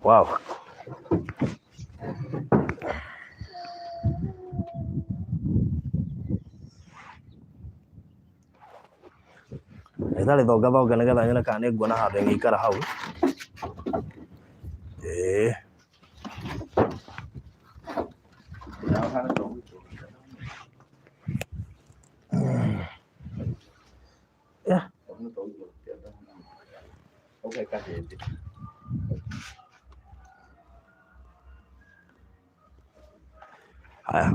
Wow. Ndagĩtarĩ thonga thonga nĩgetha nyone kana nĩ nguona handũ ingĩikara hau. Ĩĩ. Yeah. Haya.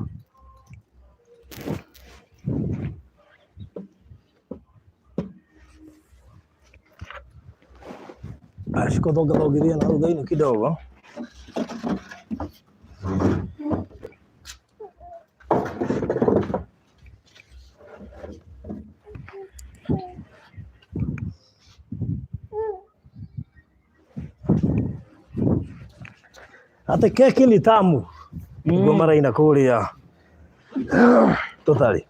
Ashika thonga thongithia na hau thĩinĩ kidogo. Atĩ keki ni tamu nĩguo maraina kũrĩa tũtarĩ.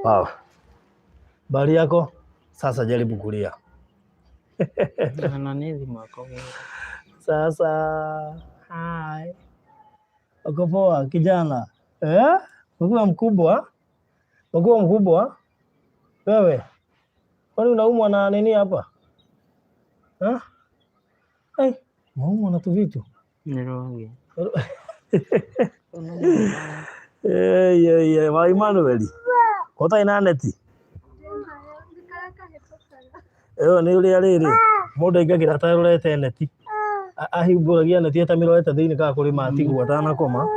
Wow. Bari yako sasa jaribu kulia. Na nĩ thimũ akũhũra. Sasa hi. Uko poa kijana? Eh? Umekuwa mkubwa? Umekuwa mkubwa? Wewe? Kwani unaumwa na nini hapa? Ha? Hey, unaumwa na tuvitu? Nĩ rwagĩ. Hey, hey, hey, wa Emmanuel. Ũtarĩ na neti? Ĩyo nĩ ũrĩa rĩrĩ mũndũ aingagĩra atarorete neti. Ahumbũragia neti atamĩrorete thĩinĩ kana kũrĩ matigwo atanakoma.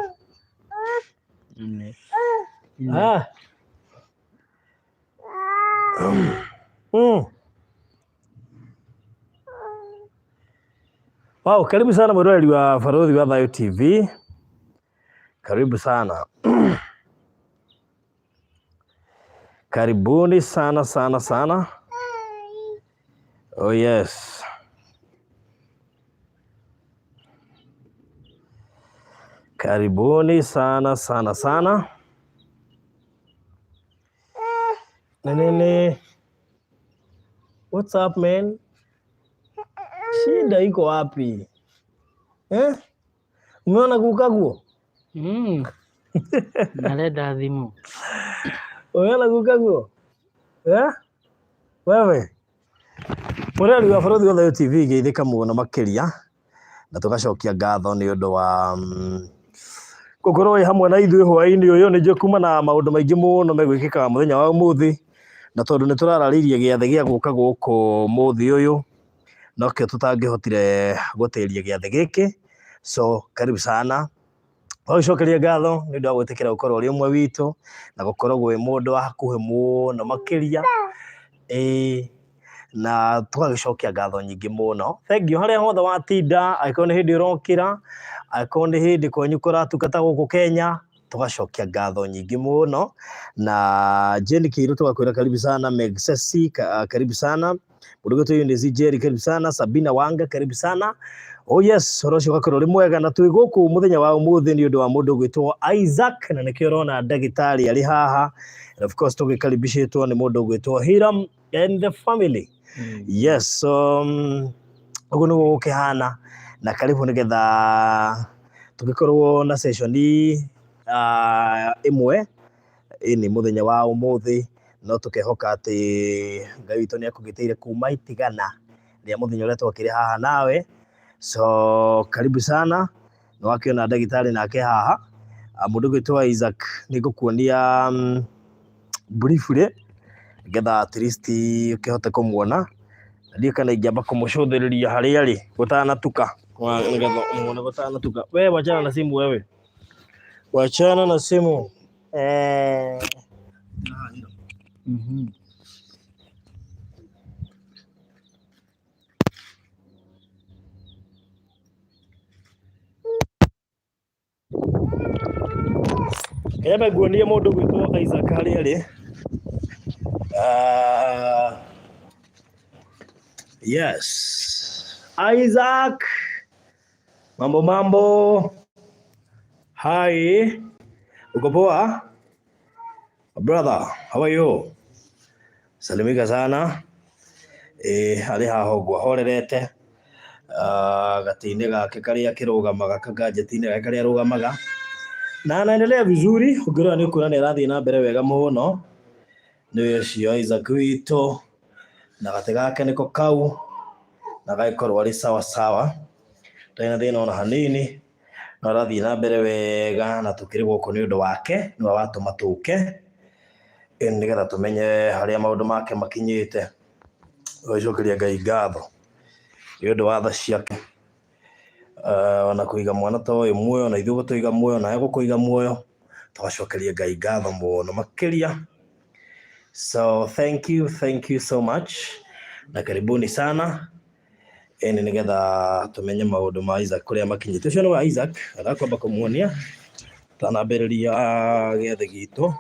Ah. Wow, karibu sana mwiroreri wa Barothi wa Thayu TV. Karibu sana. Karibuni sana sana sana. Oh yes. Karibuni sana sana sana. Nini? What's up man? Shida iko wapi? Eh? Umeona gukaguo? Narenda thimũ. Umeona gukaguo? Eh? Wewe? Mũreri wa Barothi wa Thayu TV geithĩka mũno makĩria na tũgacokia ngatho nĩ ũndũ wa gũkorwo wĩ hamwe na ithuĩ hwaĩ-inĩ ũyũ. Nĩ njũĩ kuma na maũndũ maingĩ mũno megwĩkĩka mũthenya wa ũmũthĩ, na tondũ nĩ tũrararĩirie gĩathĩ gĩa gũka gũkũ mũthĩ ũyũ, nokĩo tũtangĩhotire gũtĩria gĩathĩ gĩkĩ. So karibu sana. Twagũcokeria ngatho nĩ ũndũ wa gwĩtĩkĩra gũkorwo ũrĩ ũmwe witũ na gũkorwo wĩ mũndũ wa hakuhĩ mũno makĩria. Ĩĩ, na tũgagĩcokia ngatho nyingĩ mũno. Thank you harĩa hothe watinda, angĩkorwo nĩ hĩndĩ ũrokĩra, angĩkorwo nĩ hĩndĩ kwanyu kũratuka ta gũkũ Kenya, tũgacokia ngatho nyingĩ mũno. Na Jane Kĩirũ tũgakwĩra karibu sana, Meg Sesi karibu sana, mũndũ ũgwĩtwo Eunice Njeri karibu sana, Sabina Wanga karibu sana. Oh yes, ũhoro ũcio ũgakorwo ũrĩ mwega. Na twĩ gũkũ mũthenya wa ũmũthĩ nĩ ũndũ wa mũndũ ũgwĩtwo Isaac, na nĩkĩo ũrona ndagĩtarĩ arĩ haha. And of course tũgĩkaribicĩtwo nĩ mũndũ ũgwĩtwo Hiram and the family. Yes, so ũguo nĩguo gũkĩhana, na karibu nĩgetha tũgĩkorwo na session ĩmwe ĩni mũthenya wa ũmũthĩ, no tũkehoka atĩ Ngai witũ nĩ akũgitĩire kuma itigana rĩa mũthenya ũrĩa twakĩrĩ haha nawe. So karibu sana. Nĩ wakĩona ndagĩtarĩ nake haha. Mũndũ ũgwĩtwo Isaac nĩ ngũkuonia briefly nĩgetha at least ũkĩhote kũmuona. Na ndiũĩ kana ingĩamba kũmũcũthĩrĩria harĩa arĩ gũtanatuka, nĩgetha ũmuone gũtanatuka. We wachana na simu wewe. Wachana na simu. Eh. Nyambe nguonie mũndũ gwĩtwo Isaac harĩa arĩ. Yes. Isaac. Mambo mambo. Hi. Uko poa? Brother, how are you? Salimika sana. Arĩ haha ũguo ahorerete. Gatĩ-inĩ gake karĩa kĩrũgamaga, kaganjeti-inĩ gake karĩa arũgamaga, na anaendelea vizuri. Ũngĩrora nĩ ũkuona nĩ arathiĩ na mbere wega mũno. Nĩ ũcio Isaac witũ, na gatĩ gake nĩko kau, na gagĩkorwo arĩ sawa sawa, ndarĩ na thĩna ona hanini, no arathiĩ na mbere wega, na tũkĩrĩ gũkũ nĩ ũndũ wake, nĩwe watũma tũke, nĩgetha tũmenye harĩa maũndũ make makinyĩte. Tũgagĩcokeria Ngai ngatho nĩ ũndũ wa tha ciake, ona kũiga mwana ta ũyũ muoyo, na ithuĩ gũtũiga muoyo, nawe gũkũiga muoyo, tũgacokeria Ngai ngatho mũno makĩria. So thank you, thank you so much, na karibuni sana. Ĩni nĩgetha tũmenye maũndũ ma Isaac kũrĩa makinyĩte. Ũcio nĩwe Isaac, ndakwamba kũmuonia tanambĩrĩria gĩathĩ gitũ.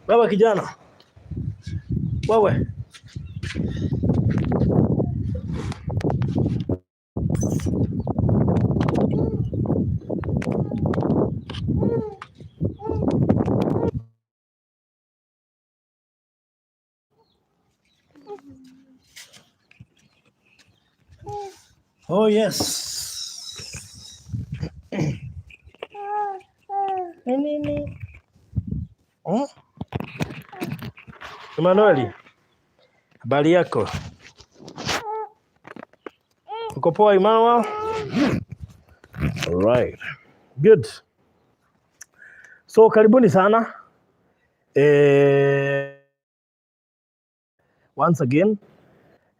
Wewe kijana, wewe. Oh yes. Nĩ nini. Hmm? Emanueli, habari yako? Uko poa, Emmanuel? All right. Good. So karibuni sana. Once again,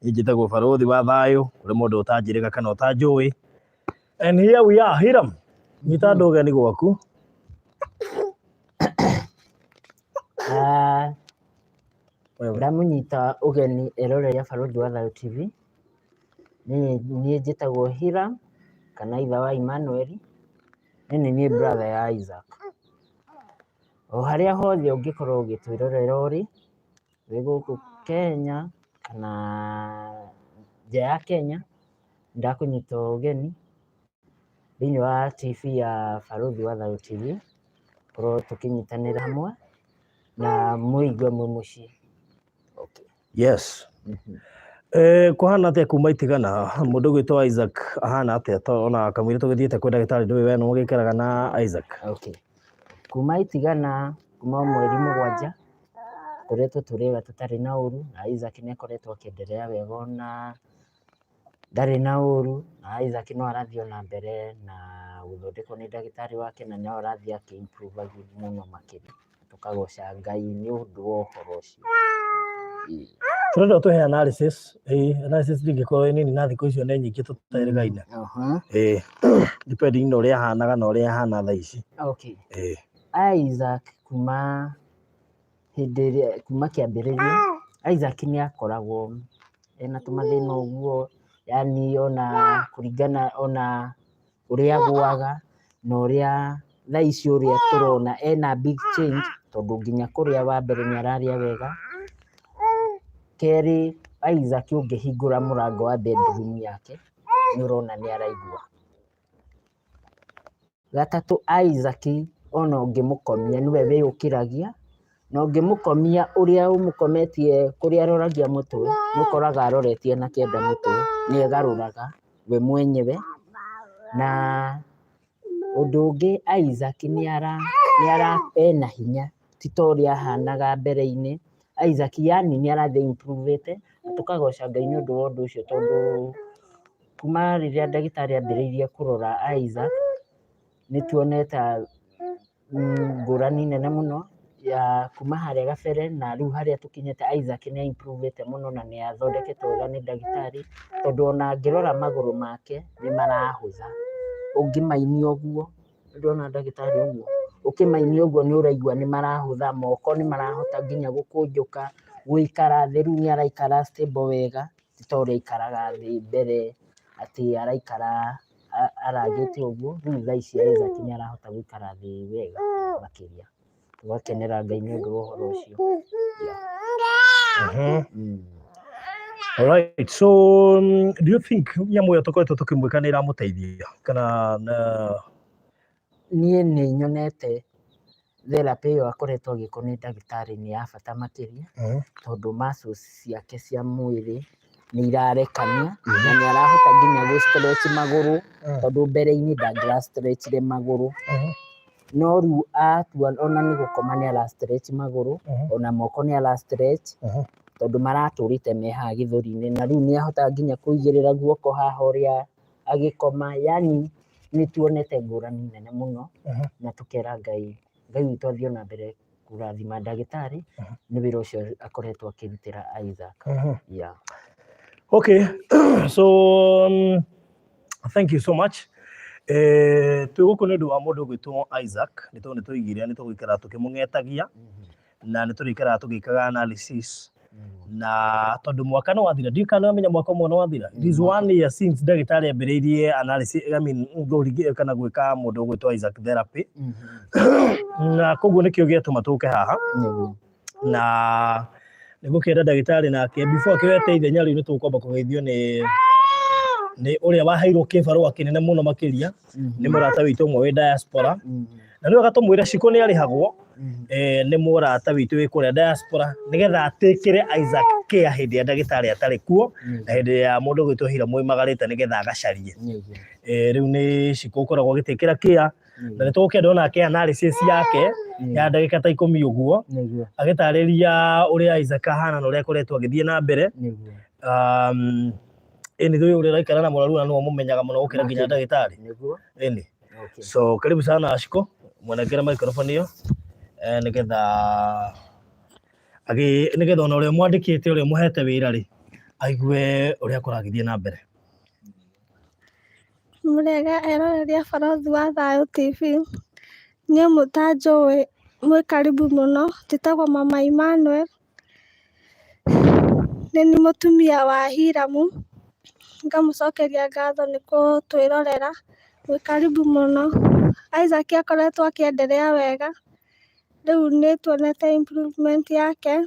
njĩtagwo Barũthi wa Thayũ, kũrĩ mũndũ ũtanjĩrĩga kana ũtanjũĩ. And here we are, Hiram. Nyita andũ ũgeni gwaku. Ah, Wewe. Ndamũnyita ũgeni eroreri a Barũthi wa Thayũ TV. Niĩ njĩtagwo Hiram kana ithe wa Emmanuel. Niĩ nĩ niĩ brother ya Isaac. O harĩa hothe ũngĩkorwo ũgĩtwĩrorera ũrĩ, wĩ gũkũ Kenya kana nja ya Kenya, ndakũnyita ũgeni thĩinĩ wa TV ya Barũthi wa Thayũ TV, tũkorwo tũkĩnyitanĩra hamwe na mũigue mwĩ mũciĩ. Okay. Yes. Kũhana atĩa kuma itigana mũndũ ũgwĩtwo Isaac ahana atĩa? To ona kamũira tũgĩthiĩte kwĩ ndagĩtarĩ ndũĩ we nĩ ũgĩikaraga na Isaac. Okay. Kuma itigana, kuma mweri 7, tũkoretwo tũrĩ ega tũtarĩ na ũru, na Isaac nĩ akoretwo akĩendelea wega, ona ndarĩ na ũru, na Isaac no arathiĩ ona mbere na gũthondekwo nĩ ndagĩtarĩ wake, na no arathiĩ akĩ improve mũno makĩria. Tũkagoca Ngai nĩ ũndũ wa ũhoro ũcio. Ĩĩ. Tũrenda ũtũhe analysis. Analysis ndingĩkorwo ĩ nini na thikũ icio nĩ nyingĩ tũterĩgaine. Depending na ũrĩa ahanaga na ũrĩa ahana thaa ici. Okay. Isaac kuma hĩndĩ ĩrĩa kuma kĩambĩrĩria, Isaac nĩ akoragwo ena tũmathĩna ũguo, yani ona kũringana ona ũrĩa agũaga na ũrĩa thaa ici ũrĩa tũrona ena big change, tondũ nginya kũrĩa wa mbere nĩ ararĩa wega. Kerĩ, Isaac ũngĩhingũra mũrango wa bedroom yake nĩ ũrona nĩ araigua. Gatatũ, Isaac ona ũngĩmũkomia nĩwe wĩyũkĩragia, na ũngĩmũkomia ũrĩa ũmũkometie kũrĩa aroragia mũtwe, nĩ ũkoraga aroretie na kĩanda mũtwe, nĩ egarũraga we mwenyewe. Na ũndũ ũngĩ, Isaac nĩ ara ena hinya, ti ta ũrĩa ahanaga mbere-inĩ. Isaac yani nĩ arathiĩ improve na tũkagoca Ngai nĩ ũndũ wa ũndũ ũcio, tondũ kuma rĩrĩa ndagĩtarĩ ambĩrĩirie kũrora Isaac, nĩ tuonete ngũrani nene mũno ya kuma harĩa gabere na rĩu harĩa tũkinyĩte. Isaac nĩ improve mũno na nĩ athondeketwo wega nĩ ndagĩtarĩ, tondũ ona ngĩrora magũrũ make nĩ marahũtha. Ũngĩmainia ũguo, ndĩrona ndagĩtarĩ ũguo, ũkĩmainia ũguo nĩ ũraigua nĩ marahũtha, moko nĩ marahota nginya gũkũnjũka, gũikara thĩ rĩu nĩ araikara stable wega, ti ta ũrĩa aikaraga thĩ mbere atĩ araikara aragĩte ũguo. Rĩu thaa ici Isaac nĩ arahota gũikara thĩ wega makĩria. Tũgakenera Ngai nĩ ũndũ wa ũhoro ũcio. Yeah. Alright, so do you think nyamũ ĩyo tũkoretwo tũkĩmwĩka nĩ ĩramũteithia kana na Niĩ nĩ nyonete Therapy ĩyo akoretwo agĩkwo nĩ ndagĩtarĩ nĩ ya bata makĩria, tondũ muscles ciake cia mwĩrĩ nĩ irarekania na nĩ arahota nginya gũ stretch magũrũ, tondũ mbere-inĩ ndangĩra stretch-ire magũrũ. No rĩu atua ona nĩ gũkoma nĩ ara stretch magũrũ, ona moko nĩ ara stretch, tondũ maratũrĩte me haha gĩthũri-inĩ, na rĩu nĩ ahotaga nginya kũigĩrĩra guoko haha ũrĩa agĩkoma, yani nĩ tuonete ngũrani nene mũno, na tũkera Ngai, Ngai witũ athiĩ ona mbere kũrathima ndagĩtarĩ nĩ wĩra ũcio akoretwo akĩrutĩra Isaac. Yeah. Okay, so thank you so much. Twĩ gũkũ nĩ ũndũ wa mũndũ ũgwĩtwo Isaac, nĩ tondũ nĩ tũigire nĩ tũgũikara tũkĩmũng'etagia na nĩ tũrĩikaraga tũgĩkaga analysis na tondũ mwaka nĩ wathira, ndiũĩ kana nĩ wamenya mwaka ũmwe nĩ wathira. It is one year since ndagĩtarĩ ambĩrĩirie analysis, I mean, kana gwĩka mũndũ ũgwĩtwo Isaac therapy, na koguo nĩkĩo gĩatũma tũke haha. Na nĩ gũkĩenda ndagĩtarĩ nake before akĩoete ithenya rĩu, nĩ tũkwamba kũgeithio nĩ ũrĩa waheirwo kĩbarũa kĩnene mũno makĩria, nĩ mũrata witũ ũmwe wĩ diaspora, na nĩwe agatũmwĩra Shiko nĩ arĩhagwo, nĩ mũrata witũ wĩ kũrĩa diaspora, nĩgetha atĩkĩre Isaac care hĩndĩ ĩrĩa ndagĩtarĩ atarĩ kuo na hĩndĩ ya mũndũ ũgwĩtwo Hira mũimagarĩte nĩgetha agacarie. Rĩu nĩ Shiko ũkoragwo agĩtĩkĩra care, na nĩ tũgũkĩenda onake analysis yake ya ndagĩka ta 10 ũguo, agĩtarĩria ũrĩa Isaac ahana na ũrĩa akoretwo agĩthiĩ na mbere. Ĩni thũĩ ũrĩa ũraikara na mũrwaru na nĩwe ũmũmenyaga mũno gũkĩra nginya ndagĩtarĩ. Ĩni. So karibu sana Ashiko, mwenekere microphone ĩyo, nĩgetha ona ũrĩa mwandĩkĩte, ũrĩa mũhete wĩra rĩ, aigue ũrĩa kũragĩthiĩ na mbere. Mũrĩega eroreri a Barũthi wa Thayũ TV, niĩ mũtanjũĩ mwĩ karibu mũno, njĩtagwo Mama Emmanuel, nĩ niĩ mũtumia wa Hiramu, ngamũcokeria ngatho nĩ gũtwĩrorera, mwĩ karibu mũno. Isaac akoretwo akĩenderea wega, rĩu nĩ tuonete improvement yake,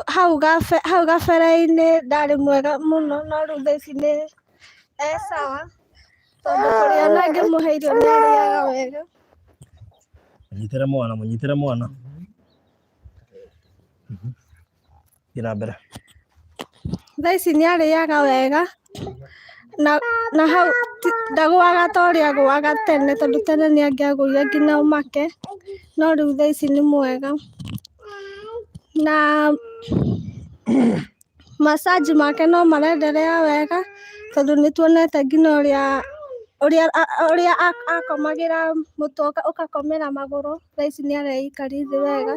hau gabere-inĩ ndarĩ mwega mũno, no rĩu thaa ici nĩ e sawa, tondũ kũrĩa ona ngĩmũhe irio nĩ arĩaga wega. Mũnyitĩre mwana, mũnyitĩre mwana. Thiĩ na mbere. Thaa ici nĩ arĩaga wega na hau ndagũaga ta ũrĩa agũaga tene, tondũ tene nĩ angĩagũire nginya ũmake, no rĩu thaa ici nĩ mwega. Na massage make no marenderea wega, tondũ nĩ tuonete nginya ũrĩa akomagĩra mũtwe ũgakomera magũrũ, thaa ici nĩ areikaria thĩ wega,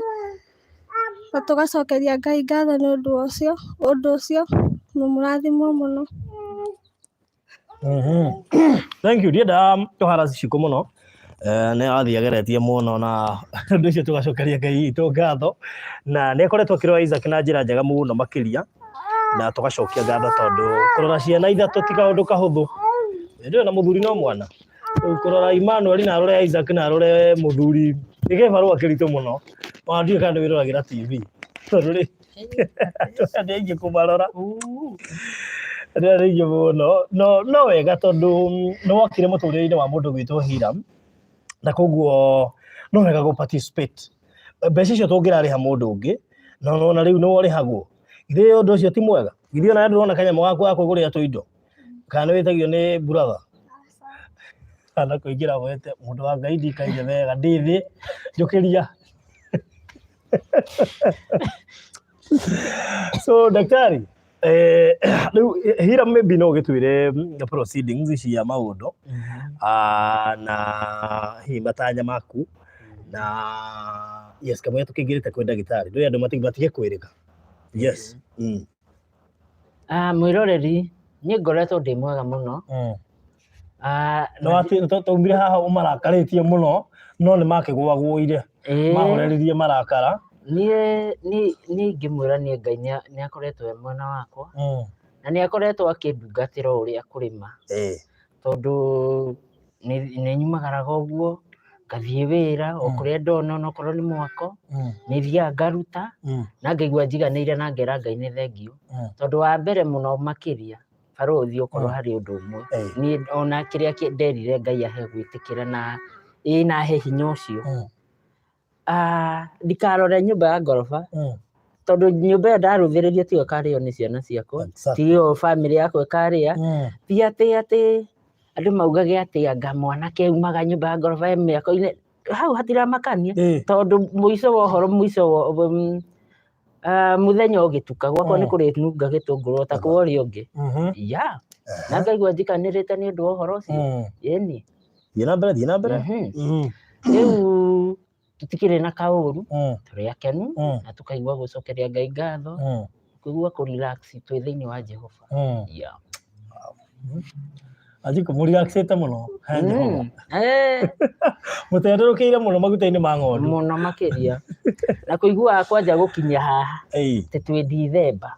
na tũgacokeria Ngai ngatho nĩ ũndũ ũcio, na mũrathimwo mũno. Thank you. Ndiendaga tũhara Shiko mũno. Nĩ athiĩ ageretie mũno na ũndũ ũcio tũgacokeria Ngai witũ ngatho, na nĩ akoretwo akĩrora Isaac na njĩra njega mũno makĩria, na tũgacokia ngatho tondũ kũrora ciana ithatũ ti kaũndũ kahũthũ. Ndĩrĩ na mũthuri no mwana. Rĩu kũrora Emmanuel na arore Isaac na arore mũthuri nĩ kĩbarũa kĩritũ mũno. Ona ndiũĩ kana nĩ wĩroragĩra TV. Tondũ rĩ andũ aingĩ kũmarora andũ aingĩ mũno, no wega tondũ nĩ wokire mũtũrĩre-inĩ wa mũndũ gwĩtwo Hiram, na koguo no wega gũ participate. Mbeca icio tũngĩrarĩha mũndũ ũngĩ, no nona rĩu nĩwe ũrĩhagwo. Githĩ ũndũ ũcio ti mwega? Githĩ ona ndũrona kanyamũ gaku ga kwĩgũrĩra tũindo? Kana nĩ wĩtagio nĩ brother? Kana kũingĩra wete mũndũ wa Ngai, ndikaire wega ndĩ thĩ njũkĩria. So daktari, rĩu Hiram maybe no ũgĩtwĩre proceedings cia maũndũ, na hihi matanya maku, na yes, kamũira tũkĩingĩrĩte kwĩ ndagĩtarĩ, ndũĩ andũ matige kwĩrĩga. Yes. Ah, mwĩroreri, niĩ ngoretwo ndĩ mwega mũno. No atĩ twaumire haha ũmarakarĩtie mũno, no nĩ makĩgwagũire, mahoreririe marakara. Niĩ ingĩmwĩra niĩ Ngai nĩ akoretwo e mwena wakwa, na nĩ akoretwo akĩndungatĩra o ũrĩa kũrĩma, tondũ nĩ nyumagaraga ũguo ngathiĩ wĩra o kũrĩa ndona, onokorwo nĩ mwako, nĩ thiaga ngaruta na ngaigua njiganĩire na ngera Ngai nĩ thengiũ, tondũ wa mbere mũno makĩria barũthi, okorwo harĩ ũndũ ũmwe niĩ ona kĩrĩa nderire Ngai ahe gwĩtĩkĩra na Ĩĩ na he hinya ũcio. Ndikarore nyũmba ya ngoroba tondũ nyũmba ĩyo ndarũthĩrĩria tiyo ĩkarĩo nĩ ciana ciakwa, tiyo bamĩrĩ yakwa ĩkarĩa. Ti atĩ andũ maugage atĩ anga mwanake aumaga nyũmba ya ngoroba e mĩako-inĩ, hau hatiramakania tondũ mũico wa ũhoro mũico wa mũthenya ũgĩtuka gwakwa nĩ kũrĩnunga gĩtũngũrũ o ta kwa ũrĩa ũngĩ. Yeah. Na ngaigua njikanĩrĩte nĩ ũndũ wa ũhoro ũcio. Ĩni. Thiĩ na mbere, thiĩ na mbere. Rĩu tũtikĩrĩ na kaũru, tũrĩ akenu na tũkaigua gũcokeria Ngai ngatho, kũigua kũ relax twĩ thĩinĩ wa Jehova. Yeah. Anjikũ mũrelaxĩte mũno he Jehova. Mũtenderũkĩire mũno maguta-inĩ ma ng'ondu. Mũno makĩria. Na kũiguaga kwanja gũkinya haha atĩ twĩ Dithemba.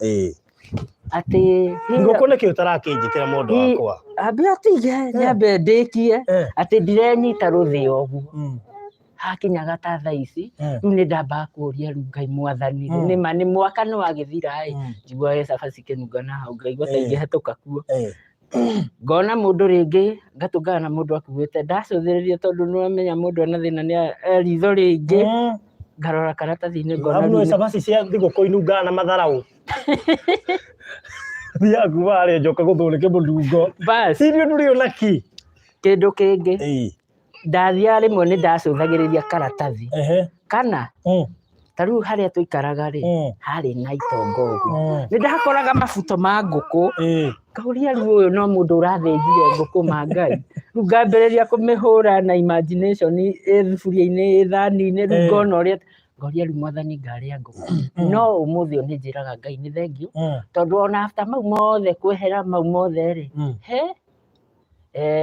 Atĩ Thigũkũ nĩkĩ ũtarakĩnjĩtĩra mũndũ wakwa? Ambe atige nyambe ndĩkie atĩ ndirenyita rũthĩa ũguo. Hakinyaga ta thaa ici rĩu nĩ ndambaga kũria rĩu Ngai mwathani rĩ, nĩma nĩ mwaka nĩ wagĩthira ĩ, njiguage cabaci ikĩnunga na hau ngaigua ta ingĩhetũka kuo. Ngona mũndũ rĩngĩ ngatũngana na mũndũ akuĩte ndacũthĩrĩria tondũ nĩ wamenya mũndũ ena thĩna nĩ ritho rĩngĩ ngarora karatathi-inĩ ngona Amu nĩ cabaci cia thigũkũ inungaga na matharaũ. Thiaga kuma harĩa njoka gũthũrĩke mũnungo. Bas. Ti ũndũ ũrĩ ona kĩ. Kĩndũ kĩngĩ ndathiaga rĩmwe nĩ ndacũthagĩrĩria karatathi kana ta rĩu harĩa tũikaraga rĩ harĩ na itonga ũguo nĩ ndakoraga mabuto ma ngũkũ ngauria rĩu ũyũ no mũndũ ũrathĩnjire ngũkũ ma Ngai rĩu ngambĩrĩria kũmĩhũra na imagination ĩ thuburia-inĩ ĩ thani-inĩ rĩu ngona ũrĩa ngoria rĩu mwathani ngarĩa ngũkũ no ũmũthĩ ũyũ nĩ njĩraga Ngai nĩ thengiũ tondũ ona after mau mothe kwehera mau mothe rĩ he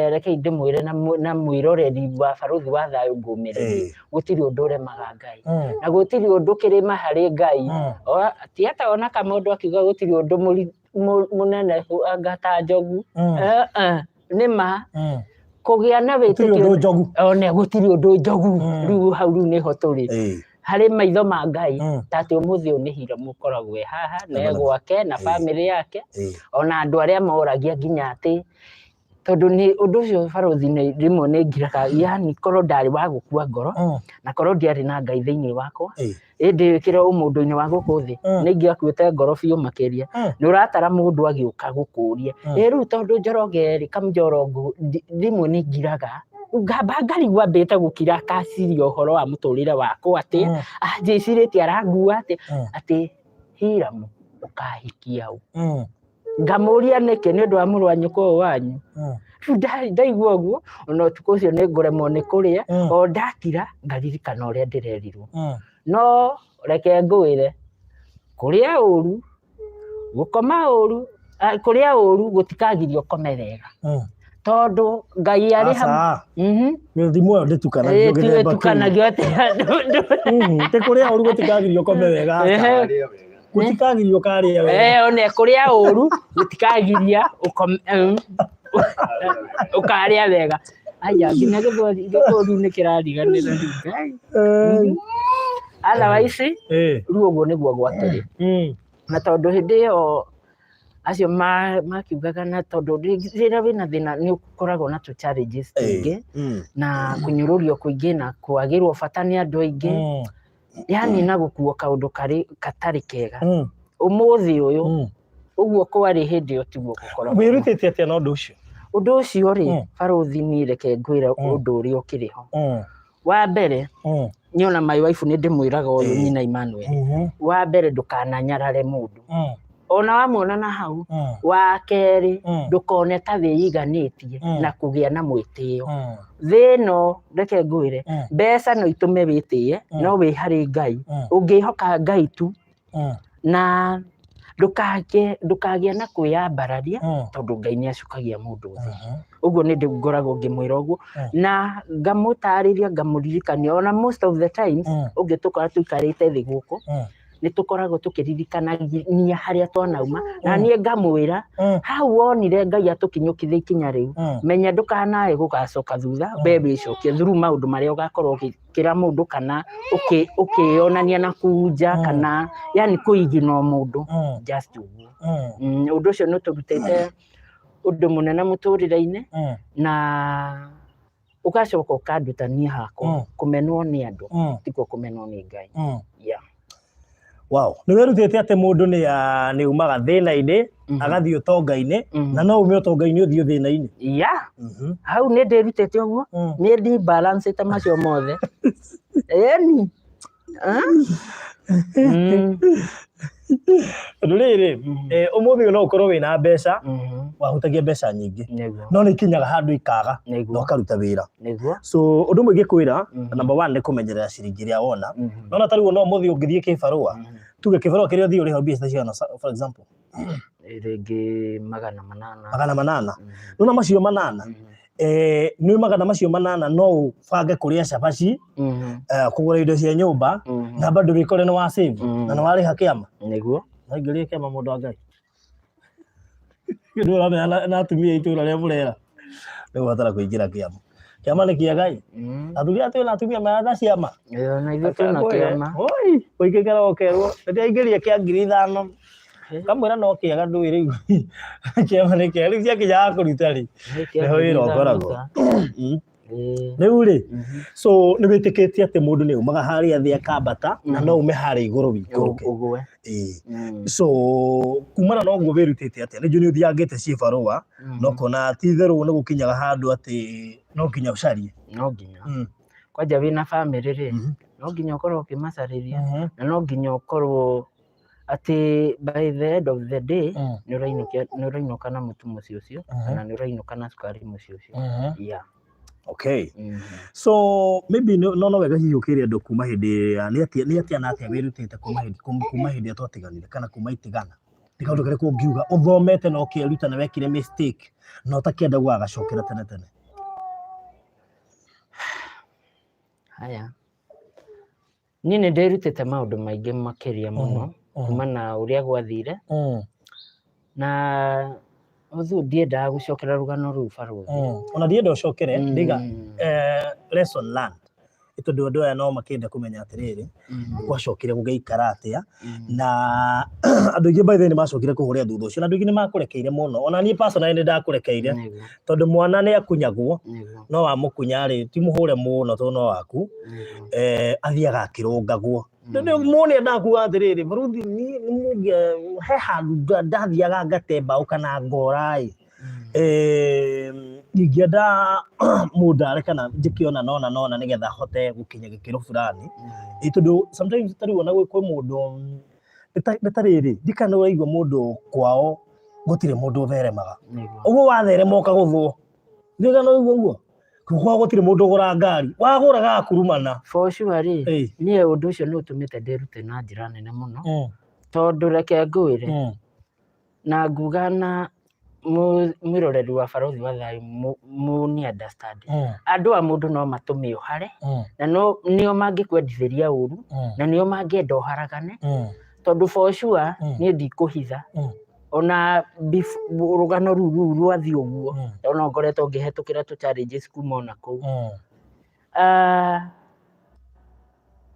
rekei ndĩmwĩre na mwĩroreri wa Barũthi wa Thayũ ngũmĩrĩrie gũtirĩ ũndũ ũremaga Ngai na gũtirĩ ũndũ kĩrĩma harĩ Ngai. Ti hata ona kamũndũ akiuga gũtirĩ ũndũ mũnene anga ta njogu. Nĩ ma kũgĩa na wĩtĩkio one gũtirĩ ũndũ njogu. Rĩu hau rĩu nĩho tũrĩ harĩ maitho ma Ngai ta atĩ ũmũthĩ ũyũ nĩ Hira mũkoragwo e haha na e gwake na bamĩrĩ yake ona andũ arĩa moragia nginya atĩ tondũ nĩ ũndũ ũcio barũthi nĩ rĩmwe nĩ ngiraga yani korwo ndarĩ wa gũkua ngoro na korwo ndiarĩ na Ngai thĩinĩ wakwa ĩndĩ wĩkĩre ũmũndũ-inĩ wa gũkũ thĩ nĩ ingĩakuĩte ngoro biũ makĩria. Nĩ ũratara mũndũ agĩũka gũkũria ĩ rĩu tondũ Njoroge rĩ Kamnjoro rĩmwe nĩ ngiraga ngamba ngarigwo ambĩte gũkira akaciria ũhoro wa mũtũrĩre wakwa atĩ anjĩcirĩtie arangua atĩ atĩ Hiramu ũkahikia ũ. Ngamũria nĩkĩ nĩ ũndũ wa mũrũ wa nyũkwa ũyũ wanyu. Rĩu ndaigua ũguo ona ũtukũ ũcio nĩ ngũremwo nĩ kũrĩa o ndakira ngaririkana ũrĩa ndĩrerirwo. No reke ngwĩre kũrĩa ũru gũkoma ũru kũrĩa ũru gũtikagiria ũkome wega tondũ Ngai arĩ hamwe. Thimũ ĩyo ndĩtukanagio gĩthemba kĩu. Ĩtukanagio atĩa? Ti kũrĩa ũru gũtikagiria ũkome wega. Gũtikagiria ũkarĩa wega. One kũrĩa ũru gũtikagiria ũkarĩa wega. Aya nginya gĩthweri gĩkũru nĩ kĩrariganĩra rĩu. Otherwise rĩu ũguo nĩguo gwakĩrĩ. Na tondũ hĩndĩ ĩyo acio makiugaga na tondũ rĩrĩa wĩna thĩna nĩ ũkoragwo na tũ challenges tũingĩ na kũnyũrũrio kũingĩ na kwagĩrwo bata nĩ andũ aingĩ yani na gũkuo kaũndũ karĩ gatarĩ kega. Ũmũthĩ ũyũ ũguo kwarĩ hĩndĩ ĩyo tiguo gũkoragwo. Wĩrutĩte atĩa na ũndũ ũcio? Ũndũ ũcio rĩ barũthi niĩ reke ngwĩre ũndũ ũrĩa ũkĩrĩ ho. Wa mbere niĩ ona my wife nĩ ndĩmwĩraga ũyũ nyina Emmanuel. Wa mbere ndũkananyarare mũndũ ona wamuona na hau. Wa kerĩ ndũkone ta wĩiganĩtie na kũgĩa na mwĩtĩo. Thĩ ĩno reke ngwĩre mbeca no itũme wĩtĩe no wĩ harĩ Ngai ũngĩhoka Ngai tu na ndũkagĩa na kwĩyambararia tondũ Ngai nĩ acukagia mũndũ thĩ. Ũguo nĩ ngoragwo ngĩmwĩra ũguo na ngamũtarĩria ngamũririkania ona most of the times ũngĩtũkora tũikarĩte thĩ gũkũ nĩ tũkoragwo tũkĩririkanania harĩa twanauma na niĩ ngamwĩra hau wonire Ngai atũkinyũkithia ikinya rĩu menya ndũkanae gũgacoka thutha we wĩcokie through maũndũ marĩa ũgakorwo ũgĩkĩra mũndũ kana ũkĩonania na kunja kana yani kũigino mũndũ just ũguo. Ũndũ ũcio nĩ ũtũrutĩte ũndũ mũnene mũtũrĩre-inĩ na Ũgacoka ũkanduta niĩ hakwa kũmenwo nĩ andũ tikuo kũmenwo nĩ Ngai. Yeah. Wow. Nĩ wĩrutĩte atĩ mũndũ nĩ nĩ umaga thĩna-inĩ agathiĩ ũtonga-inĩ na no ume ũtonga-inĩ ũthiĩ thĩna-inĩ. Yeah. Hau nĩ ndĩrutĩte ũguo. Nĩ ndi balance macio mothe. Ĩni. Tondũ rĩrĩ, ũmũthĩ ũyũ no ũkorwo wĩna mbeca, wahutagia mbeca nyingĩ, no nĩ ikinyaga handũ ikaga na ũkaruta wĩra. So ũndũ ũmwe ingĩkwĩra, number one nĩ kũmenyerera ciringi ĩrĩa wona. Nona ta rĩu ona ũmũthĩ ũngĩthiĩ kĩbarũa, tuge kĩbarũa kĩrĩa ũthiĩ ũrĩhwo mbia cigana, for example? Rĩngĩ 800. 800. Nona macio manana, nĩ magana macio manana no ũbange kũrĩa cabaci, kũgũra indo cia nyũmba, na bado wĩkore nĩ wa save, na nĩ warĩha kĩama. Nĩguo. No ingĩrĩhe kĩama mũndũ wa Ngai. Nĩ ũramenya na atumia a itũra rĩa mũrera. Nĩ ũbatara kũingĩra kĩama. Kĩama nĩ kĩega ĩ. Athuri aya twĩna atumia mena ciama. Ĩĩ, ona ithuĩ twĩna kĩama. Oi, ũingĩkĩra ũkerwo, nĩndĩraingĩria kĩa 5,000. Kamwĩra no kĩega ndũĩ rĩu. Kĩama nĩ kĩega, rĩu ciakinya ha kũruta rĩ, nĩho wĩra ũkoragwo. Rĩu rĩ, so nĩ wĩtĩkĩtie atĩ mũndũ nĩ aumaga harĩa thĩ akambata na no ume harĩa igũrũ wĩikũrũke. Ũgwe. Ĩĩ. So kumana na ũguo wĩrutĩte atĩa? Nĩ njũĩ nĩ ũthiangĩte cibarũa na ũkona ti itherũ nĩ gũkinyaga handũ atĩ no nginya ũcarie. No nginya. Kwanja wĩna bamĩrĩ rĩ, no nginya ũkorwo ũkĩmacarĩria na no nginya ũkorwo atĩ by the end of the day nĩ ũrainũkia nĩ ũrainũka na mũtu mũciĩ ũcio kana nĩ ũrainũka na cukari mũciĩ ũcio. Yeah. Okay. So maybe no no wega hihi ũkĩre andũ kuma hĩndĩ ĩrĩa nĩ atĩa nĩ atĩa na atĩa wĩrutĩte kuma hĩndĩ kuma hĩndĩ ĩrĩa twatiganire kana kuma itigana. Nĩ kaũndũ karĩkũ ũngiuga ũthomete na ũkeruta na wekire mistake na ũtakĩenda gũgagacokera tene tene. Haya. Niĩ nĩ ndĩrutĩte maũndũ maingĩ makĩria mũno kuma na ũrĩa gwathire na ũthu ndiendaga gũcokera rũgano rũu barũthi. Ona ndienda ũcokere ndiga lesson learned nĩ tondũ andũ aya no makĩenda kũmenya atĩrĩrĩ gwacokire gũgĩikara atĩa na andũ aingĩ by the way nĩ macokire kũhũrĩra thutha ũcio na andũ aingĩ nĩ makũrekeire mũno ona niĩ personally nĩ ndakũrekeire tondũ mwana nĩ akunyagwo no wamũkunya rĩ ti mũhũre mũno tondũ no waku athiaga akĩrũngagwo. Mũndũ nĩ endaga kuga atĩrĩrĩ barũthi niĩ nĩ mũngĩ he handũ ndathiaga ngate mbaũ kana ngora ĩ ingĩenda mũndare kana njĩke ũna na ũna na ũna nĩgetha hote gũkinya gĩkĩro fulani. Ĩ tondũ sometimes ta rĩu ona kwĩ mũndũ nĩ ta rĩrĩ ndiũĩ kana nĩ ũraigua mũndũ kwao gũtirĩ mũndũ ũtheremaga. Ũguo watherema ũkagũthwo. Ndiũĩ kana ũraigua ũguo. Kwao gũtirĩ mũndũ ũgũraga ngari. Wagũra gagakurumana. For sure rĩ, niĩ ũndũ ũcio nĩ ũtũmĩte ndĩrute na njĩra nene mũno, tondũ reke ngwĩre, na nguga na mwĩroreri wa Barũthi wa Thayũ mũni understand. Andũ a mũndũ no matũme ũhare, na no nĩo mangĩkwendithĩria ũru, na nĩo mangĩenda ũharagane, tondũ for sure niĩ ndikũhitha. Ona rũgano rũu rũu rwathiĩ ũguo, ona ngoretwo ngĩhetũkĩra tũ challenges kuma ona kũu.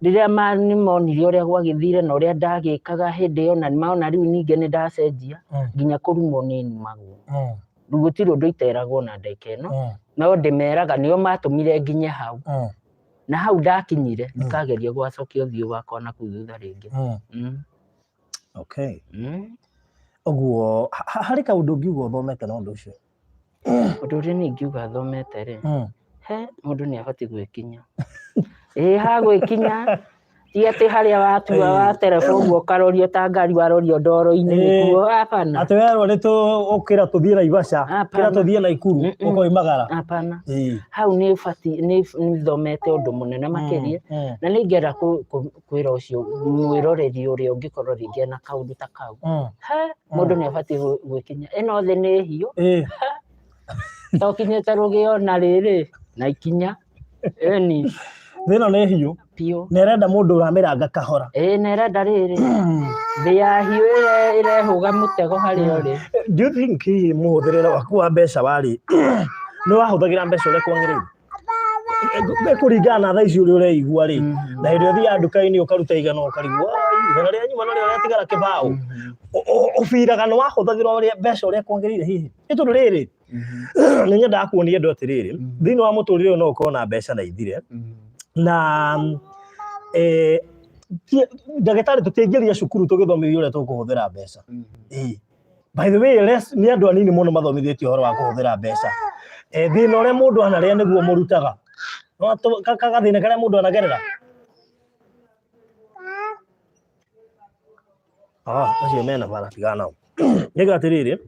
Rĩrĩa nĩmonire ũrĩa gwagĩthire na ũrĩa ndagĩkaga hĩndĩ ĩyo na mona rĩu ningĩ nĩ ndacenjia, nginya kũrumwo nĩ numagwo. Rĩu gũtirĩ ũndũ iteragwo na ndagĩka ĩno, no ndĩmeraga nĩo matũmire nginye hau. Na hau ndakinyire, ndikageria gwacokia ũthiũ wakwa na kũu thutha rĩngĩ. Okay. Ũguo harĩ kaũndũ ũngiuga ũthomete na ũndũ ũcio? Ũndũ ũrĩa niĩ ingiuga thomete rĩ, he mũndũ nĩ abatiĩ gwĩkinya. Ĩĩ ha gwĩkinya, ti atĩ harĩa watua watereba ũguo ũkarorio ta ngari warorio ndoro-inĩ nĩkuo, hapana. Atĩ werwo nĩ ũkĩra tũthiĩ Naivasha, kĩra tũthiĩ Naikuru, ũkoimagara. Hapana. Hau nĩ ũbatiĩ, nĩ thomete ũndũ mũnene makĩria, na nĩ ingĩenda kwĩra ũcio mwĩroreri ũrĩa ũngĩkorwo rĩngĩ ena kaũndũ ta kau. He, mũndũ nĩ abatiĩ gwĩkinya. Ĩno thĩ nĩ hiũ. To kinyĩte rũgĩo na rĩrĩ, na ikinya. Ĩni. Thĩ ĩno nĩ hiũ. Biũ. Na ĩrenda mũndũ ũramĩranga kahora. Ĩĩ na ĩrenda rĩrĩ. Thĩ ya hiũ ĩrehũga mũtego harĩa ũrĩ. Do you think hihi mũhũthĩrĩre waku wa mbeca warĩ nĩ wahũthagĩra mbeca ũrĩa kwagĩrĩire? Kũringana na thaa ici ũrĩa ũreigua rĩ, na hĩndĩ ĩrĩa ũthiaga nduka-inĩ ũkaruta igana ũkarigwo, "Ai, Igana rĩa nyuma norĩo rĩatigara kĩbaũ. Ũbiraga nĩ wahũthagĩra ũrĩa mbeca ũrĩa kwagĩrĩire hihi? Nĩ tondũ rĩrĩ, nĩ nyendaga kuonia andũ atĩrĩrĩ, thĩinĩ wa mũtũrĩre ũyũ no ũkorwo na mbeca na ithire. Na ndagĩtarĩ tũtiaingĩrire cukuru tũgĩthomithio ũrĩa tũkũhũthĩra mbeca. Ĩĩ. By the way, less, nĩ andũ anini mũno mathomithĩtio ũhoro wa kũhũthĩra mbeca. Thĩna ũrĩa mũndũ anarĩa nĩguo mũrutaga. No gathĩna karĩa mũndũ anagerera. Ah, acio mena bara tigana nao. Nĩga atĩrĩrĩ,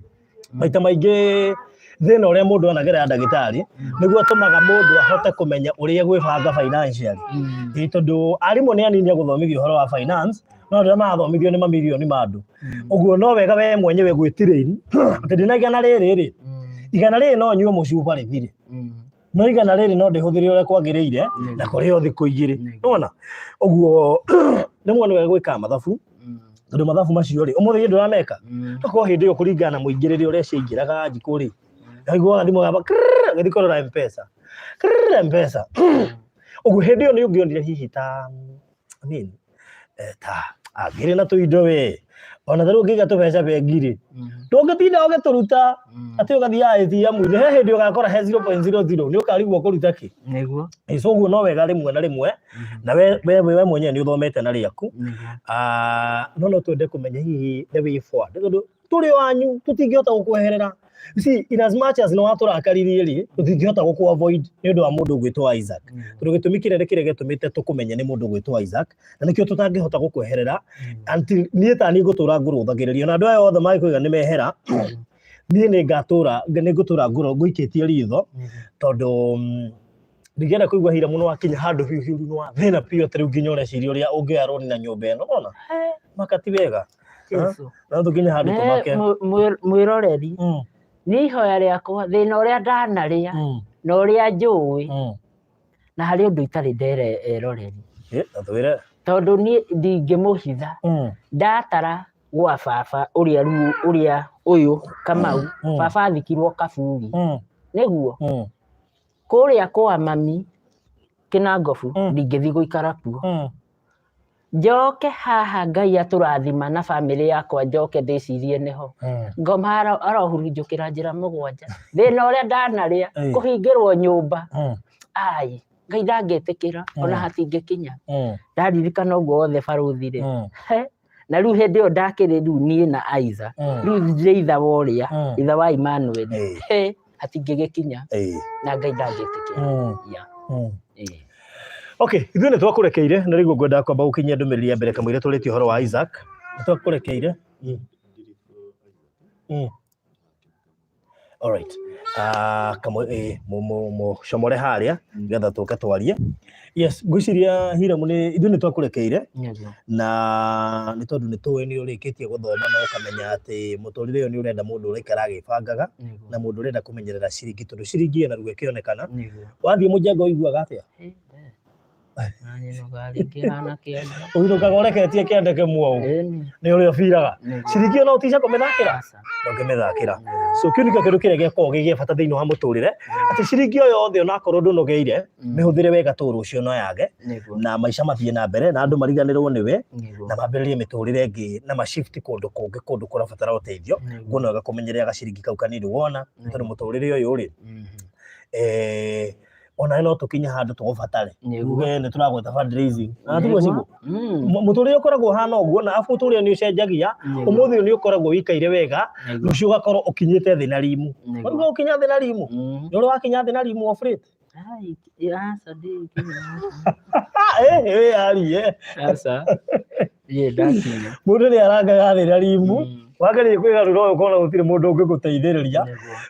maita maingĩ thĩna ũrĩa mũndũ anagerera ndagĩtarĩ nĩguo ũtũmaga mũndũ ahote kũmenya ũrĩa gwĩbanga financially. Ĩĩ tondũ arimũ nĩ anini a gũthomithio ũhoro wa finance, no andũ arĩa marathomithio nĩ mamirioni ma andũ. Ũguo no wega we mwenyewe gwĩtirĩini atĩ ndĩna igana rĩrĩ rĩ, igana rĩrĩ no nyue mũcuba rĩthire. No igana rĩrĩ no ndĩhũthĩre ũrĩa kwagĩrĩire na kũrĩo thikũ igĩrĩ. Nĩwona? Ũguo rĩmwe nĩ wega gwĩkaga mathabu tondũ mathabu macio rĩ, ũmũthĩ ndũrameka. Tokorwo hĩndĩ ĩyo kũringana na mũingĩ rĩrĩa ũrĩa ciaingĩraga njikũ rĩ, ndaiguaga thimũ yamba krrrr, ngĩthiĩ kũrora M-Pesa. Krrrr, M-Pesa. Ũguo hĩndĩ ĩyo nĩ ũngĩonire hihi ta, I mean, ta angĩrĩ na tũindo we, ona ta rĩu ũngĩiga tũbeca bengi rĩ, ndũngĩtinda ũgĩtũruta atĩ ũgathiaga ATM-inĩ, he hĩndĩ ũgakora he 0.00 nĩ ũkarigwo ũkũruta kĩ. Nĩguo. Ĩ, so ũguo no wega rĩmwe na rĩmwe, na we mwenyewe nĩ ũthomete na rĩaku. Nĩguo. Ah, no twende kũmenya hihi the way forward tondũ tũrĩ o anyu tũtingĩhota gũkweherera. You see, in as much as nĩ watũrakaririe rĩ, tũtingĩhota gũkũ avoid nĩ ũndũ wa mũndũ ũgwĩtwo Isaac. Tondũ gĩtũmi kĩnene kĩrĩa gĩatũmĩte tũkũmenye nĩ mũndũ ũgwĩtwo Isaac, na nĩkĩo tũtangĩhota gũkweherera until niĩ ta niĩ ngũtũra ngũrũthagĩrĩria. Na andũ aya othe mangĩkũiga nĩ mehera, niĩ nĩ ngatũra nĩ ngũtũra ngũikĩtie ritho tondũ ndingĩenda kũigua hira mũno wakinya handũ biũ biũ nĩ wa thĩna biũ atĩ rĩu nginya ũreciria ũrĩa ũngĩoya rũni na nyũmba ĩno ona maka ti wega. Jesu. No tũkinye handũ tũmake. Mwĩroreri, nĩ ihoya rĩakwa thĩna ũrĩa ndanarĩa na ũrĩa njũĩ na harĩ ũndũ itarĩ ndera eroreri. Na twĩre. Tondũ niĩ ndingĩmũhitha. Ndatara gwa baba ũrĩa rĩu ũrĩa ũyũ Kamau, baba athikirwo kaburi. Nĩguo? Kũrĩa kwa mami Kĩnangobu ndingĩthiĩ gũikara kuo. Njoke haha Ngai atũrathima na bamĩrĩ yakwa njoke ndĩcirie nĩho. Ngoma arohurunjũkĩra njĩra mũgwanja. Thĩna ũrĩa ndanarĩa, kũhingĩrwo nyũmba. Ai, Ngai ndangĩtĩkĩra, ona hatingĩkinya. Ndaririkana ũguo wothe barũthi rĩ. He, na rĩu hĩndĩ ĩyo ndakĩrĩ rĩu niĩ na Aiza. Rĩu ndĩ itha wa ũrĩa, itha wa Emmanuel. He, hatingĩgĩkinya. Na Ngai ndangĩtĩkĩra. Yeah. Okay, ithuĩ nĩ twakũrekeire na rĩu ngwendaga kwamba gũkinyia ndũmĩrĩri ya mbere kamũira tũrĩtie ũhoro wa Isaac. Nĩ twakũrekeire. Alright. Mũcomore harĩa nĩgetha tũke twarie. Yes, ngwĩciria Hiram nĩ ithuĩ nĩ twakũrekeire na nĩ tondũ nĩ tũĩ nĩ ũrĩkĩtie gũthoma na ũkamenya atĩ mũtũrĩre ũyũ nĩ ũrenda mũndũ ũraikara agĩbangaga na mũndũ ũrenda kũmenyerera ciringi tondũ ciringi ĩna ruo ĩkĩonekana. Wathiĩ mũjengo ũiguaga atĩa? Ũinũkaga ũreketie kĩande kĩmwe ũũ nĩ ũrĩa ũbiraga. Ciringi ĩyo no ũtice kũmĩthakĩra? Ndũngĩmĩthakĩra. So kĩu nĩkĩo kĩndũ kĩrĩa gĩkoragwo gĩ gĩa bata thĩinĩ wa mũtũrĩre atĩ ciringi o yothe onakorwo ndũnogeire mĩhũthĩre wega tondũ rũciũ no yage na maica mathiĩ na mbere na andũ mariganĩrwo nĩwe na mambĩrĩrie mĩtũrĩre ĩngĩ na ma shift kũndũ kũngĩ kũndũ kũrabatara ũteithio. Nguona wega kũmenyerera gaciringi kau kanini wona tondũ mũtũrĩre ũyũ rĩ onawe no tũkinye handũ tũgũbatare tuge nĩ tũragwĩta fundraising na tiguo ciguo mũtũrĩre ũkoragwo ũhana ũguo na abu mũtũrĩre nĩ ũcenjagia ũmũthĩ ũyũ nĩ ũkoragwo ũikaire wega rũciũ ũgakorwo ũkinyĩte thĩ na rimu. Ũguo ũkinya thĩ na rimu nĩ ũrĩ wakinya thĩ na rimu of late? Mũndũ nĩ arangaga thĩ na rimu wageria kwĩgarũra ũyũ ũkona gũtirĩ mũndũ ũngĩgũteithĩrĩria.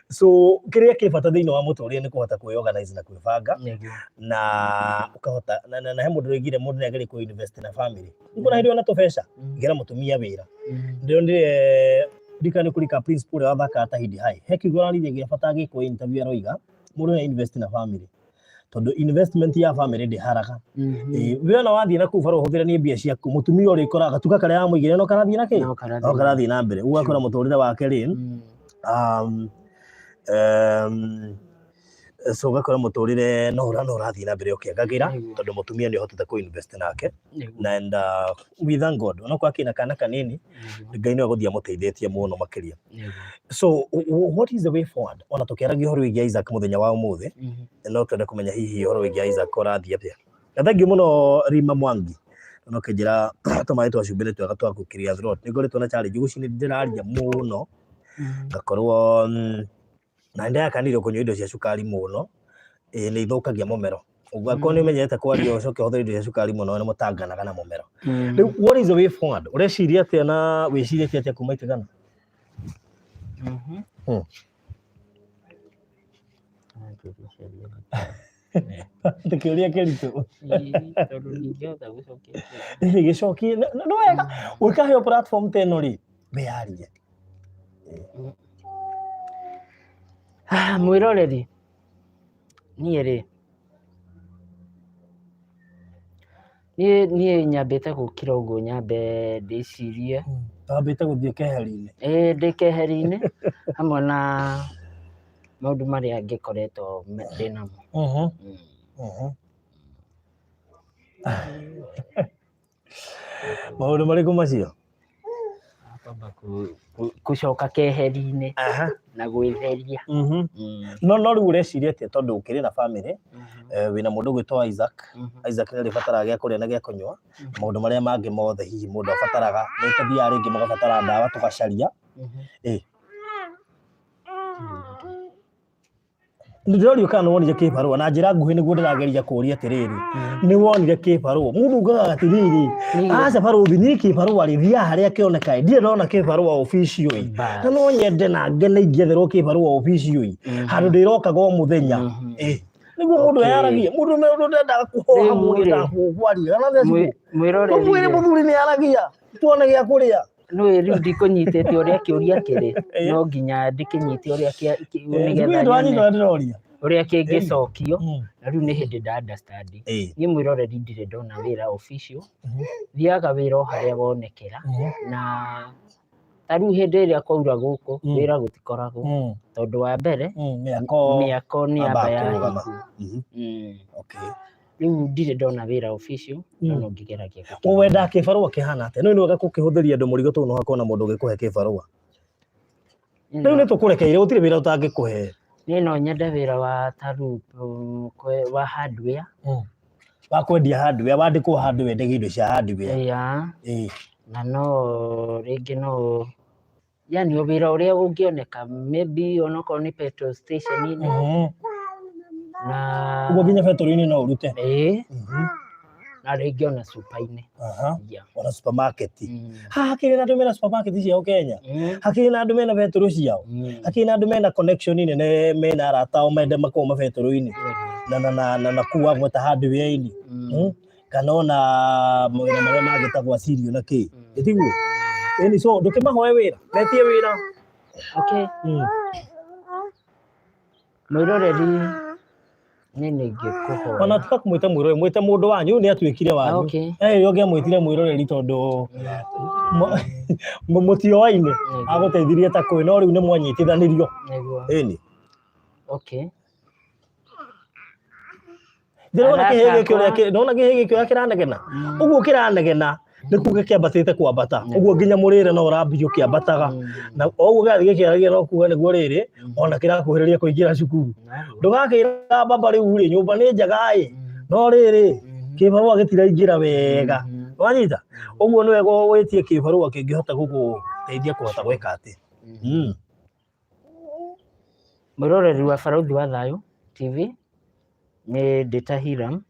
So kĩrĩa kĩ bata thĩinĩ wa mũtũrĩre nĩ kũhota kwĩ organize na kwĩbanga na ũkahota na he mũndũ ũroigire mũndũ nĩ agerie kũ invest na family. Nĩkuona hĩndĩ ĩyo na tũbeca igĩra mũtumia wĩra. Ndĩronire ndirikana nĩ kũrika principal ũrĩa wathakaga Tahidi High. He kiugo araririe gĩa bata agĩkwo interview aroiga mũndũ nĩ invest na family. Tondũ investment ya family ndĩharaga. We ona wathiĩ na kũu bara ũhũthĩranie mbia ciaku mũtumia ũrĩa ũkoraga gatuka karĩa wamũigĩire no karathiĩ na kĩ? No karathiĩ na mbere. Ũgakora mũtũrĩre wake rĩ, So ũgakora mũtũrĩre no ũra no ũrathiĩ na mbere ũkĩagagĩra Nĩguo. tondũ mũtumia nĩ ũhotete kũ invest nake. Nĩguo. Na and we thank God onokorwo akĩna kana kanini, Nĩguo. Ngai nĩwe gũthiĩ amũteithĩtie mũno makĩria. Nĩguo. So what is the way forward? Ona tũkĩaragia ũhoro wĩgiĩ Isaac mũthenya wa ũmũthĩ, no twende kũmenya hihi ũhoro wĩgiĩ Isaac ũrathiĩ atĩa. Na thank you mũno Rima Mwangi, na ũkĩnjĩra tũmaĩ twa cumbĩ nĩ twega twa gũkiria throat. Nĩ ngoretwo na challenge gũcinĩ ndĩraria mũno, ngakorwo na nĩ ndĩrakanire kũnyua indo cia cukari mũno, ĩĩ nĩ ithũkagia mũmero. Ũguo angĩkorwo nĩ ũmenyerete kwaria ũcoke ũhũthĩre indo cia cukari mũno nĩ mũtanganaga na mũmero. Rĩu what is the way forward? Ũreciria atĩa na wĩcirĩtie atĩa kuma Itigana? Nĩ kĩũria kĩritũ. Tondũ ndingĩhota gũcokia. Gĩcokie nĩ wega ũkaheo platform ta ĩno rĩ, wĩyarie. Ah, mwĩroreri, niĩ rĩ, niĩ nyambĩte gũkira ũguo nyambe ndĩcirie. Wambĩte gũthiĩ keheri-inĩ. Ĩĩ ndĩ keheri-inĩ hamwe na maũndũ marĩa ngĩkoretwo ndĩ namo. Maũndũ marĩkũ macio? Kwamba gũcoka keheri-inĩ na gwĩtheria. No no rĩu ũreciria atĩa tondũ ũkĩrĩ na famĩlĩ, wĩna mũndũ ũgwĩtwo Isaac. Isaac nĩ arĩbataraga gĩa kũrĩa na gĩa kũnyua, maũndũ marĩa mangĩ mothe hihi mũndũ abataraga, nĩ tũthiaga rĩngĩ mũgabatara ndawa tũgacaria. Ĩ. Ndĩrorio kana nĩwonire kĩbarũa na njĩra nguhĩ nĩguo ndĩrageria kũria atĩrĩrĩ, nĩwonire kĩbarũa? Mũndũ ugaga atĩrĩrĩ, aca barũthi, niĩ kĩbarũa rĩ, thiaga harĩa kĩoneka ĩ, ndirĩ ndona kĩbarũa official ĩ, na no nyende na ngene ingĩetherwo kĩbarũa official ĩ, handũ ndĩrokaga o mũthenya ĩ, nĩguo mũndũ eyaragia. Mũndũ ndendaga kũhoha, Rĩu mũndũ rĩ, endaga kwaria. Kana nĩ Mwĩroreri mwĩrĩ rĩ, mũthuri nĩ aragia tuone gĩa kũrĩa. Nĩũĩ rĩu ndikũnyitĩte ũrĩa kĩũria kĩrĩ, no nginya ndĩkĩnyite ũrĩa nĩgetha Ndwanyita nyone ũrĩa ndĩroria. Ũrĩa kĩngĩcokio. Na rĩu nĩ hĩndĩ nda understand. Niĩ mwĩroreri ndirĩ ndona wĩra official, thiaga wĩra o harĩa wonekera, na ta rĩu hĩndĩ ĩrĩa kwaura gũkũ, wĩra gũtikoragwo, tondũ wa mbere Mĩako mĩako nĩ yambaga yamba kũrũgama. yahingwo. Rĩu ndirĩ ndona wĩra official, no no ngĩgeragia gũkĩona. Wendaga kĩbarũa kĩhana atĩa? Nĩũĩ nĩ wega gũkĩhũthĩria andũ mũrigo tondũ no hakorwo na mũndũ ũngĩkũhe kĩbarũa. Rĩu nĩ tũkũrekeire, gũtirĩ wĩra ũtangĩkũhe. Niĩ no nyende wĩra wa ta rĩu wa hardware. Wa kwendia hardware, wandĩkwo handũ wendagie indo cia hardware. Yeah. Na no rĩngĩ no yani o wĩra ũrĩa ũngĩoneka, maybe onokorwo nĩ petrol station-inĩ na Ũguo nginya betũrũ-inĩ no ũrute. Ĩĩ. Na rĩngĩ ona super-inĩ. Yeah. Ona supermarket. Haha hakĩrĩ na andũ mena supermarket ciao Kenya. Hakĩrĩ na andũ mena betũrũ ciao. Hakĩrĩ na andũ mena connection nene, mena arata ao mende makorwo mabetũrũ-inĩ. Na kũu wagweta hardware-inĩ. Kana ona mawĩra marĩa mangĩ ta gwa cereal na kĩ. Ĩtiguo? Ĩni, so ndũkĩmahoe wĩra, metie wĩra. Okay. Mwĩroreri, niĩ nĩ ingĩkũhoya. Ona tiga kũmwĩta mwĩroreri, mwĩte mũndũ wanyu, nĩ atuĩkire wanyu. Eh, ũngĩamwĩtire mwĩroreri tondũ mũtioaine, agũteithirie ta kũĩ, no rĩu nĩ mwanyitithanirio. Nĩguo. Ĩni. Okay. Ndĩrona Arata kĩhĩ gĩkĩ ũrĩa akwa. ndĩrona kĩhĩ gĩkĩ ũrĩa kĩranegena. Ũguo kĩranegena nĩ kuga kĩambatĩte kwambata. Ũguo nginya mũrĩre no ũrambia ũkĩambataga. Na o ũguo gĩrathiĩ gĩkĩaragia no kuga nĩguo rĩrĩ, ona kĩrakuhĩrĩria kũingĩra cukuru. Ndũgakĩra baba rĩu rĩ, nyũmba nĩ njega ĩ, no rĩrĩ, kĩbarũa gĩtiraingĩra wega. Wanyita? Ũguo nĩ wega wĩtie kĩbarũa kĩngĩhota gũgũteithia kũhota gwĩka atĩ. Mwĩroreri wa Barũthi wa Thayũ TV, nĩ ndĩ ta Hiram,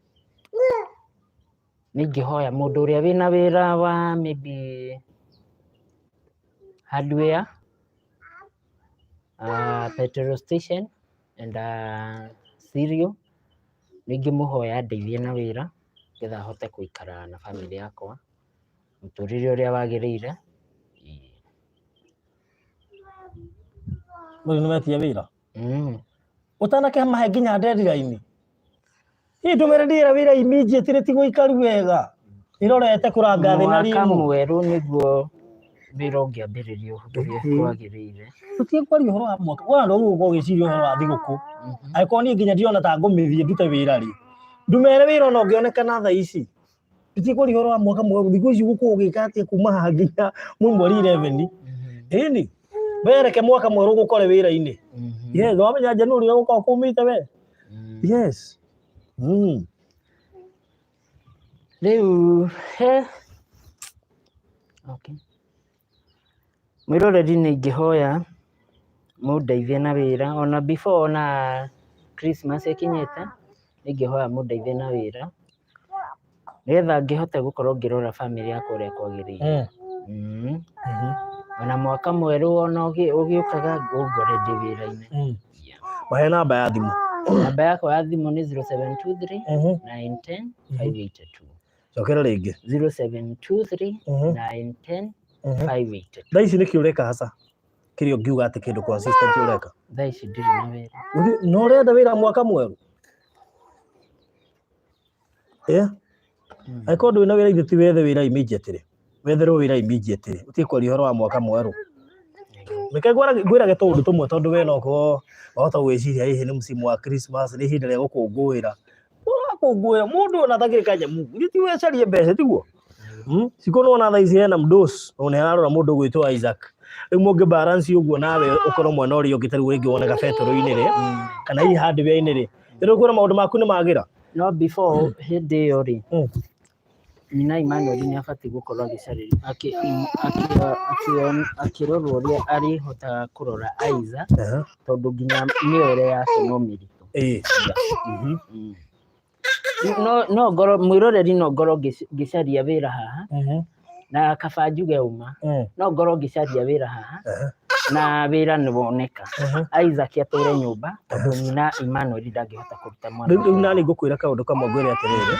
nĩ ingĩhoya mũndũ ũrĩa wĩna wĩra wa maybe hardware, petrol station and cereal, nĩ ingĩmũhoya andeithie na wĩra nĩgetha hote gũikara na bamĩrĩ yakwa mũtũrĩre ũrĩa wagĩrĩire. Rĩu nĩ wetia wĩra? Ũtanakĩmahe nginya deadline? Ĩ ndũmĩrĩri ĩrĩa wĩra immediately ti gũikaru wega. Ĩrorete kũranga thĩ na Mwaka rimũ. mwerũ nĩguo Wĩra ũngĩambĩrĩrio ũrĩa kwagĩrĩire. Tũtige kwaria ũhoro wa mwaka wona ndũgũ gũkorwo ũgĩciria ũhoro wa thigũkũ. Angĩkorwo niĩ nginya ndirona ta ngũmĩthiĩ ndute wĩra rĩ, ndumere wĩra ona ũngĩonekana thaa ici. Tũtige kwaria ũhoro wa mwaka mwerũ, thikũ ici ũgũkorwo ũgĩka atĩa kuma haha nginya mwĩ mweri 11? Ĩni, we reke mwaka mwerũ ũgũkore wĩra-inĩ. Yes, wamenya January ũgũkorwo kũmĩte we. Yes. Rĩu he okay. Mwĩroreri nĩ ingĩhoya mũndeithie na wĩra ona before ona Christmas ĩkinyĩte, nĩ ingĩhoya mũndeithie na wĩra nĩgetha ngĩhote gũkorwo ngĩrora bamĩrĩ yakwa ũrĩa kwagĩrĩire. Ona mwaka mwerũ ona ũgĩũkaga ũngore ndĩ wĩra-inĩ. Mahe namba ya thimũ. Namba yakwa ya thimũ nĩ 0723 910 582. Cokera rĩngĩ. 0723 910 582. Thaa ici nĩkĩ ũreka hasa? Kĩrĩa ũngiuga atĩ kĩndũ consistent ũreka? Thaa ici ndirĩ na wĩra. No ũrenda wĩra mwaka mwerũ? Yeah. Angĩkorwo ndũrĩ na wĩra ithuĩ ti wethe wĩra immediately. Wetherwo wĩra immediately. Ũtige kwaria ũhoro wa mwaka mwerũ. Reke ngwĩrage tũũndũ tũmwe tondũ we no ũkorwo wahota gwĩciria hihi nĩ msimu wa Christmas, nĩ ihinda rĩa gũkũngũĩra. Ũrakũngũĩra mũndũ ona atakĩrĩ kanyamũ. Githĩ ti we ũcarie mbeca tiguo? Cikũ nĩwona thaa ici hena mdos na nĩ ararora mũndũ ũgwĩtwo Isaac. Rĩu mũngĩ balance ũguo nawe ũkorwo mwena ũrĩa ũngĩ ta rĩu rĩngĩ wone gabetũrũ-inĩ rĩ, kana hihi hardware-inĩ rĩ. Rĩu ũkuona maũndũ maku nĩ magĩra. No before hĩndĩ ĩyo rĩ, nyina Emmanuel nĩ abatiĩ gũkorwo agĩcarĩrio akĩrorwo ũrĩa arĩhotaga kũrora Isaac tondũ nginya mĩoere yake no mĩritũ. No ngorwo mwĩroreri no ngorwo ngĩcaria wĩra haha na kaba njuge uma, no ngorwo ngĩcaria wĩra haha na wĩra nĩ woneka, Isaac atũre nyũmba tondũ nyina Emmanuel ndangĩhota kũruta mwana. Rĩu nani ngũkwĩra kaũndũ kamwe ngwĩre atĩrĩrĩ,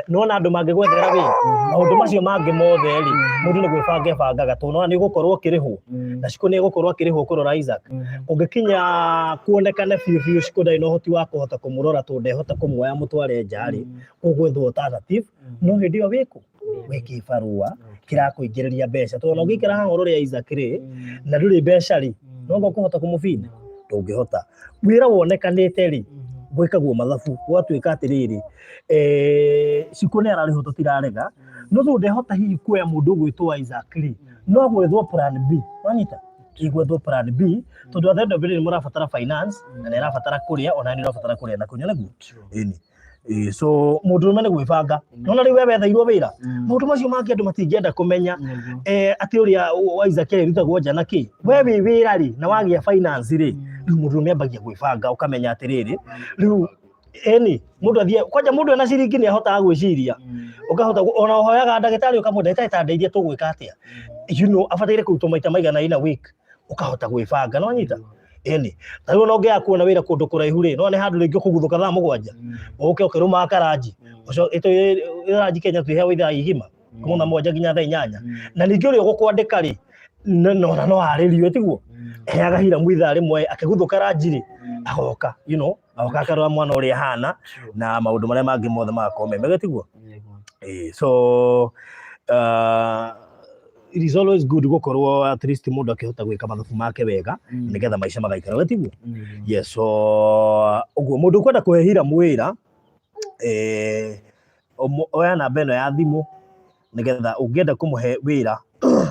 nĩwona andũ mangĩgwethera wĩra maũndũ macio mangĩ mothe rĩ, mũndũ nĩ gwĩbanga ebangaga tondũ nĩwona nĩ ũgũkorwo ũkĩrĩhwo na Shiko nĩ egũkorwo akĩrĩhwo kũrora Isaac. Kũngĩkinya kuonekane biũ biũ Shiko ndarĩ na ũhoti wa kũhota kũmũrora tondũ ndehota kũmuoya mũtware nja rĩ, ũgwethwo alternative, no hĩndĩ ĩyo wĩkũ wĩ kĩbarũa kĩrakũingĩrĩria mbeca tondũ ona ũngĩikara haha ũrore Isaac rĩ na ndũrĩ mbeca rĩ, no anga ũkũhota kũmũbinda? Ndũngĩhota. Wĩra wonekanĩte rĩ, gwĩkagwo mathabu gwatuĩka atĩrĩrĩ, Shiko nĩ ararĩhwo tũtirarega, no tondũ ndehota hihi kuoya mũndũ ũgwĩtwo Isaac rĩ, no gwethwo plan B, wanyita? Gwethwo plan B tondũ at the end of the day nĩ mũrabatara finance na nĩ arabatara kũrĩa ona nĩ ũrabatara kũrĩa na kũnyua nĩguo. Ĩni. So mũndũrũme nĩ gwĩbanga. Nona rĩu we wetheirwo wĩra, maũndũ macio mangĩ andũ matingĩenda kũmenya atĩ ũrĩa wa Isaac arĩrutagwo nja na kĩ. We wĩ wĩra rĩ na wagĩa finance rĩ, rĩu mũndũrũme ambagia gwĩbanga ũkamenya atĩrĩrĩ, rĩu ĩni mũndũ athiĩ kwanja mũndũ ena ciringi nĩ ahotaga gwĩciria, ũkahota ona ũhoyaga ndagĩtarĩ ũkamwĩra ndagĩtarĩ ta ndeithia tũgwĩka atĩa, abataire kũrutwo maita maigana in a week, ũkahota gwĩbanga no nyita. Ĩni ta rĩu ona ũngĩaga kuona wĩra kũndũ kũraihu rĩ, no nĩ handũ rĩngĩ ũkũguthũka thaa 7 ũke ũkĩrũmaga karanji ũcio ranji Kenya twĩheagwo ithaa igima kuma thaa 7 nginya thaa 8, na ningĩ ũrĩa ũgũkwandĩka rĩ no no arĩrio tiguo, heaga Hiramu ithaa rĩmwe akĩguthũka ranji rĩ, agoka agoka akarora mwana ũrĩa ahana na maũndũ marĩa mangĩ mothe magakorwo me mega tiguo. So it is always good gũkorwo at least mũndũ akĩhota gwĩka mathabu make wega nĩgetha maica magaikara wega tiguo. Yes, so ũguo mũndũ ũkwenda kũhe Hiramu wĩra, oya namba ĩno ya thimũ nĩgetha ũngĩenda kũmũhe wĩra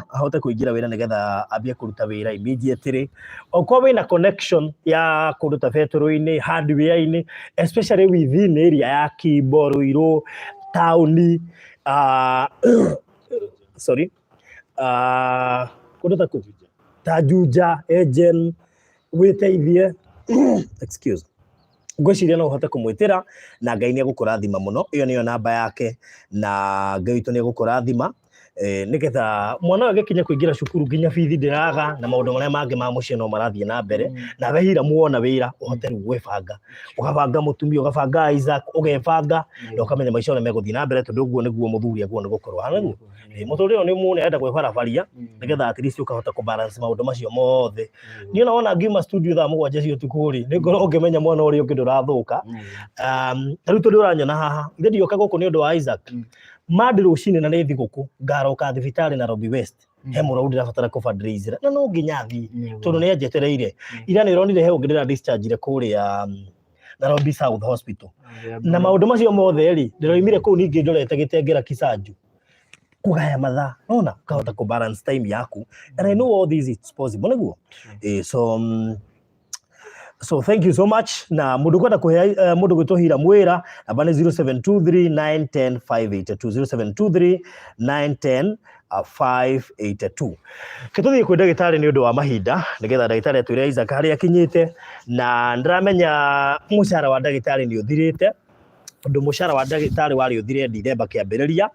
ahote kũingĩra wĩra nĩgetha ambie kũruta wĩra immediately. Okorwo wĩna connection ya kũndũ ta betũrũ-inĩ, hardware-inĩ, especially within area ya Kimbo, Ruiru, taũni, sorry, kũndũ ta kũu ta Juja, Egen, wĩteithie, excuse, ngwĩciria no ũhote kũmwĩtĩra na Ngai nĩ egũkũrathima mũno. Ĩyo nĩyo namba yake na Ngai witũ nĩ egũkũrathima nĩgetha mwana ũyũ agĩkinya kũingĩra cukuru nginya bithi ndĩraga na maũndũ marĩa mangĩ ma mũciĩ no marathiĩ na mbere, nawe Hiramu wona wĩra ũhote rĩu gwĩbanga, ũgabanga mũtumia, ũgabanga Isaac, ũgebanga na ũkamenya maica ũrĩa megũthiĩ na mbere tondũ ũguo nĩguo mũthuri agĩrĩirwo nĩ gũkorwo hana nĩguo. Mũtũrĩre ũyũ nĩ mũndũ arenda gwĩbarabaria nĩgetha at least ũkahota kũ balance maũndũ macio mothe. Niĩ ona wona ngiuma studio thaa 7 cia ũtukũ rĩ, nĩ ngoragwo ngĩmenya mwana ũrĩa ũngĩ ndũrathũka. Ta rĩu tondũ ũranyona haha, ithe ndioka gũkũ nĩ ũndũ wa Isaac. Mandi rũcinĩ na nĩ thigũkũ, ngaroka thibitarĩ Nairobi West. He mũrwaru ndĩrabatara kũ fundraise na no nginya thiĩ tondũ nĩ anjetereire. Ira nĩ ũronire he ũngĩ ndĩra discharge kũrĩa Nairobi South Hospital. Na maũndũ macio mothe rĩ, ndĩroimire kũu ningĩ ndorete Gĩtengera Kisanju kũgaya mathaa, nona ũkahota kũ balance time yaku, and I know all this it's possible, nĩguo. So so thank you so much. Na mũndũ kwenda kũhe mũndũ gwĩtwo Hira mwĩra, namba nĩ 0723910582, 0723 582. Ke tũthiĩ kwĩ ndagĩtarĩ nĩ ũndũ wa mahinda, nĩgetha ndagĩtarĩ atwĩre Isaac harĩa akinyĩte. Na ndĩramenya mũcara wa ndagĩtarĩ nĩ ũthirĩte, tondũ mũcara wa ndagĩtarĩ warĩ ũthire Dithemba kĩambĩrĩria,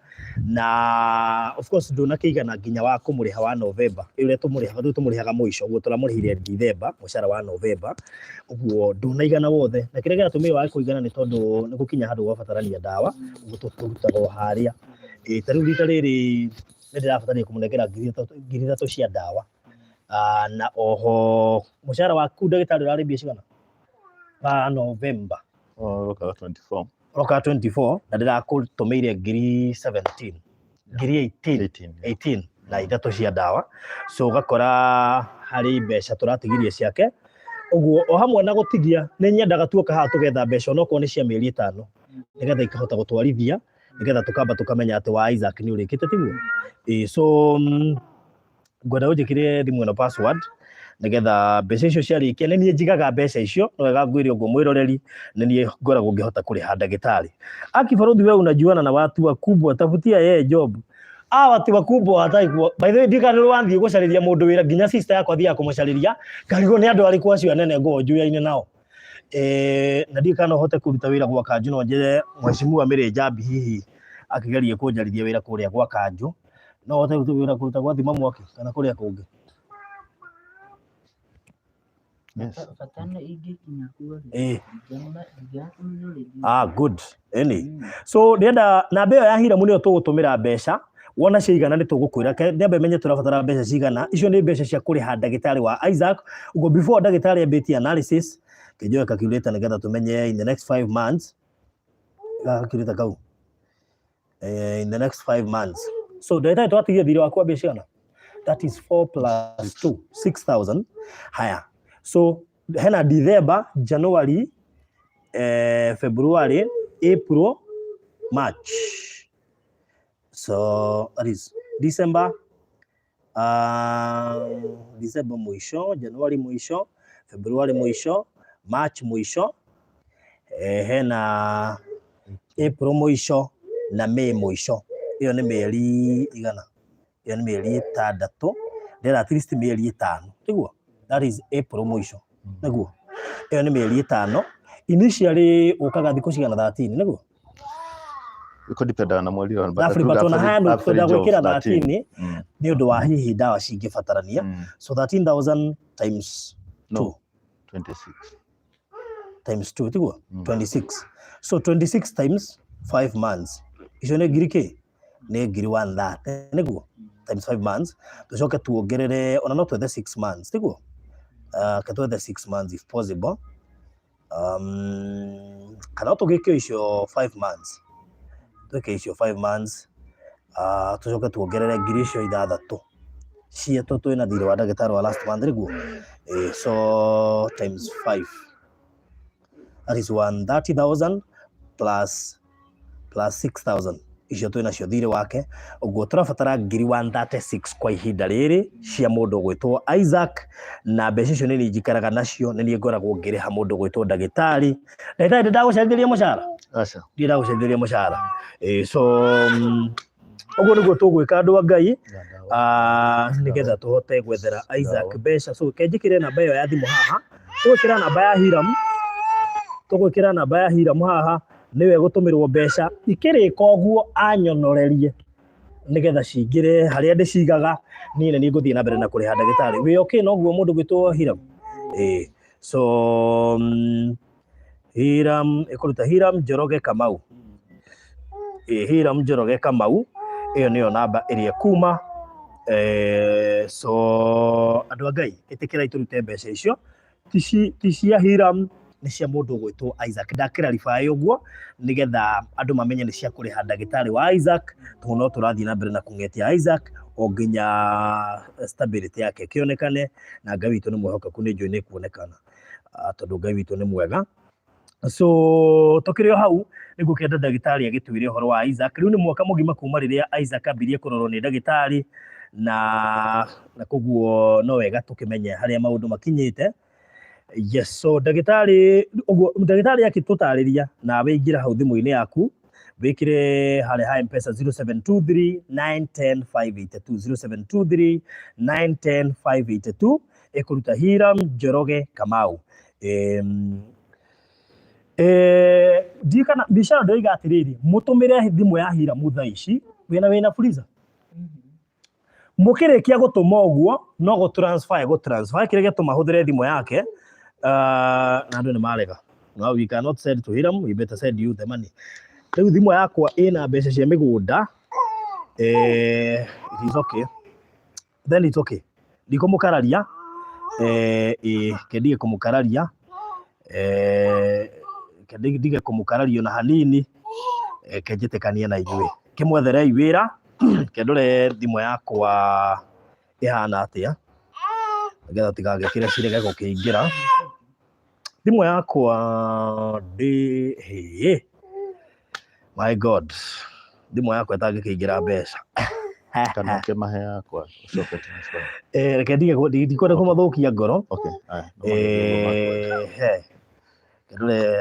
na of course ndũnakĩigana nginya wa kũmũrĩha wa November ũrĩa tũmũrĩhaga. Rĩu tũmũrĩhaga mũico, ũguo tũramũrĩhire Dithemba mũcara wa November, ũguo ndũnaigana wothe. Na kĩrĩa kĩratũmire wage kũigana nĩ tondũ nĩ gũkinya handũ gwabatarania ndawa, ũguo tũrutaga o harĩa. Ĩ ta rĩu rita rĩrĩ nĩ ndĩrabatarire kũmũnengera 3000 cia ndawa. Na oho mũcara waku ndagĩtarĩ ũrarĩ mbia cigana wa November? Ũrokaga 24. Ũrokaga 24, na ndĩrakũtũmĩire ngiri 17, ngiri 18. 18, yeah. 18 na ithatũ cia ndawa. So ũgakora harĩ mbeca tũratigirie ciake. Ũguo o hamwe na gũtigia, nĩ nyendaga tuoka haha tũgetha mbeca onokorwo nĩ cia mĩeri 5, nĩgetha ikahota gũtwarithia, nĩgetha tũkamba tũkamenya atĩ wa Isaac nĩ ũrĩkĩte, tiguo? Ĩĩ. So ngwenda ũnjĩkĩre thimũ ĩno password, nĩgetha mbeca icio ciarĩkia, nĩ niĩ njigaga mbeca icio. Nĩ wega ngwĩre ũguo mwĩroreri, nĩ niĩ ngoragwo ngĩhota kũrĩha ndagĩtarĩ. Aki baruthi, we unajuana na watu wakubwa, tafutia yeye job. Hawa watu wakubwa hataki kuwa. By the way, ndika nĩ wathiĩ gũcarĩria mũndũ wĩra, nginya sister yakwa thiaga kũmũcarĩria, ngarigwo nĩ andũ arĩkũ acio anene ngoragwo njũyaine nao. Na ndiũĩ kana no hote kũruta wĩra gwa kanjũ, no njĩre mheshimiwa Mary Njambi hihi akĩgerie kũnjarithia wĩra kũrĩa gwa kanjũ. No hote kũruta wĩra kũruta gwa Thima Mwaki kana kũrĩa kũngĩ. Yes. Bata nĩ ingĩkinya kuo rĩ, ingĩaga kũmenya rĩngĩ. Ah, good. Ĩni. So ndĩrenda namba ĩyo ya Hiramu nĩyo tũgũtũmĩra mbeca. Wona ciaigana nĩ tũgũkwĩra. Ndĩambe menye tũrabatara mbeca cigana. Icio nĩ mbeca cia kũrĩha ndagĩtarĩ wa Isaac. Ũguo before ndagĩtarĩ ambĩtie analysis, kĩnjoe calculator nĩgetha tũmenye in the next 5 months. Calculator kau. In the next 5 months. So ndagĩtarĩ, twatigie thirĩ waku wa mbeca cigana? That is 4 plus 2, 6,000. Haya. So hena December, January, February, April, March. So that is December, December mũico, January mũico, February mũico, March mũico, hena April mũico na May mũico. Ĩyo nĩ mĩeri igana? Ĩyo nĩ mĩeri 6. Ndĩrenda at least mĩeri 5, tiguo? That is April mũico, nĩguo? Ĩyo nĩ mĩeri 5. Initially ũkaga thikũ cigana? 13, nĩguo? Ĩkũdipendaga na mweri ũyũ, but Roughly, but ona haya average twenda of gwĩkĩra 13. 13 nĩ ũndũ wa hihi ndawa cingĩbatarania. So 13,000 times No. 2. 26. Times 2, tiguo? Mm. 26. So 26 times 5 months, icio nĩ ngiri kĩ? Nĩ ngiri 130, nĩguo? Times 5 months, tũcoke tuongerere, ona no twethe 6 months, tiguo? Ke twethe 6 months if possible, kana no tũgĩke icio 5 months, twĩke icio 5 months, tũcoke tuongerere ngiri icio ithathatũ cietwo twĩna thirĩ wa ndagĩtarĩ wa last month, nĩguo? So times 5, that is 130,000 plus 6,000 icio twĩ nacio thirĩ wake. Ũguo tũrabatara ngiri 136 kwa ihinda rĩrĩ cia mũndũ ũgwĩtwo Isaac. Na mbeca icio nĩ niĩ njikaraga nacio, nĩ niĩ ngoragwo ngĩrĩha mũndũ ũgwĩtwo ndagĩtarĩ. Ndagĩtarĩ, ndĩ ndagũcenjeria mũcara? Aca. Ndirĩ ndagũcenjeria mũcara. So ũguo nĩguo tũgwĩka, andũ a Ngai, nĩgetha tũhote gwethera Isaac mbeca. So kenjĩkĩre namba ĩyo ya thimũ haha. Tũgwĩkĩra namba ya Hiram, tũgwĩkĩra namba ya Hiram haha, nĩwe gũtũmĩrwo mbeca. Ikĩrĩka ũguo anyonorerie nĩgetha cingĩre harĩa ndĩcigaga, niĩ nĩ niĩ ngũthiĩ na mbere na kũrĩha ndagĩtarĩ. Wĩ okay noguo, mũndũ gwĩtwo Hiram? Ĩĩ. So Hiram ĩkũruta Hiram Njoroge Kamau. Ĩĩ, Hiram Njoroge Kamau, ĩyo nĩyo namba ĩrĩa ĩkuma. So andũ a Ngai, ĩtĩkĩrai tũrute mbeca icio. Ti cia Hiram. Nĩ cia mũndũ ũgwĩtwo Isaac. Ndakĩra ribaĩ ũguo nĩgetha andũ mamenye nĩ cia kũrĩha ndagĩtarĩ wa Isaac, tondũ no tũrathiĩ na mbere na kũng'etia Isaac o nginya stability yake ĩkĩonekane, na Ngai witũ nĩ mwĩhokeku, nĩ njũĩ nĩ ĩkuonekana, tondũ Ngai witũ nĩ mwega. So tũkĩrĩ o hau nĩguo kenda ndagĩtarĩ agĩtwĩre ũhoro wa Isaac. Rĩu nĩ mwaka mũgima kuma rĩrĩa Isaac ambirie kũrorwo nĩ ndagĩtarĩ, na koguo no wega tũkĩmenye harĩa maũndũ makinyĩte. Yes, so ndagĩtarĩ ũguo ndagĩtarĩ akĩtũtarĩria, nawe ingĩra hau thimũ-inĩ yaku wĩkĩre harĩa ha M-Pesa 0723 910 582, 0723 910 582, ĩkũruta Hiram Njoroge Kamau. Ndiũĩ kana Michelle ndĩroiga atĩrĩrĩ, mũtũmĩre thimũ ya Hiram thaa ici wĩna freezer. Mũkĩrĩkia gũtũma ũguo no gũ transfer gũ transfer kĩrĩa gĩatũma hũthĩre thimũ yake, na andũ nĩ marega. No we cannot send to Hiram, we better send you the money. Rĩu thimũ yakwa ĩna mbeca cia mĩgũnda, it is okay. Then it's okay. Ndikũmũkararia, ĩ ke ndige kũmũkararia, ke ndige kũmũkararia ona hanini, ke njĩtĩkanie na inyuĩ. Kĩmwetherei wĩra, ke ndore thimũ yakwa ĩhana atĩa, nĩgetha tigagĩkĩre cirege gũkĩingĩra. Thimũ yakwa ndĩ hĩ, my God, thimũ yakwa ĩtangĩkĩingĩra mbeca. Kana ũkĩmahe yakwa ũcoke transfer. Reke ndige ndikwenda kũmathũkia ngoro. Okay, aya, no mahũthĩre makwa. He ndore,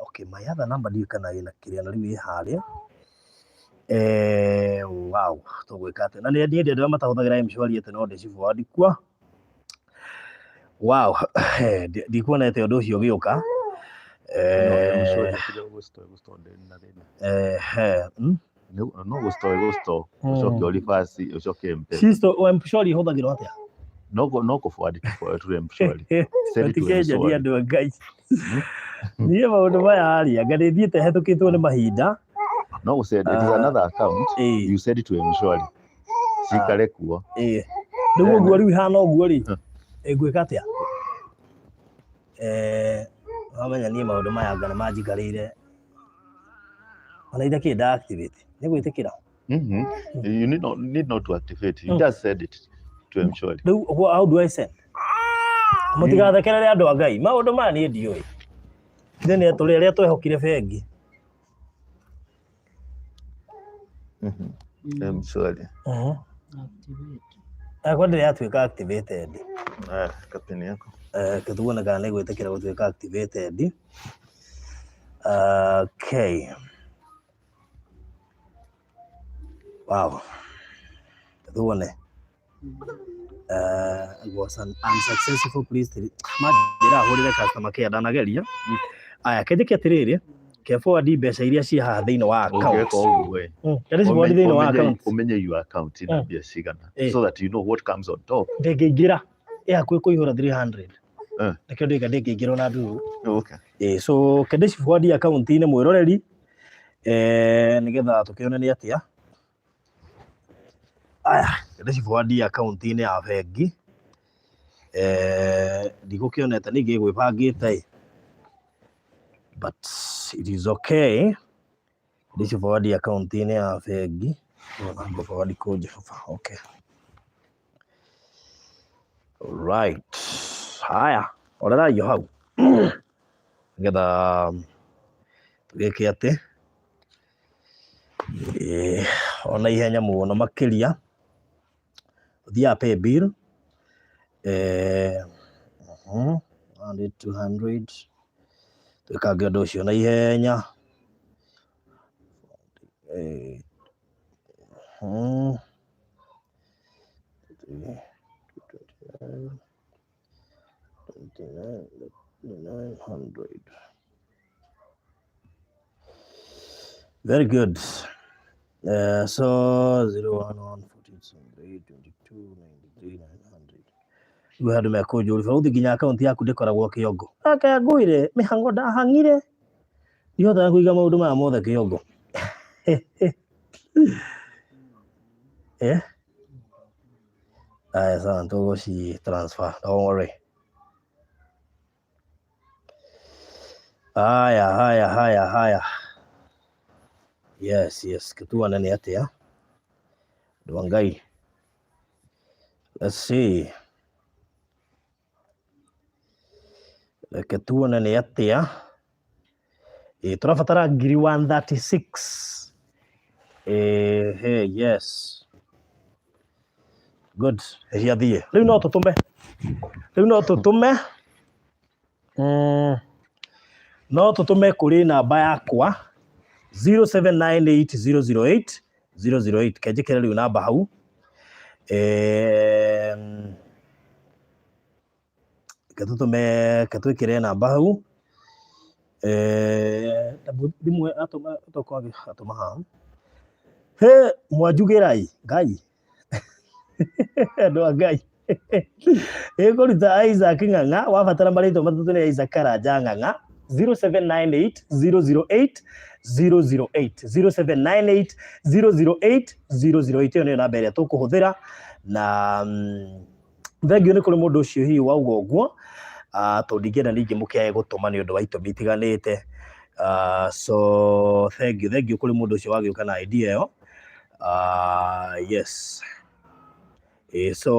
okay, my other number ndiũĩ kana ĩna kĩrĩa na rĩu ĩ harĩa. Wow, tũgwĩka atĩa? Na nĩ ndiendete arĩa matahũthagĩra M-Shwari atĩ no ndĩci forward kuo. Wow, ndikuonete ũndũ ũcio ũgĩũka. No, M-Shwari kĩrĩa ũgũ-store, ĩgũ-store ndĩrĩ na thĩna. He, No gũ-store ĩgũ-store, ũcoke ũ reverse, ũcoke M-Pesa. Sisto, M-Shwari ĩhũthagĩrwo atĩa? No kũ forward to M-Shwari. Send to Mũtikenjorie M-Shwari. andũ a Ngai. Niĩ maũndũ maya rĩ, anga nĩ thiĩte hetũkĩtwo nĩ mahinda. No gũ send, it is another account, you send it to M-Shwari. Cikare kuo. Ĩĩ. Rĩu ũguo rĩu ihana ũguo rĩ, ngwĩka atĩa? Wamenya niĩ maũndũ maya anga nĩ manjikarĩire. Ona ithe kĩ nda activate? Nĩ gwĩtĩkĩra. You need not to activate. You just send it to M-Shwari. Rĩu ũguo how do I send? Mũtigathekerere andũ a Ngai. Maũndũ maya niĩ ndiũĩ. Ithuĩ nĩ tũrĩ arĩa twehokire bengi. M-Shwari. Yakwa ndĩrĩ yatuĩka activated. Aya, kapini yako. Reke tuone kana nĩ gwĩtĩkĩra gũtuĩka activated. Okay. Wow. Tuone. Was an unsuccessful, please. Manjĩra hũrĩre customer care, ndanageria. Aya, kenjĩke atĩrĩrĩ, ke forward mbeca iria ciĩ haha thĩinĩ wa account. Ũngĩka ũguo ĩ, Kende ci forward thĩinĩ wa account. Ũmenye your account ina mbia cigana so that you know what comes on top. Ndĩngĩingĩra. Ĩ hakuhĩ kũihũra 300. Nĩkĩo ndĩga ndĩngĩingĩra ona ndurũ. Ĩ, so kende ci forward account-inĩ mwĩroreri, nĩgetha tũkĩone nĩ atĩa. Aya, kende ci forward account-inĩ ya bengi. Ndigũkĩonete ningĩ gwĩbangĩte ĩ. But it is okay. Ndĩci forward account-inĩ ya bengi. Ngũ forward kũ Jehova. Okay. Right. Haya, orerai o hau. Nĩgetha tũgĩke atĩ ona ihenya mũno makĩria. Ũthiaga pay bill. 100, 200. Twĩkange ũndũ ũcio na ihenya. 29, 900. Very good. So 0, 1, 1, 14, 8, 22, 93, 900. Rĩu handũ mekũnjũria bauthi nginya akaunti yaku ndĩkoragwo kĩongo. Aka ngwĩre mĩhango ndahang'ire. Ndihotaga kũiga maũndũ maya mothe kĩongo. Eh? Aya sawa, tũgũci transfer. Don't worry. Haya, haya, haya, haya. Yes, yes, tuone nĩ atĩa. Andũ a Ngai. Let's see. Reke tuone nĩ atĩa. Ĩ, tũrabatara ngiri 136. Ehe, yes. Good. Ciathiĩ. Rĩu no tũtũme. Rĩu no tũtũme. No tũtũme kũrĩ namba yakwa 0798 008 008. Kenjĩkĩre rĩu namba hau. Reke tũtũme, reke twĩkĩre namba hau. Thimũ atũma tokorwo atũma haha. He mwanjugĩra ĩ Ngai. Andũ a Ngai. Ĩkũruta Isaac Ng'ang'a, wabatara marĩtwa matatũ nĩ Isaac Karanja Ng'ang'a, 0798 008 008, 0798 008 008. Ĩyo nĩyo namba ĩrĩa tũkũhũthĩra na thengiũ nĩ kũrĩ mũndũ ũcio hihi wauga ũguo, tondũ ndingĩenda ningĩ mũkĩage gũtũma nĩ ũndũ wa itũmi itiganĩte. So thengiũ, thengiũ kũrĩ mũndũ ũcio wagĩũka na idea ĩyo. Yes. So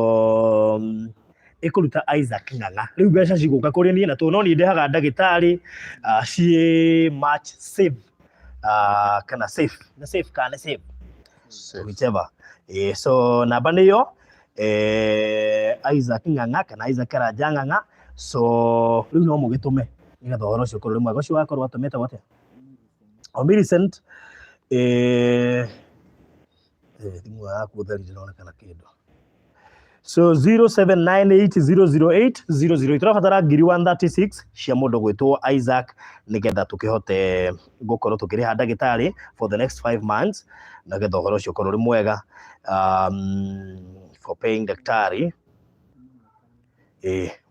ĩkũruta Isaac Ng'ang'a. Rĩu mbeca cigũka kũrĩ niĩ na tondũ no niĩ ndĩhaga ndagĩtarĩ, ciĩ much safe, kana safe, nĩ safe kana nĩ safe? Safe. Whichever. So namba nĩyo Isaac Ng'ang'a kana Isaac Karanja Ng'ang'a. So rĩu no mũgĩtũme nĩgetha ũhoro ũcio ũkorwo ũrĩ mwega. Ũcio wakorwo atũmĩte atĩa? O Millicent, thimũ yaku ũtheri ndĩronekana kĩndũ. So 0798008008 tũrabatara ngiri 136 cia mũndũ gwĩtwo Isaac nĩgetha tũkĩhote gũkorwo tũkĩrĩha ndagĩtarĩ for the next 5 months nĩgetha ũhoro ũcio ũkorwo ũrĩ mwega, for paying daktari,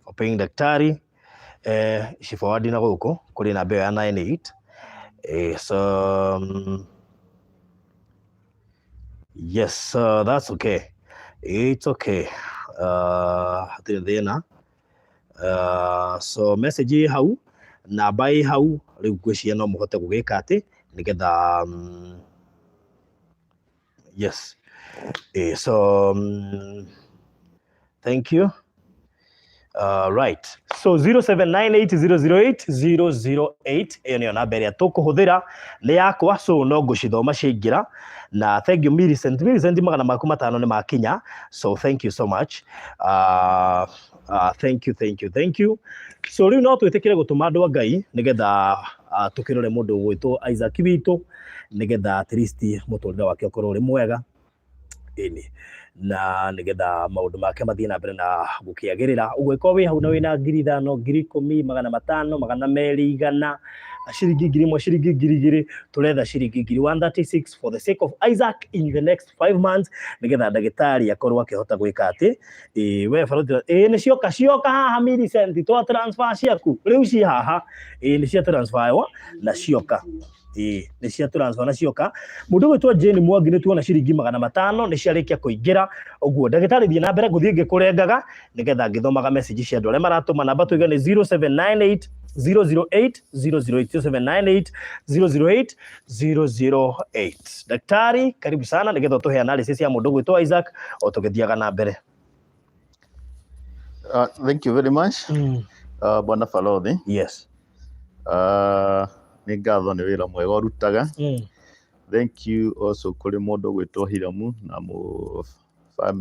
for paying daktari, ici forward na gũkũ kũrĩ namba ĩyo ya 98. So yes, that's okay. It's okay. Hatirĩ thĩna. So message ĩ hau, namba ĩ hau, rĩu ngwĩciria no mũhote gũgĩka atĩ nĩgetha yes. So thank you. Right. So 0798008008 ĩyo nĩyo namba ĩrĩa tũkũhũthĩra nĩ yakwa, so no ngũcithoma ciaingĩra. Na thank you Millicent. Millicent, magana maku matano nĩ makinya, so thank you so much. Thank you, thank you, thank you. So rĩu no twĩtĩkĩre gũtũma andũ a Ngai nĩgetha tũkĩrore mũndũ ũgwĩtwo Isaac witũ nĩgetha at least mũtũrĩre wake ũkorwo ũrĩ mwega. Ĩni na nĩgetha maũndũ make mathiĩ na mbere na gũkĩagĩrĩra. Ũguo ĩkorwo wĩ hau na wĩna ngiri ithano, ngiri ikũmi, magana matano, magana merĩ, igana, ciringi ngiri ĩmwe, ciringi ngiri igĩrĩ, tũretha ciringi ngiri 136 for the sake of Isaac in the next 5 months nĩgetha ndagĩtarĩ akorwo akĩhota gwĩka atĩ. Ĩ we barothi, ĩ nĩ cioka, cioka haha Millicent, twa transfer ciaku rĩu ci haha. Ĩ nĩ cia transfer na cioka. Ĩ nĩ cia transfer na cioka. Mũndũ ũgwĩtwo Jane Mwangi nĩ tuona ciringi magana matano nĩ ciarĩkia kũingĩra. Ũguo ndagĩtarĩ thiĩ na mbere gũthiĩ ngĩkũrengaga nĩgetha ngĩthomaga message cia andũ arĩa maratũma. Namba tuiga nĩ 0798 008 008, 0798 008 008. Daktari, karibu sana nĩgetha ũtũhe analysis ya mũndũ ũgwĩtwo Isaac o tũgĩthiaga na mbere. Thank you very much. Bwana Balothi. Yes. Nĩ ngatho nĩ wĩra mwega ũrutaga. Thank you also kũrĩ mũndũ ũgwĩtwo Hiramu na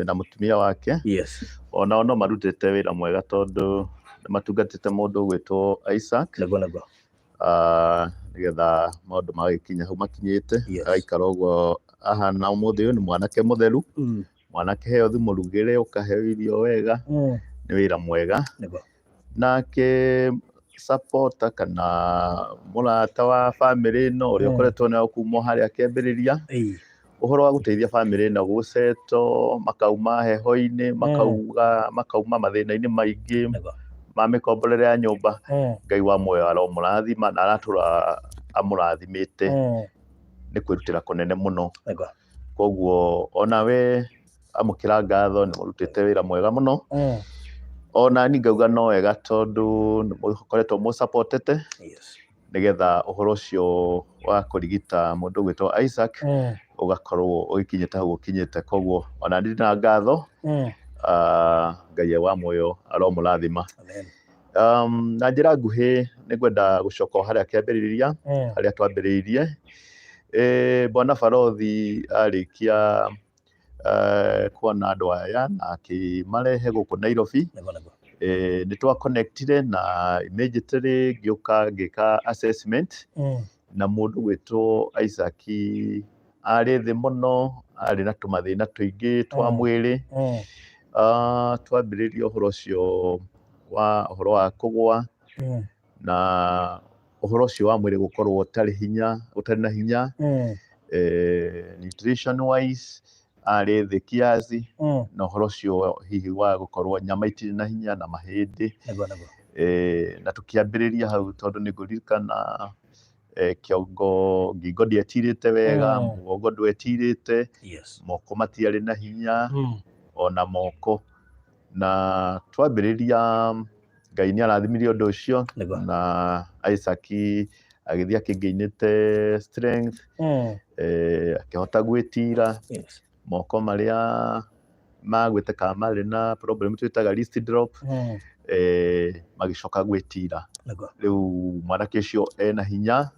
na mũtumia wake. Yes. Onao no marutĩte wĩra mwega tondũ nĩ matungatĩte mũndũ ũgwĩtwo Isaac. Nĩguo, nĩguo. Nĩgetha maũndũ magagĩkinya hau makinyĩte. Yes. Agaikara ũguo ahana ũmũthĩ ũyũ nĩ mwanake mũtheru. Mwanake heo thimũ rugĩre ũkaheo irio wega. Nĩ wĩra mwega. Nĩguo. Nake supporter kana mũrata wa family ĩno ũrĩa ũkoretwo nayo kuma harĩa kĩambĩrĩria. Ũhoro wa gũteithia family ĩno gũceto, makauma heho-inĩ, makauga, makauma mathĩna-inĩ maingĩ ma mĩkomborere ya nyũmba. Ngai wa muoyo aromũrathima na aratũra amũrathimĩte. Nĩ kwĩrutĩra kũnene mũno. Koguo onawe amũkĩra ngatho nĩ mũrutĩte wĩra mwega mũno. Ona niĩ ngauga no wega tondũ nĩ mũkoretwo mũsupportete. Yes. Nĩgetha ũhoro ũcio wa kũrigita mũndũ ũgwĩtwo Isaac ũgakorwo ũgĩkinyĩte hau ũkinyĩte. Koguo ona ndĩ na ngatho, Ngai wa muoyo aromũrathima. Amen. Na njĩra nguhĩ nĩ ngwenda gũcoka o harĩa kĩambĩrĩria, harĩa twambĩrĩirie. Bwana Barothi arĩkia kuona andũ aya na akĩmarehe gũkũ Nairobi, Nĩguo, nĩguo. Nĩ twa connectire na immediately ngĩũka ngĩka assessment na mũndũ gwĩtwo Isaac arĩ thĩ mũno, arĩ na tũmathĩna tũingĩ twa mwĩrĩ. Twambĩrĩria ũhoro ũcio wa ũhoro wa kũgũa na ũhoro ũcio wa mwĩrĩ gũkorwo ũtarĩ hinya, ũtarĩ na hinya, nutrition wise arĩ thĩ kiasi, na ũhoro ũcio hihi wa gũkorwo nyama itirĩ na hinya na mahĩndĩ. Nĩguo, nĩguo. Na tũkĩambĩrĩria hau tondũ nĩ ngũririkana kĩongo ngingo ndĩetirĩte wega, mũgongo ndwetirĩte, moko matiarĩ na hinya, ona moko. Na twambĩrĩria Ngai nĩ arathimirie ũndũ ũcio na Isaac agĩthiĩ akĩngĩinĩte strength, akĩhota gwĩtira, moko marĩa magwĩte marĩ na problem twĩtaga wrist drop, magĩcoka gwĩtira. Rĩu mwanake ũcio ena hinya,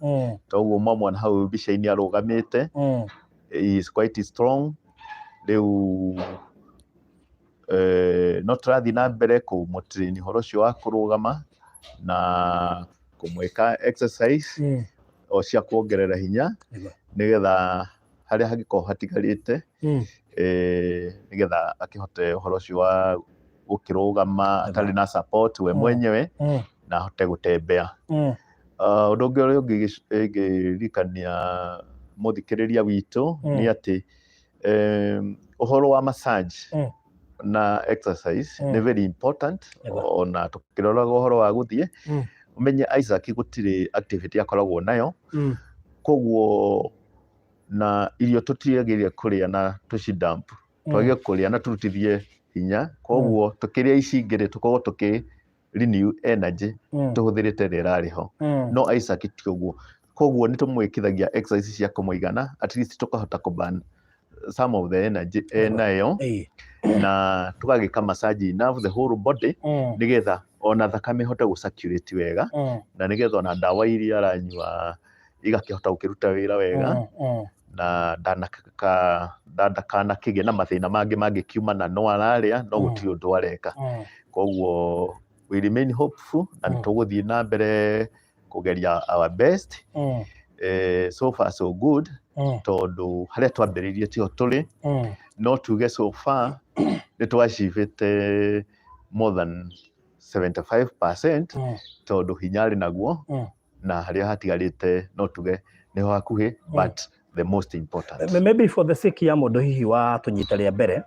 toguo mwamwona hau mbica-inĩ arũgamĩte, he is quite strong. Rĩu no tũrathiĩ na mbere kũmũtrain ũhoro ũcio wa kũrũgama na kũmwĩka exercise o cia kuongerera hinya, nĩgetha harĩa hangĩkorwo hatigarĩte, nĩgetha akĩhote ũhoro ũcio wa gũkĩrũgama atarĩ na support we mwenyewe, na ahote gũtembea. Ũndũ ũngĩ ũrĩa ũngĩririkania mũthikĩrĩria witũ nĩ atĩ ũhoro wa massage na exercise nĩ very important, ona tũkĩroraga ũhoro wa gũthiĩ. Ũmenye Isaac gũtirĩ activity akoragwo nayo, koguo na irio tũtiagĩrĩire kũrĩa na tũcidump, twagĩrĩire kũrĩa na tũrutithie hinya. Koguo tũkĩrĩa ici ingĩ rĩ, tũkoragwo tũkĩ renew energy tũhũthĩrĩte ĩrĩa ĩrarĩ ho. No Isaac ti ũguo, koguo nĩ tũmwĩkithagia exercise cia kũmũigana, at least tũkahota kũ burn some of the energy enayo, na tũgagĩka massage enough the whole body, nĩgetha ona thakame ĩhote gũ circulate wega, na nĩgetha ona ndawa iria aranyua igakĩhota gũkĩruta wĩra wega, na ndakanakĩgĩe na mathĩna mangĩ mangĩkiumana. No ararĩa no gũtirĩ ũndũ areka. Koguo we remain hopeful na nĩ tũgũthiĩ na mbere kũgeria our best. So far so good, tondũ harĩa twambĩrĩirie tiho tũrĩ. No tuge so far nĩ twachivĩte more than 75%, tondũ hinya arĩ naguo, na harĩa hatigarĩte no tuge nĩho hakuhĩ, but the most important. Maybe for the sake ya mũndũ hihi wa tũnyita rĩa mbere,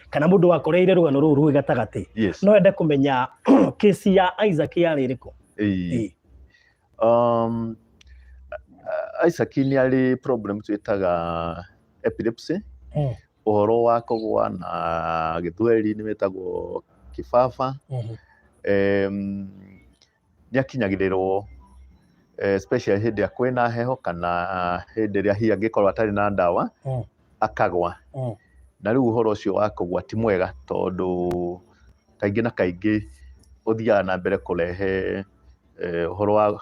kana mũndũ wakoreire rũgano rũu rwĩ gatagatĩ, no ende kũmenya kesi ya Isaac yarĩ ĩrĩkũ? Ĩĩ. Isaac nĩ arĩ problem twĩtaga epilepsy, ũhoro wa kũgũa, na gĩthweri nĩ wĩtagwo kĩbaba. Nĩ akinyagĩrĩrwo especially hĩndĩ ĩrĩa kwĩna heho kana hĩndĩ ĩrĩa hihi angĩkorwo atarĩ na ndawa, akagwa. Na rĩu ũhoro ũcio wa kũgwa ti mwega, tondũ kaingĩ na kaingĩ ũthiaga na mbere kũrehe ũhoro wa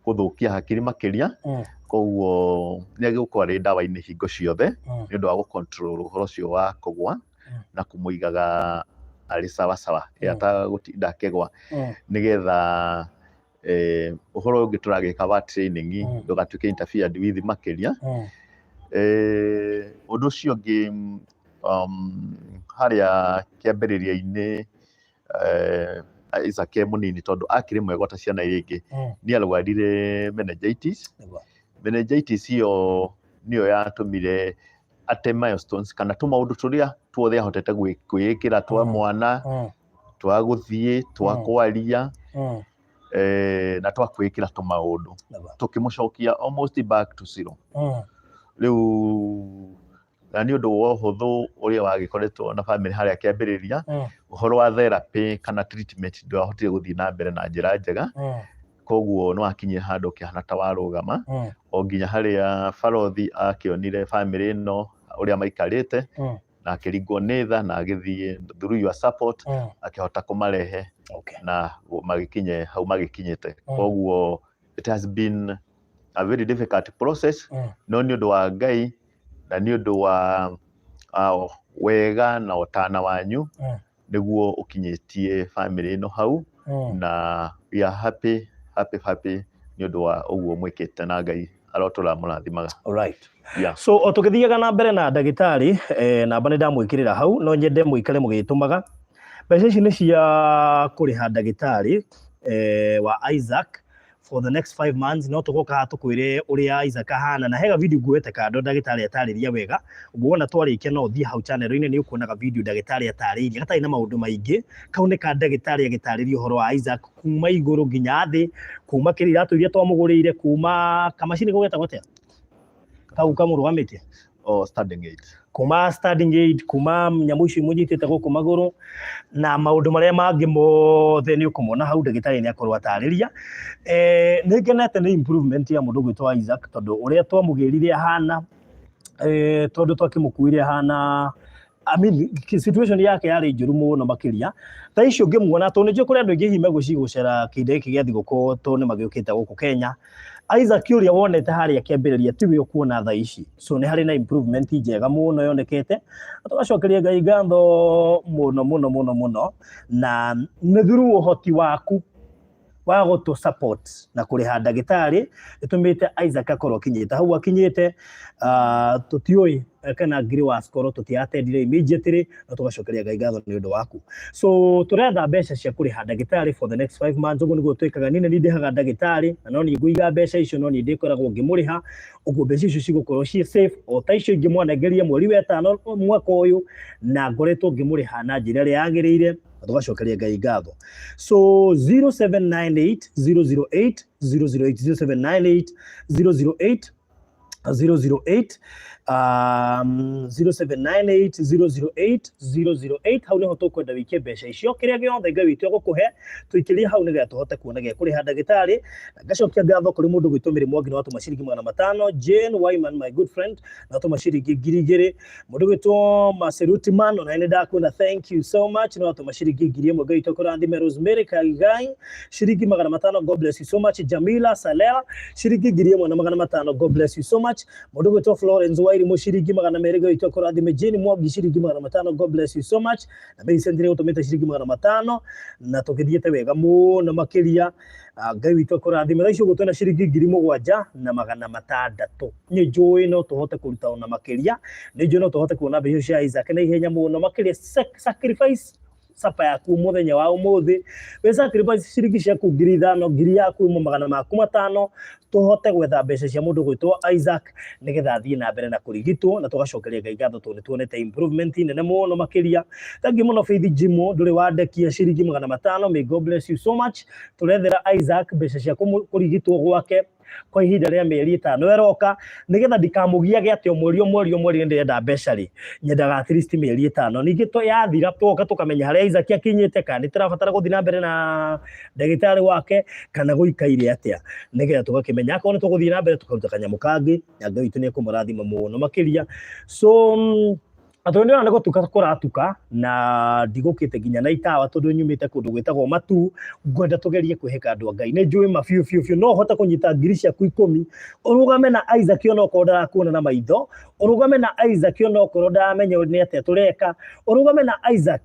gũthũkia hakiri makĩria. Koguo nĩ agĩrĩirwo gũkorwo arĩ ndawa-inĩ hingo ciothe nĩ ũndũ wa gũ control ũhoro ũcio wa kũgwa na kũmũigaga arĩ sawasawa, atagũtinda akĩgwa, nĩgetha ũhoro ũyũ ũngĩ tũragĩka wa training ndũgatuĩke interfered with makĩria. Ũndũ ũcio ũngĩ, harĩa kĩambĩrĩria-inĩ Isaac e mũnini, tondũ akĩrĩ mwega ta ciana iria ingĩ, nĩ arwarire meningitis. Meningitis ĩyo nĩyo yatũmire ate milestones kana tũmaũndũ tũrĩa tuothe ahotete kwĩĩkĩra twa mwana, twa gũthiĩ, twa kwaria, na twa kwĩĩkĩra tũmaũndũ, tũkĩmũcokia almost back to zero. Rĩu na nĩ ũndũ wa ũhũthũ ũrĩa wagĩkoretwo na family harĩa kĩambĩrĩria, ũhoro wa therapy kana treatment ndwahotire gũthiĩ na mbere na njĩra njega. Koguo nĩ wakinyire handũ ũkĩhana ta warũgama o nginya harĩa barothi akĩonire bamĩrĩ ĩno ũrĩa maikarĩte na akĩringwo nĩ tha na agĩthiĩ through your support akĩhota kũmarehe na magĩkinye hau magĩkinyĩte. Koguo it has been a very difficult process, no nĩ ũndũ wa Ngai na nĩ ũndũ wa wega na ũtana wanyu nĩguo ũkinyĩtie bamĩrĩ ĩno hau, na we are happy, happy, happy nĩ ũndũ wa ũguo mwĩkĩte, na Ngai arotũra mũrathimaga. Alright. Yeah. So o tũgĩthiaga na mbere na ndagĩtarĩ, namba nĩ ndamwĩkĩrĩra hau, no nyende mũikare mũgĩtũmaga. Mbeca ici nĩ cia kũrĩha ndagĩtarĩ wa Isaac for the next 5 months. No tũgoka haha tũkwĩre ũrĩa Isaac ahana, na hega video nguoete kando ndagĩtarĩ atarĩria wega. Ũguo wona twarĩkia, no ũthiĩ hau channel-inĩ, nĩ ũkuonaga video ndagĩtarĩ atarĩirie gatarĩ na maũndũ maingĩ. Kau nĩ ka ndagĩtarĩ agĩtarĩria ũhoro wa Isaac kuma igũrũ nginya thĩ, kuma kĩrĩa iratũ iria twamũgũrĩire, kuma kamacini kau getagwo atĩa kau kamũrũgamĩtie? Oh, standing aid. Kuma standing aid, kuma nyamũ icio imũnyitĩte gũkũ magũrũ na maũndũ marĩa mangĩ mothe, nĩ ũkũmona hau ndagĩtarĩ nĩ akorwo atarĩria. Nĩ ngenete nĩ improvement ya mũndũ ũgwĩtwo Isaac, tondũ ũrĩa twamũgĩrire ahana, tondũ twakĩmũkuire ahana, I mean, situation yake yarĩ njũru mũno makĩria. Thaa icio ngĩmuona, tondũ nĩnjũĩ kũrĩ andũ aingĩ hihi megwĩciria gũcera kĩhinda gĩkĩ gĩa thigũkũ, tondũ nĩ magĩũkĩte gũkũ Kenya. Isaac ũrĩa wonete harĩa kĩambĩrĩria tiwe ũkuona thaa ici, so nĩ harĩ na improvement njega mũno yonekete, na tũgacokeria Ngai ngatho mũno mũno mũno mũno, na nĩ through ũhoti waku wa gũtũ support na kũrĩha ndagĩtarĩ ĩtũmĩte Isaac akorwo akinyĩte hau akinyĩte. Tũtiũĩ kana ngiri wa cikorwo tũtiatendire immediately, na tũgacokeria Ngai ngatho nĩ ũndũ waku. So tũretha mbeca cia kũrĩha ndagĩtarĩ for the next 5 months. Ũguo nĩguo twĩkaga. Niĩ nĩ ndĩhaga ndagĩtarĩ na no niĩ ngũiga mbeca icio, no niĩ ndĩkoragwo ngĩmũrĩha. Ũguo mbeca icio cigũkorwo ciĩ safe o ta icio ingĩ mwanengeria mweri wa ĩtano mwaka ũyũ, na ngoretwo ngĩmũrĩha na njĩra ĩrĩa yagĩrĩire, na tũgacokeria Ngai ngatho. So 0798 008 008, 0798 008 008, 0798 008 008, hau niho tũkwenda wĩikie mbeca icio. Kĩrĩa gĩothe Ngai witũ egũkũhe, tũikĩrie hau nĩgetha tũhote kuona gĩa kũrĩha ndagĩtarĩ. Na ngacokia ngatho kũrĩ mũndũ gwĩtwo Mĩrĩ Mwangi, nĩ watũma ciringi 500. Jane Wyman, my good friend, nĩ watũma ciringi 2000. Mũndũ gwĩtwo Maseruti Man, ona nĩ ndakuona, thank you so much, nĩ watũma ciringi 1000. Ngai witũ akũrathime. Rosemary Kaigai, ciringi 500, God bless you so much. Jamila Salela, ciringi 1500, God bless you so much. Mũndũ gwĩtwo Florence Wairimu, ciringi 200, Ngai witũ akũrathime. Jane Mwangi, ciringi 500, God bless you so much. Na Millicent nĩ gũtũmĩte ciringi 500, na tũgĩthiĩte wega mũno makĩria. Ngai witũ akũrathime. Thaa ici ũguo twĩna ciringi 7600. Nĩ njũĩ no tũhote kũruta ona makĩria, nĩ njũĩ no tũhote kuona mbeca cia Isaac na ihenya mũno makĩria. Sacrifice sapa yaku mũthenya wa ũmũthĩ, wĩ sacrifice ciringi ciaku 5000, ngiri yaku ĩmwe, 500, tũhote gwetha mbeca cia mũndũ gwĩtwo Isaac nĩgetha athiĩ na mbere na kũrigitwo, na tũgacokeria Ngai ngatho tondũ nĩ tuonete improvement nene mũno makĩria. Thank you mũno. Faith Jimo, ndũrĩ wandekia, ciringi 500, may God bless you so much. Tũrethera Isaac mbeca cia kũrigitwo gwake kwa ihinda rĩa mĩeri 5 ĩroka, nĩgetha ndikamũgiage atĩ o mweri o mweri o mweri nĩ ndĩrenda mbeca rĩ. Nyendaga at least mĩeri 5, ningĩ to yathira twoka tũkamenya harĩa Isaac akinyĩte, kana nĩ tũrabatara gũthiĩ na mbere na ndagĩtarĩ wake kana gũikaire atĩa, nĩgetha tũgakĩmenya akorwo nĩ tũgũthiĩ na mbere tũkaruta kanyamũ kangĩ, na Ngai witũ nĩ ekũmũrathima mũno makĩria. So atũ nĩ nĩ gũtuka kũratuka, na ndigũkĩte nginya na itawa tondũ nyumĩte kũndũ gwĩtagwo Matu. Ngwenda tũgerie kwĩhĩka andũ a Ngai. Nĩ njũĩ ma biũ biũ biũ no ũhote kũnyita ngiri ciaku 10, ũrũgame na Isaac ona okorwo ndarakuona na maitho, ũrũgame na Isaac ona okorwo ndaramenya nĩ atĩa tũreka, ũrũgame na Isaac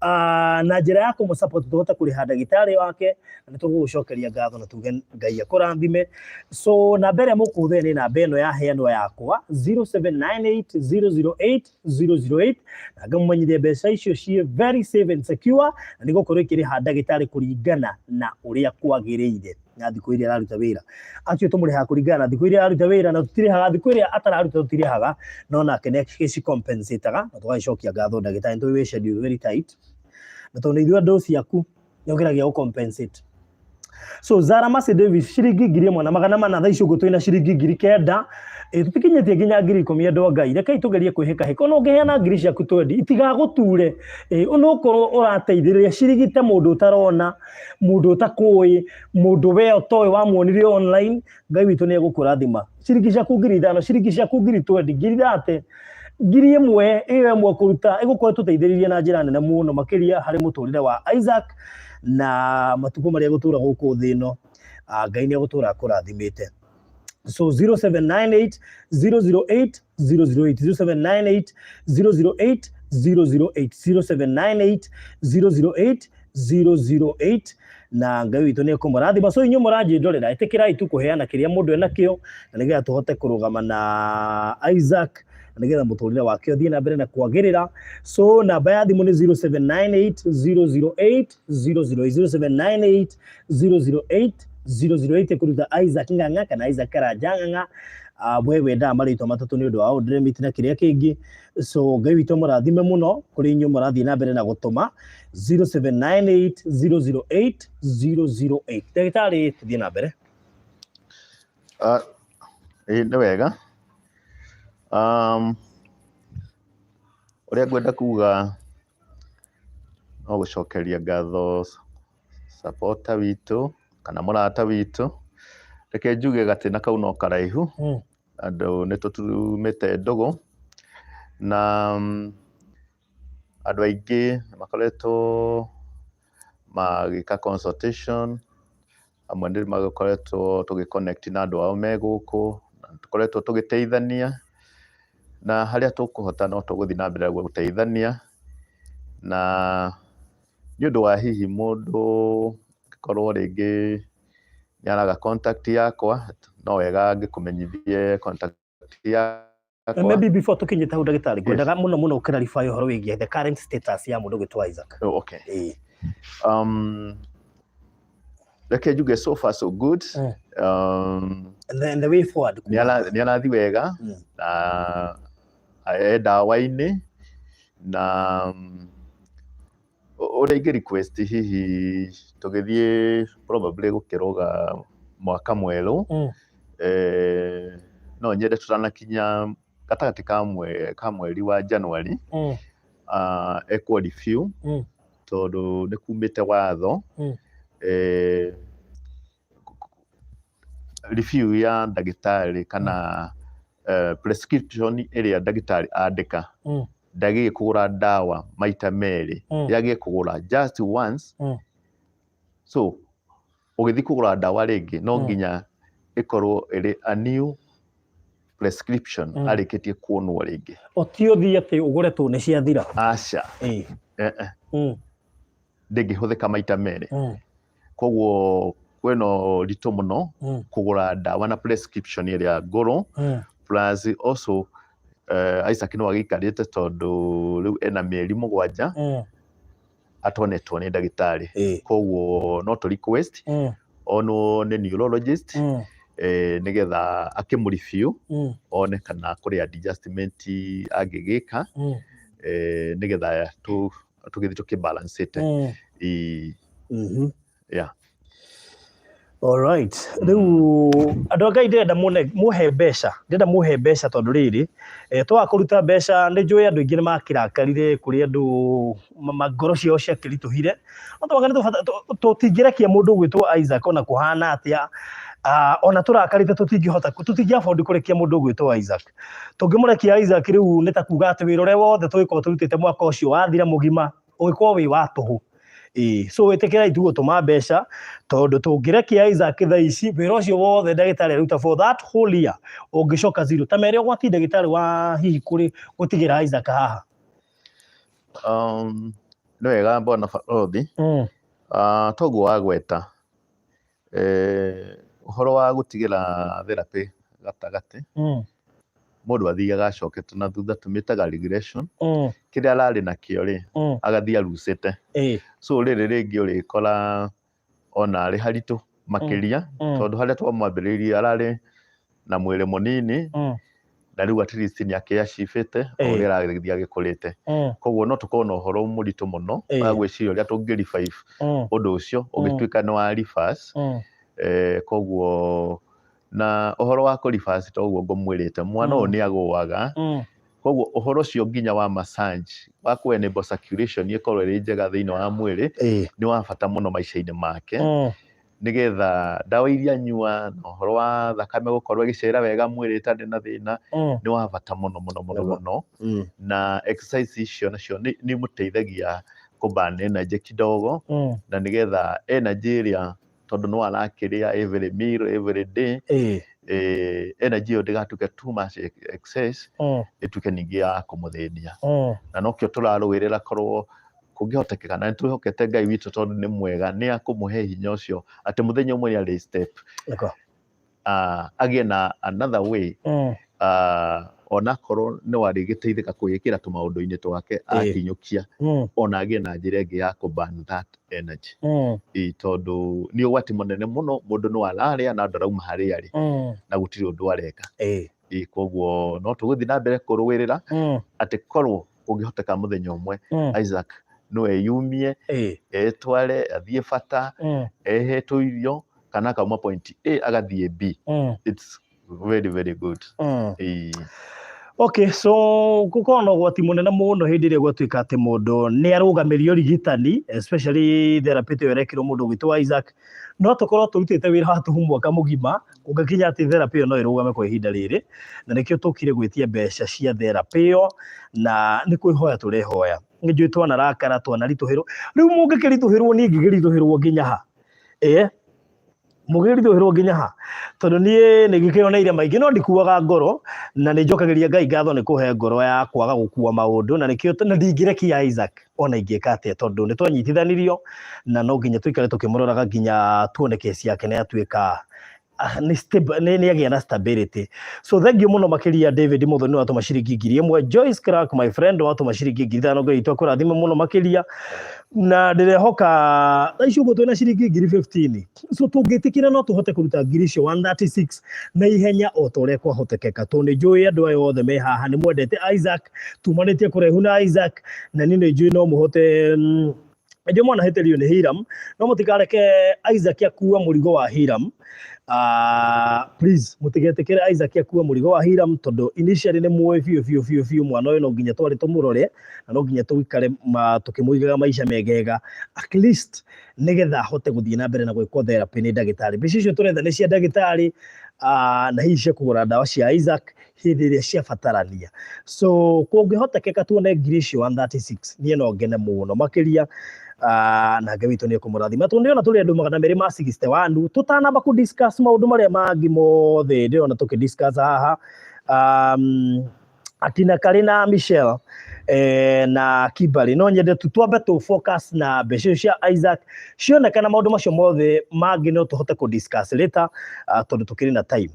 na njĩra ya kũmũ support tũhote kũrĩha ndagĩtarĩ wake, na nĩ tũgũgũcokeria ngatho na tuge Ngai akũrathime. So namba ĩrĩa mũkũhũthĩra nĩ namba ĩno yaheanwo yakwa, 0798 008 008, na ngamũmenyithia mbeca icio ciĩ very safe and secure, na nĩ gũkorwo ikĩrĩha ndagĩtarĩ kũringana na ũrĩa kwagĩrĩire na thikũ iria araruta wĩra. Acio tũmũrĩhaga kũringana na thikũ iria araruta wĩra, na tũtirĩhaga thikũ ĩrĩa atararuta, tũtirĩhaga, no nake nĩ agĩcicompensataga, na tũgagĩcokia ngatho ndagĩtarĩ. Nĩ tũĩ wĩ schedule very tight, na tondũ ithuĩ andũ ciaku nĩ ũgeragia gũ compensate. So Zara Mercy Davis, ciringi 1400. Thaa ici ũguo twĩna ciringi 9000. Ĩ tũtikinyĩtie nginya 10,000 andũ a Ngai, rekei tũgerie kwĩhĩkahĩka. Ona ũngĩheana ngiri ciaku twendi itigagũture. Ĩ onokorwo ũrateithĩrĩria cirigite mũndũ ũtarona, mũndũ ũtakũĩ, mũndũ we ũtoĩ wamuonire online, Ngai witũ nĩ egũkũrathima. Ciringi ciaku 5,000, ciringi ciaku 20,000, 30,000, 1,000 ĩyo ĩmwe kũruta ĩgũkorwo ĩtũteithĩrĩirie na njĩra nene mũno makĩria harĩ mũtũrĩre wa Isaac na matukũ marĩa egũtũra gũkũ thĩ ĩno. Ngai nĩ egũtũra akũrathimĩte. So 0798 008 008, 0798 008 008, 0798 008 008, na Ngai witũ nĩ ekũmũrathima. So inyuĩ mũranjĩndorera, ĩtĩkĩrai tu kũheana kĩrĩa mũndũ enakĩo, na nĩgetha tũhote kũrũgama na Isaac, na nĩgetha mũtũrĩre wake ũthiĩ na mbere na kwagĩrĩra. So namba ya thimũ nĩ 0798 008 008, 0798 008 008, kũruta Isaac Ng'ang'a kana Isaac Karanja Ng'ang'a. We wendaga marĩtwa matatũ nĩ ũndũ wa ũndremit na kĩrĩa kĩngĩ. So Ngai witũ mũrathime mũno kũrĩ inyuĩ mũrathiĩ na mbere na gũtũma 0798 008 008. Ndagĩtarĩ, tũthiĩ na mbere. Ĩĩ nĩ wega. Ũrĩa ngwenda kuga no gũcokeria ngatho supporter witũ kana mũrata witũ. Reke njuge gatĩna kau no karaihu, andũ nĩ tũtumĩte ndũgũ na andũ aingĩ makoretwo magĩka consultation, amwe nĩ makoretwo tũgĩ connect na andũ ao me gũkũ, na tũkoretwo tũgĩteithania, na harĩa tũkũhota no tũgũthiĩ na mbere gũteithania, na nĩ ũndũ wa hihi mũndũ angĩkorwo rĩngĩ nĩ araga contact yakwa, no wega ngĩkũmenyithie contact yakwa. Maybe before tũkinyĩte hau ndagĩtarĩ, ngwendaga mũno mũno clarify ũhoro wĩgiĩ the current status ya mũndũ ũgwĩtwo Isaac. Oh, okay. Reke njuge so far so good. And the way forward. Nĩ arathiĩ wega na e ndawa-inĩ, na ũrĩa ingĩ request hihi tũgĩthiĩ probably gũkĩrũga mwaka mwerũ, no nyende tũtanakinya gatagatĩ ka mweri wa January, ekwo review, tondũ nĩ kumĩte watho, review ya ndagĩtarĩ kana prescription ĩrĩa ndagĩtarĩ andĩka, ndagĩrĩire kũgũra ndawa maita merĩ, yagĩrĩire kũgũra just once. So ũgĩthiĩ kũgũra ndawa rĩngĩ no nginya ĩkorwo ĩrĩ a new prescription arĩkĩtie kuonwo rĩngĩ. O ti ũthiĩ atĩ ũgũre tũ nĩ ciathira. Aca. Ndĩngĩhũthĩka maita merĩ. Koguo kwĩna ũritũ mũno kũgũra ndawa na prescription ĩrĩa ngũrũ, plus also Isaac no agĩikarĩte tondũ rĩu ena mĩeri 7 atonetwo nĩ ndagĩtarĩ. Koguo no tũ request onwo nĩ neurologist, nĩgetha akĩmũ review, one kana kũrĩ adjustment angĩgĩka, nĩgetha tũgĩthiĩ tũkĩbalancĩte. Yeah. Alright. Rĩu andũ a Ngai ndĩrenda mũhe mbeca, ndĩrenda mũhe mbeca tondũ rĩrĩ, twaga kũruta mbeca nĩ njũĩ andũ aingĩ nĩ makĩrakarire, kũrĩ andũ ngoro ciao ciakĩritũhire. No twanga nĩ tũtingĩrekia mũndũ ũgwĩtwo Isaac ona kũhana atĩa, ona tũrakarĩte tũtingĩhota, tũtingĩ afford kũrekia mũndũ ũgwĩtwo Isaac. Tũngĩmũrekia Isaac rĩu nĩ ta kuga atĩ wĩra ũrĩa wothe tũgĩkorwo tũrutĩte mwaka ũcio wathira mũgima ũgĩkorwo wĩ wa tũhũ. So ĩtĩkĩrai tu gũtũma mbeca tondũ tũngĩrekia Isaac thaa ici wĩra ũcio wothe ndagĩtarĩ aruta for that whole year ũngĩcoka zero. Ta mere ũgwati ndagĩtarĩ wa hihi kũrĩ gũtigĩra Isaac haha. Nĩ wega bwana Barothi. Toguo wagweta, ũhoro wa gũtigĩra therapy gatagatĩ, mũndũ athiaga acokete na thutha, tũmĩtaga regression. Kĩrĩa ararĩ nakĩo rĩ, agathiĩ arucĩte. So rĩrĩ rĩngĩ ũrĩkora ona arĩ haritũ makĩria, tondũ harĩa twamwambĩrĩirie ararĩ na mwĩrĩ mũnini, na rĩu at least nĩ akĩacibĩte o ũrĩa arathiĩ agĩkũrĩte. Koguo no tũkorwo na ũhoro mũritũ mũno wa gwĩciria ũrĩa tũngĩ revive ũndũ ũcio ũngĩtuĩka nĩ wa reverse. Koguo Na ũhoro wa kũribaci to ũguo ngũmwĩrĩte, mwana ũyũ nĩ agũaga. Koguo ũhoro ũcio nginya wa massage, wa kũ enable circulation ĩkorwo ĩrĩ njega thĩinĩ wa mwĩrĩ, nĩ wa bata mũno maica-inĩ make. Nĩgetha ndawa iria anyua na ũhoro wa thakame gũkorwo ĩgĩcera wega mwĩrĩ ĩtarĩ na thĩna, nĩ wa bata mũno mũno mũno mũno. Na exercise icio nacio nĩ imũteithagia kũ burn energy kidogo, na nĩgetha energy ĩrĩa tondũ no arakĩrĩa every meal every day, energy ĩyo ndĩgatuĩke too much excess, ĩtuĩke ningĩ ya kũmũthĩnia. Na nokĩo tũrarũĩrĩra korwo kũngĩhotekeka, na nĩtwĩhokete Ngai witũ tondũ nĩ mwega, nĩ akũmũhe hinya ũcio atĩ mũthenya ũmwe nĩ arĩ step, agĩe na another way, onakorwo no arĩgĩteithĩka kwĩĩkĩra tũmaũndũ-inĩ twake akinyũkia, ona agĩe na njĩra ĩngĩ ya kũ burn that energy. Tondũ nĩ ũgwati mũnene mũno, mũndũ no ararĩa na ndarauma harĩa arĩ, na gũtirĩ ũndũ areka. Koguo no tũgũthiĩ na mbere kũrũĩrĩra atĩ korwo kũngĩhoteka mũthenya ũmwe Isaac no eyumie, etware athiĩ bata, ehetwo irio, kana akauma point A agathiĩ B. It's very very good. Okay, so gũkorwo na ũgwati mũnene mũno hĩndĩ ĩrĩa gwatuĩka atĩ mũndũ nĩ arũgamĩrio ũrigitani, especially therapy ĩyo ĩrekĩrwo mũndũ ũgwĩtwo Isaac, no tũkorwo tũrutĩte wĩra wa tũhũ mwaka mũgima kũngĩkinya atĩ therapy ĩyo no ĩrũgame kwa ihinda rĩrĩ, na nĩkĩo tũkire gwĩtia mbeca cia therapy ĩyo, na nĩ kwĩhoya tũrehoya. Nĩ njũĩ twanarakara, twanaritũhĩrwo. Rĩu mũngĩkĩritũhĩrwo, niĩ ngĩkĩritũhĩrwo nginya ha? Mũgĩritũhĩrwo nginya ha? Tondũ niĩ nĩ ngĩkĩoneire maingĩ, no ndikuaga ngoro, na nĩ njokagĩria Ngai ngatho nĩ kũhe ngoro ya kwaga gũkua maũndũ, na nĩkĩo na ndingĩrekia Isaac ona ingĩka atĩa, tondũ nĩ twanyitithanirio na no nginya tũikare tũkĩmũroraga nginya tuone kesi yake nĩ yatuĩka nĩ stable, nĩ agĩa na stability. So thank you mũno makĩria David Muthoni watũma ciringi 1000, Joyce Clark my friend watũma ciringi 5000, Ngai witũ akũrathime mũno makĩria. Na ndĩrehoka thaa ici ũguo twĩna ciringi 1015, so tũngĩtĩkĩra no tũhote kũruta ngiri icio 136 na ihenya o ta ũrĩa kwahotekeka, tondũ nĩ njũĩ andũ aya othe me haha nĩ mwendete Isaac, tumanĩtie kũraihu na Isaac, na niĩ nĩ njũĩ no mũhote. Ndio mwana hĩtĩrio nĩ Hiram, no mũtikareke Isaac akue mũrigo wa Hiram. Please mũtigetĩkĩre Isaac akue mũrigo wa Hiram, tondũ initially nĩ muoĩ biũ biũ biũ biũ mwana ũyũ no nginya twarĩ tũmũrore, na no nginya tũikare tũkĩmũigaga maica megega at least, nĩgetha ahote gũthiĩ na mbere na gwĩkwo therapy nĩ ndagĩtarĩ. Mbeca icio tũretha nĩ cia ndagĩtarĩ, na hihi cia kũgũra ndawa cia Isaac hĩndĩ ĩrĩa ciabatarania. So kũngĩhotekeka tuone ngiri icio 136, niĩ no ngene mũno makĩria, na Ngai witũ nĩ ekũmũrathima. Tondũ ndĩrona tũrĩ andũ 261, tũtanamba kũ discuss maũndũ marĩa mangĩ mothe ndĩrona tũkĩ discuss haha, akina Karĩ na Michelle na Kimberly, no nyende tu twambe tũ focus na mbeca icio cia Isaac cionekana, maũndũ macio mothe mangĩ no tũhote kũ discuss later, tondũ tũkĩrĩ na time.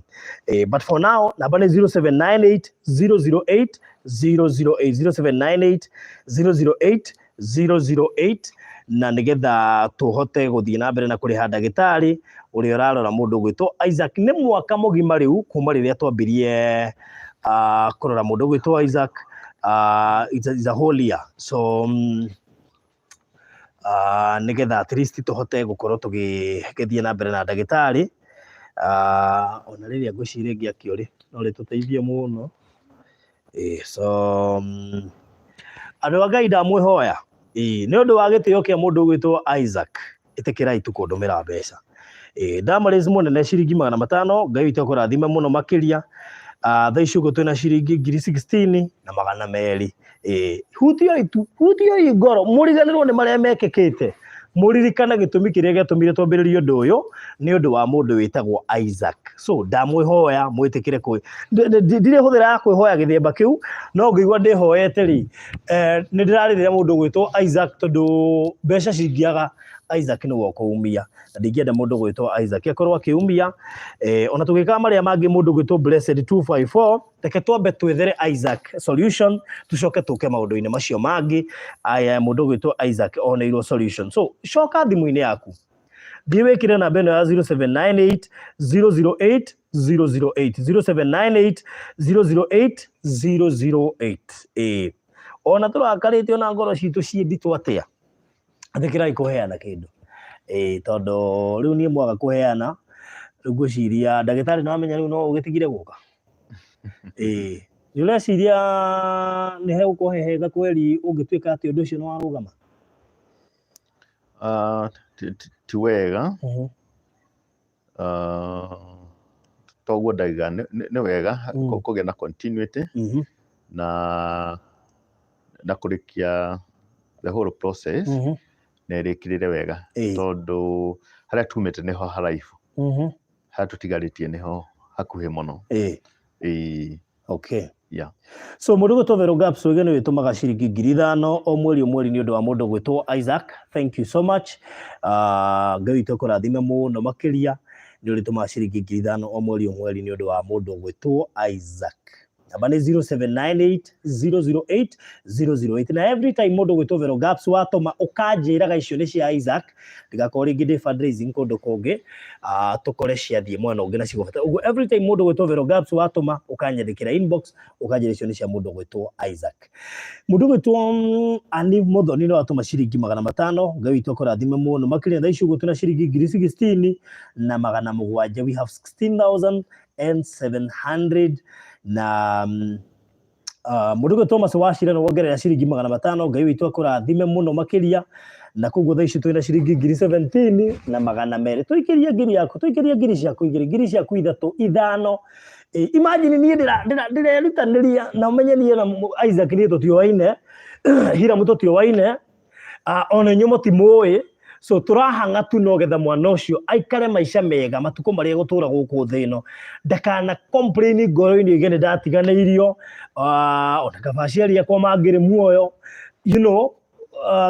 But for now namba nĩ 0798 008 008, 0798 008 008, na nĩgetha tũhote gũthiĩ na mbere na kũrĩha ndagĩtarĩ ũrĩa ũrarora mũndũ ũgwĩtwo Isaac. Nĩ mwaka mũgima rĩu kuma rĩrĩa twambirie kũrora mũndũ ũgwĩtwo Isaac. It's a whole year, so nĩgetha at least tũhote gũkorwo tũgĩthiĩ na mbere na ndagĩtarĩ, ona rĩrĩa ngwĩciria ĩngĩakio rĩ, no rĩtũteithie mũno. So andũ a Ngai, ndamwĩhoya nĩ ũndũ wa gĩtĩo kĩa mũndũ ũgwĩtwo Isaac, ĩtĩkĩrai tu kũndũmĩra mbeca. Damaris mũnene ciringi 500, Ngai witũ akũrathime mũno makĩria. Thaa ici ũguo twĩna ciringi 16,200. Hutioi tu, hutioi ngoro, mũriganĩrwo nĩ marĩa mekĩkĩte, mũririkane gĩtũmi kĩrĩa gĩatũmire twambĩrĩrie ũndũ ũyũ, nĩ ũndũ wa mũndũ wĩtagwo Isaac. So ndamwĩhoya mwĩtĩkĩre kwĩ ndirĩ hũthĩra ya kwĩhoya gĩthemba kĩu, no ngĩigua ndĩhoete rĩ, nĩ ndĩrarĩrĩra mũndũ ũgwĩtwo Isaac, tondũ mbeca cingĩaga Isaac nĩwe ũkũumia, na ndingĩenda mũndũ ũgwĩtwo Isaac akorwo akĩumia. Ona tũgĩkaga marĩa mangĩ, mũndũ ũgwĩtwo Blessed 254, reke twambe twethere Isaac solution, tucoke tũke maũndũ-inĩ macio mangĩ. Aya, mũndũ ũgwĩtwo Isaac oneirwo solution. So coka thimũ-inĩ yaku, thiĩ wĩkĩre namba ĩno ya 0798 008 008, 0798 008 008. Ĩĩ, ona tũrakarĩte, ona ngoro citũ ciĩ nditũ atĩa, ĩtĩkĩrai kũheana kĩndũ. Ĩĩ, tondũ rĩu niĩ mwaga kũheana Rĩu ngwĩciria ndagĩtarĩ nĩwamenya rĩu no ũgĩtigire gũka. Ĩĩ. Nĩ ũreciria nĩ hegũkorwo he hega kweri ũngĩtuĩka atĩ ũndũ ũcio nĩ warũgama? Ah, ti wega. Ah, toguo ndaiga nĩ wega kũgĩa na continuity na kũrĩkia the whole process na ĩrĩkĩrĩre wega, tondũ harĩa tumĩte nĩho haraihu, harĩa tũtigarĩtie nĩho hakuhĩ mũno. Ĩĩ. Okay. Yeah. So mũndũ gwĩtwo Vero Gaps wĩge nĩ wĩtũmaga ciringi 5,000 o mweri o mweri nĩ ũndũ wa mũndũ gwĩtwo Isaac. Thank you so much. Ngai witũ akũrathime mũno makĩria nĩ ũrĩtũmaga ciringi 5,000 o mweri o mweri nĩ ũndũ wa mũndũ gwĩtwo Isaac. Namba nĩ 0798 008 008 na every time mũndũ gwĩtwo Vero Gaps watũma ũkanjĩraga icio nĩ cia Isaac, ndigakorwo rĩngĩ ndĩ fundraising kũndũ kũngĩ, tũkore ciathiĩ mwena ũngĩ na cigũbata. Ũguo every time mũndũ gwĩtwo Vero Gaps watũma ũkanyandĩkĩra inbox ũkanjĩra icio nĩ cia mũndũ gwĩtwo Isaac. Mũndũ gwĩtwo Ani Muthoni nĩ watũma ciringi 500, Ngai witũ akũrathime mũno makĩria. Thaa ici ũguo twĩna ciringi 16,700, we have 16,700 na mũndũ gwĩtwo Thomas Wachira nĩ wongerera ciringi 500, Ngai witũ akũrathime mũno makĩria. Na koguo thaa ici twĩna ciringi 17,200. Tũikĩrie ngiri yaku, tũikĩrie ngiri ciaku igĩrĩ, ngiri ciaku ithatũ, ithano. Imagine niĩ ndĩrerutanĩria na ũmenye niĩ na Isaac niĩ tũtiũaine, Hiram tũtiũaine, ona inyuĩ mũtimũĩ, so tũrahang'a tu no getha mwana ũcio aikare maica mega matukũ marĩa egũtũra gũkũ thĩ ĩno, ndakana complain ngoro-inĩ oige nĩ ndatiganĩirio, ona kaba aciari akwa mangĩrĩ muoyo,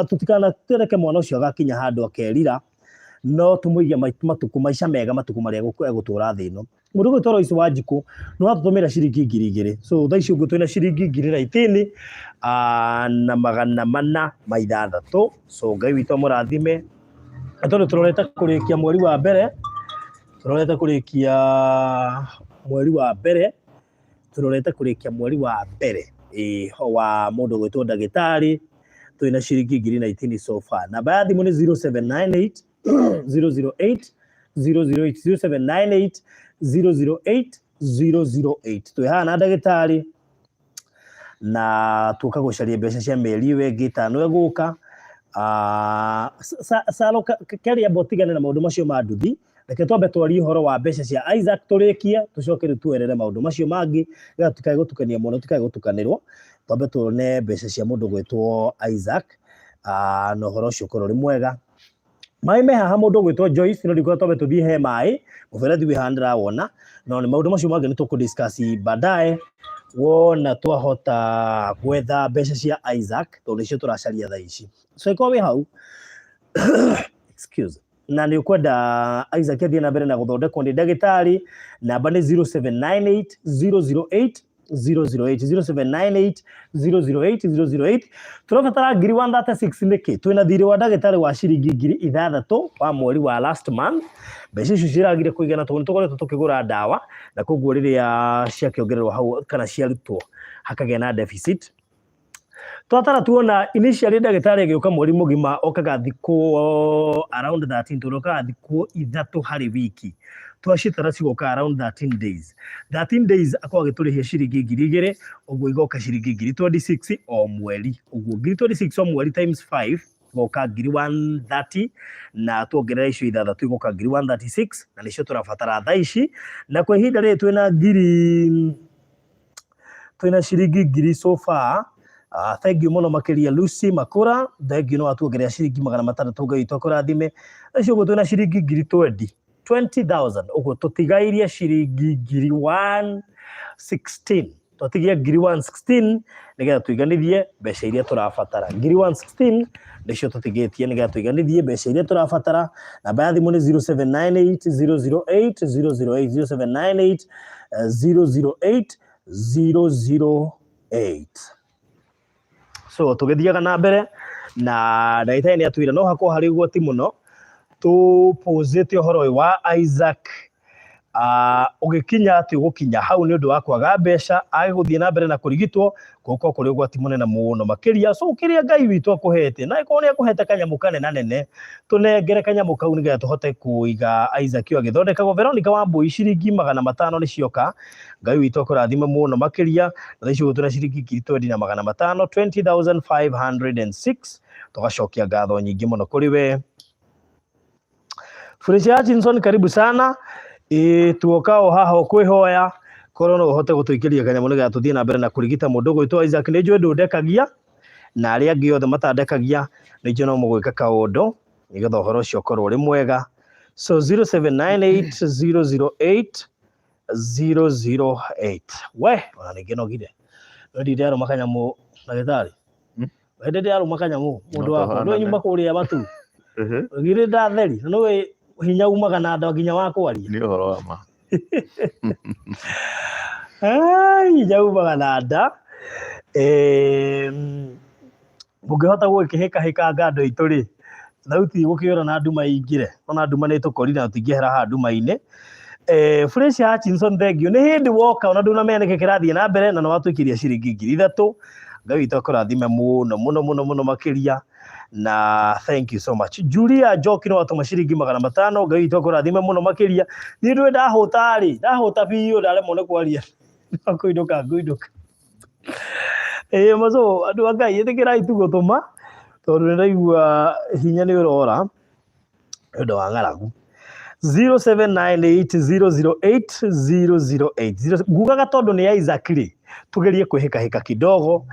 tũtikanatereke mwana ũcio agakinya handũ akerira, no tũmũige matukũ maica mega matukũ marĩa egũtũra thĩ ĩno. Mũndũ gwĩtwo Lois Wanjikũ nĩ watũtũmĩra ciringi 2,000, so thaa ici ũguo twĩna ciringi 19,406. So Ngai witũ amũrathime. Na tondũ tũrorete kũrĩkia mweri wa mbere, tũrorete kũrĩkia mweri wa mbere, tũrorete kũrĩkia mweri wa mbere ĩ, wa mũndũ gwĩtwo ndagĩtarĩ twĩna ciringi 19,000 so far. Namba ya thimũ nĩ 0798 008 008, 0798 008 008. Twĩ haha na ndagĩtarĩ na tuoka gũcaria mbeca cia mĩeri ĩyo ĩngĩ ĩtano ĩgũka. Salo Keria amba ũtigane na maũndũ macio ma nduthi, reke twambe twarie ũhoro wa mbeca cia Isaac tũrĩkie, tũcoke rĩu tuoerere maũndũ macio mangĩ, nĩgetha tũtikae gũtukania mũno, tũtikae gũtukanĩrwo. Twambe tuone mbeca cia mũndũ gwĩtwo Isaac, na ũhoro ũcio ũkorwo ũrĩ mwega. Maĩ me haha mũndũ ũgwĩtwo Joyce, no ndikuona twambe tũthiĩ he maĩ, mũberethi wĩ haha ndĩrawona, no nĩ maũndũ macio mangĩ nĩ tũkũ discuss baadaye wona twahota gwetha mbeca cia Isaac, tondũ nĩcio tũracaria thaa ici. So ĩkorwo wĩ hau, excuse, na nĩ ũkwenda Isaac athiĩ na mbere na gũthondekwo nĩ ndagĩtarĩ, namba nĩ 0798 008 008, 0798 008 008. Tũrabatara 136,000 nĩkĩ? Twĩna thirĩ wa ndagĩtarĩ wa ciringi 6,000 wa mweri wa last month. Mbeca icio ciragire kũigana tondũ nĩ tũkoretwo tũkĩgũra ndawa, na koguo rĩrĩa ciakĩongererwo hau kana ciarutwo hakagĩa na deficit. Twatara tuona initially ndagĩtarĩ agĩũka mweri mũgima okaga thikũ around 13, tondũ okaga thikũ 3 harĩ wiki. Twacitara cigoka around 13 days. 13 days akorwo agĩtũrĩhia ciringi 2,000, ũguo igoka ciringi 26,000 o mweri. Ũguo 26,000 o mweri times 5 igoka 130,000, na tuongerera icio ithathatũ igoka 136,000, na nĩcio tũrabatara thaa ici. Na kwa ihinda rĩrĩ twĩna ngiri, twĩna ciringi ngiri so far. Thank you mũno makĩria Lucy Makura, thank you nĩ watuongerera ciringi 600, Ngai witũ akũrathime. Thaa ici ũguo twĩna ciringi 20,000, 20,000, ũguo tũtigairie ciringi 116,000. Twatigia 116,000 nĩgetha tũiganithie mbeca iria tũrabatara. 116,000 nĩcio tũtigĩtie nĩgetha tũiganithie mbeca iria tũrabatara. Namba ya thimũ nĩ 0798 008 008, 0798 008 008. So tũgĩthiaga na mbere na ndagĩtarĩ nĩ atwĩra no hakorwo harĩ ũgwati mũno tũpũzĩte ũhoro ũyũ wa Isaac. Ũgĩkinya atĩ ũgũkinya hau nĩ ũndũ wa kwaga mbeca, age gũthiĩ na mbere na kũrigitwo, gũkorwo kũrĩ ũgwati mũnene mũno makĩria. So kĩrĩa Ngai witũ akũhete, na angĩkorwo nĩ akũhete kanyamũ kanena nene, tũnengere kanyamũ kau nĩgetha tũhote kũiga Isaac ũyũ agĩthondekagwo. Veronica Wambui, ciringi 500 nĩ cioka. Ngai witũ akũrathime mũno makĩria. Na thaa ici ũguo twĩna ciringi ngiri twendi na magana matano, 20,506. Tũgacokia ngatho nyingĩ mũno kũrĩ we. Felicia Hutchinson, karibu sana. Ĩ tuoka o haha ũkwĩhoya korwo no ũhote gũtũikĩria kanyamũ nĩgetha tũthiĩ na mbere na kũrigita mũndũ ũgwĩtwo Isaac. Nĩ njũĩ ndũndekagia na arĩa angĩ othe matandekagia, nĩ njũĩ no mũgwĩka kaũndũ nĩgetha ũhoro ũcio ũkorwo ũrĩ mwega. So 0798 008 008. We ona ningĩ nogire no ndinde arũma kanyamũ ndagĩtarĩ. Hĩndĩ ndĩrarũma kanyamũ mũndũ No wakwa tũhanane. ndũĩ nyuma kũrĩa matu githĩ ndatheri na nĩũĩ hinya umaga na nda nginya wa kwaria. Nĩ ũhoro wa ma. Ai, hinya umaga na nda. Mũngĩhota gũgĩkĩhĩkahĩkanga andũ aitũ rĩ, thauti gũkĩũra na nduma ĩingĩre, ona nduma nĩ ĩtũkorire na tũtingĩehera haha nduma-inĩ. Felicia Hutchinson, thengiũ nĩ hĩndĩ woka ona ndũnamenya nĩkĩ kĩrathiĩ na mbere na nĩ watũikĩria ciringi 3,000. Ngai witũ akũrathime mũno mũno mũno mũno makĩria, na thank you so much. Julia Njoki nĩ watũma ciringi 500. Ngai witũ akũrathime mũno makĩria. Niĩ ndũĩ ndahũta rĩ, ndahũta biũ ndaremwo nĩ kwaria, kũinũka ngũinũka. Ĩĩ maco andũ a Ngai ĩtĩkĩrai tu gũtũma tondũ nĩ ndaigua hinya nĩ ũrora nĩ ũndũ wa ng'aragu. 0798008008. Ngugaga tondũ nĩ Isaac rĩ, tugerie kwĩhĩkahĩka kidogo.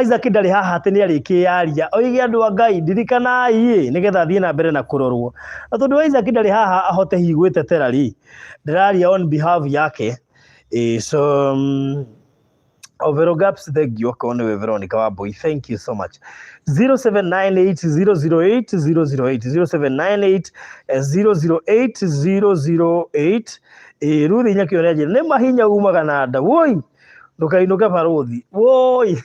Isaac ndarĩ haha atĩ nĩ arĩkĩyaria oige andũ a Ngai ndirikanai ĩ, nĩgetha athiĩ na mbere na kũrorwo. Na tondũ Isaac ndarĩ haha ahote hihi gwĩtetera rĩ, ndĩraria on behalf yake. So Overo Gaps, thank you. Okorwo nĩwe Veronica Wambui, thank you so much. 0798 008 008, 0798 008 008. Ruthi Nyakĩo nĩ nĩ mahinya umaga na nda. Woi, ndũkainũke barũthi. Woi,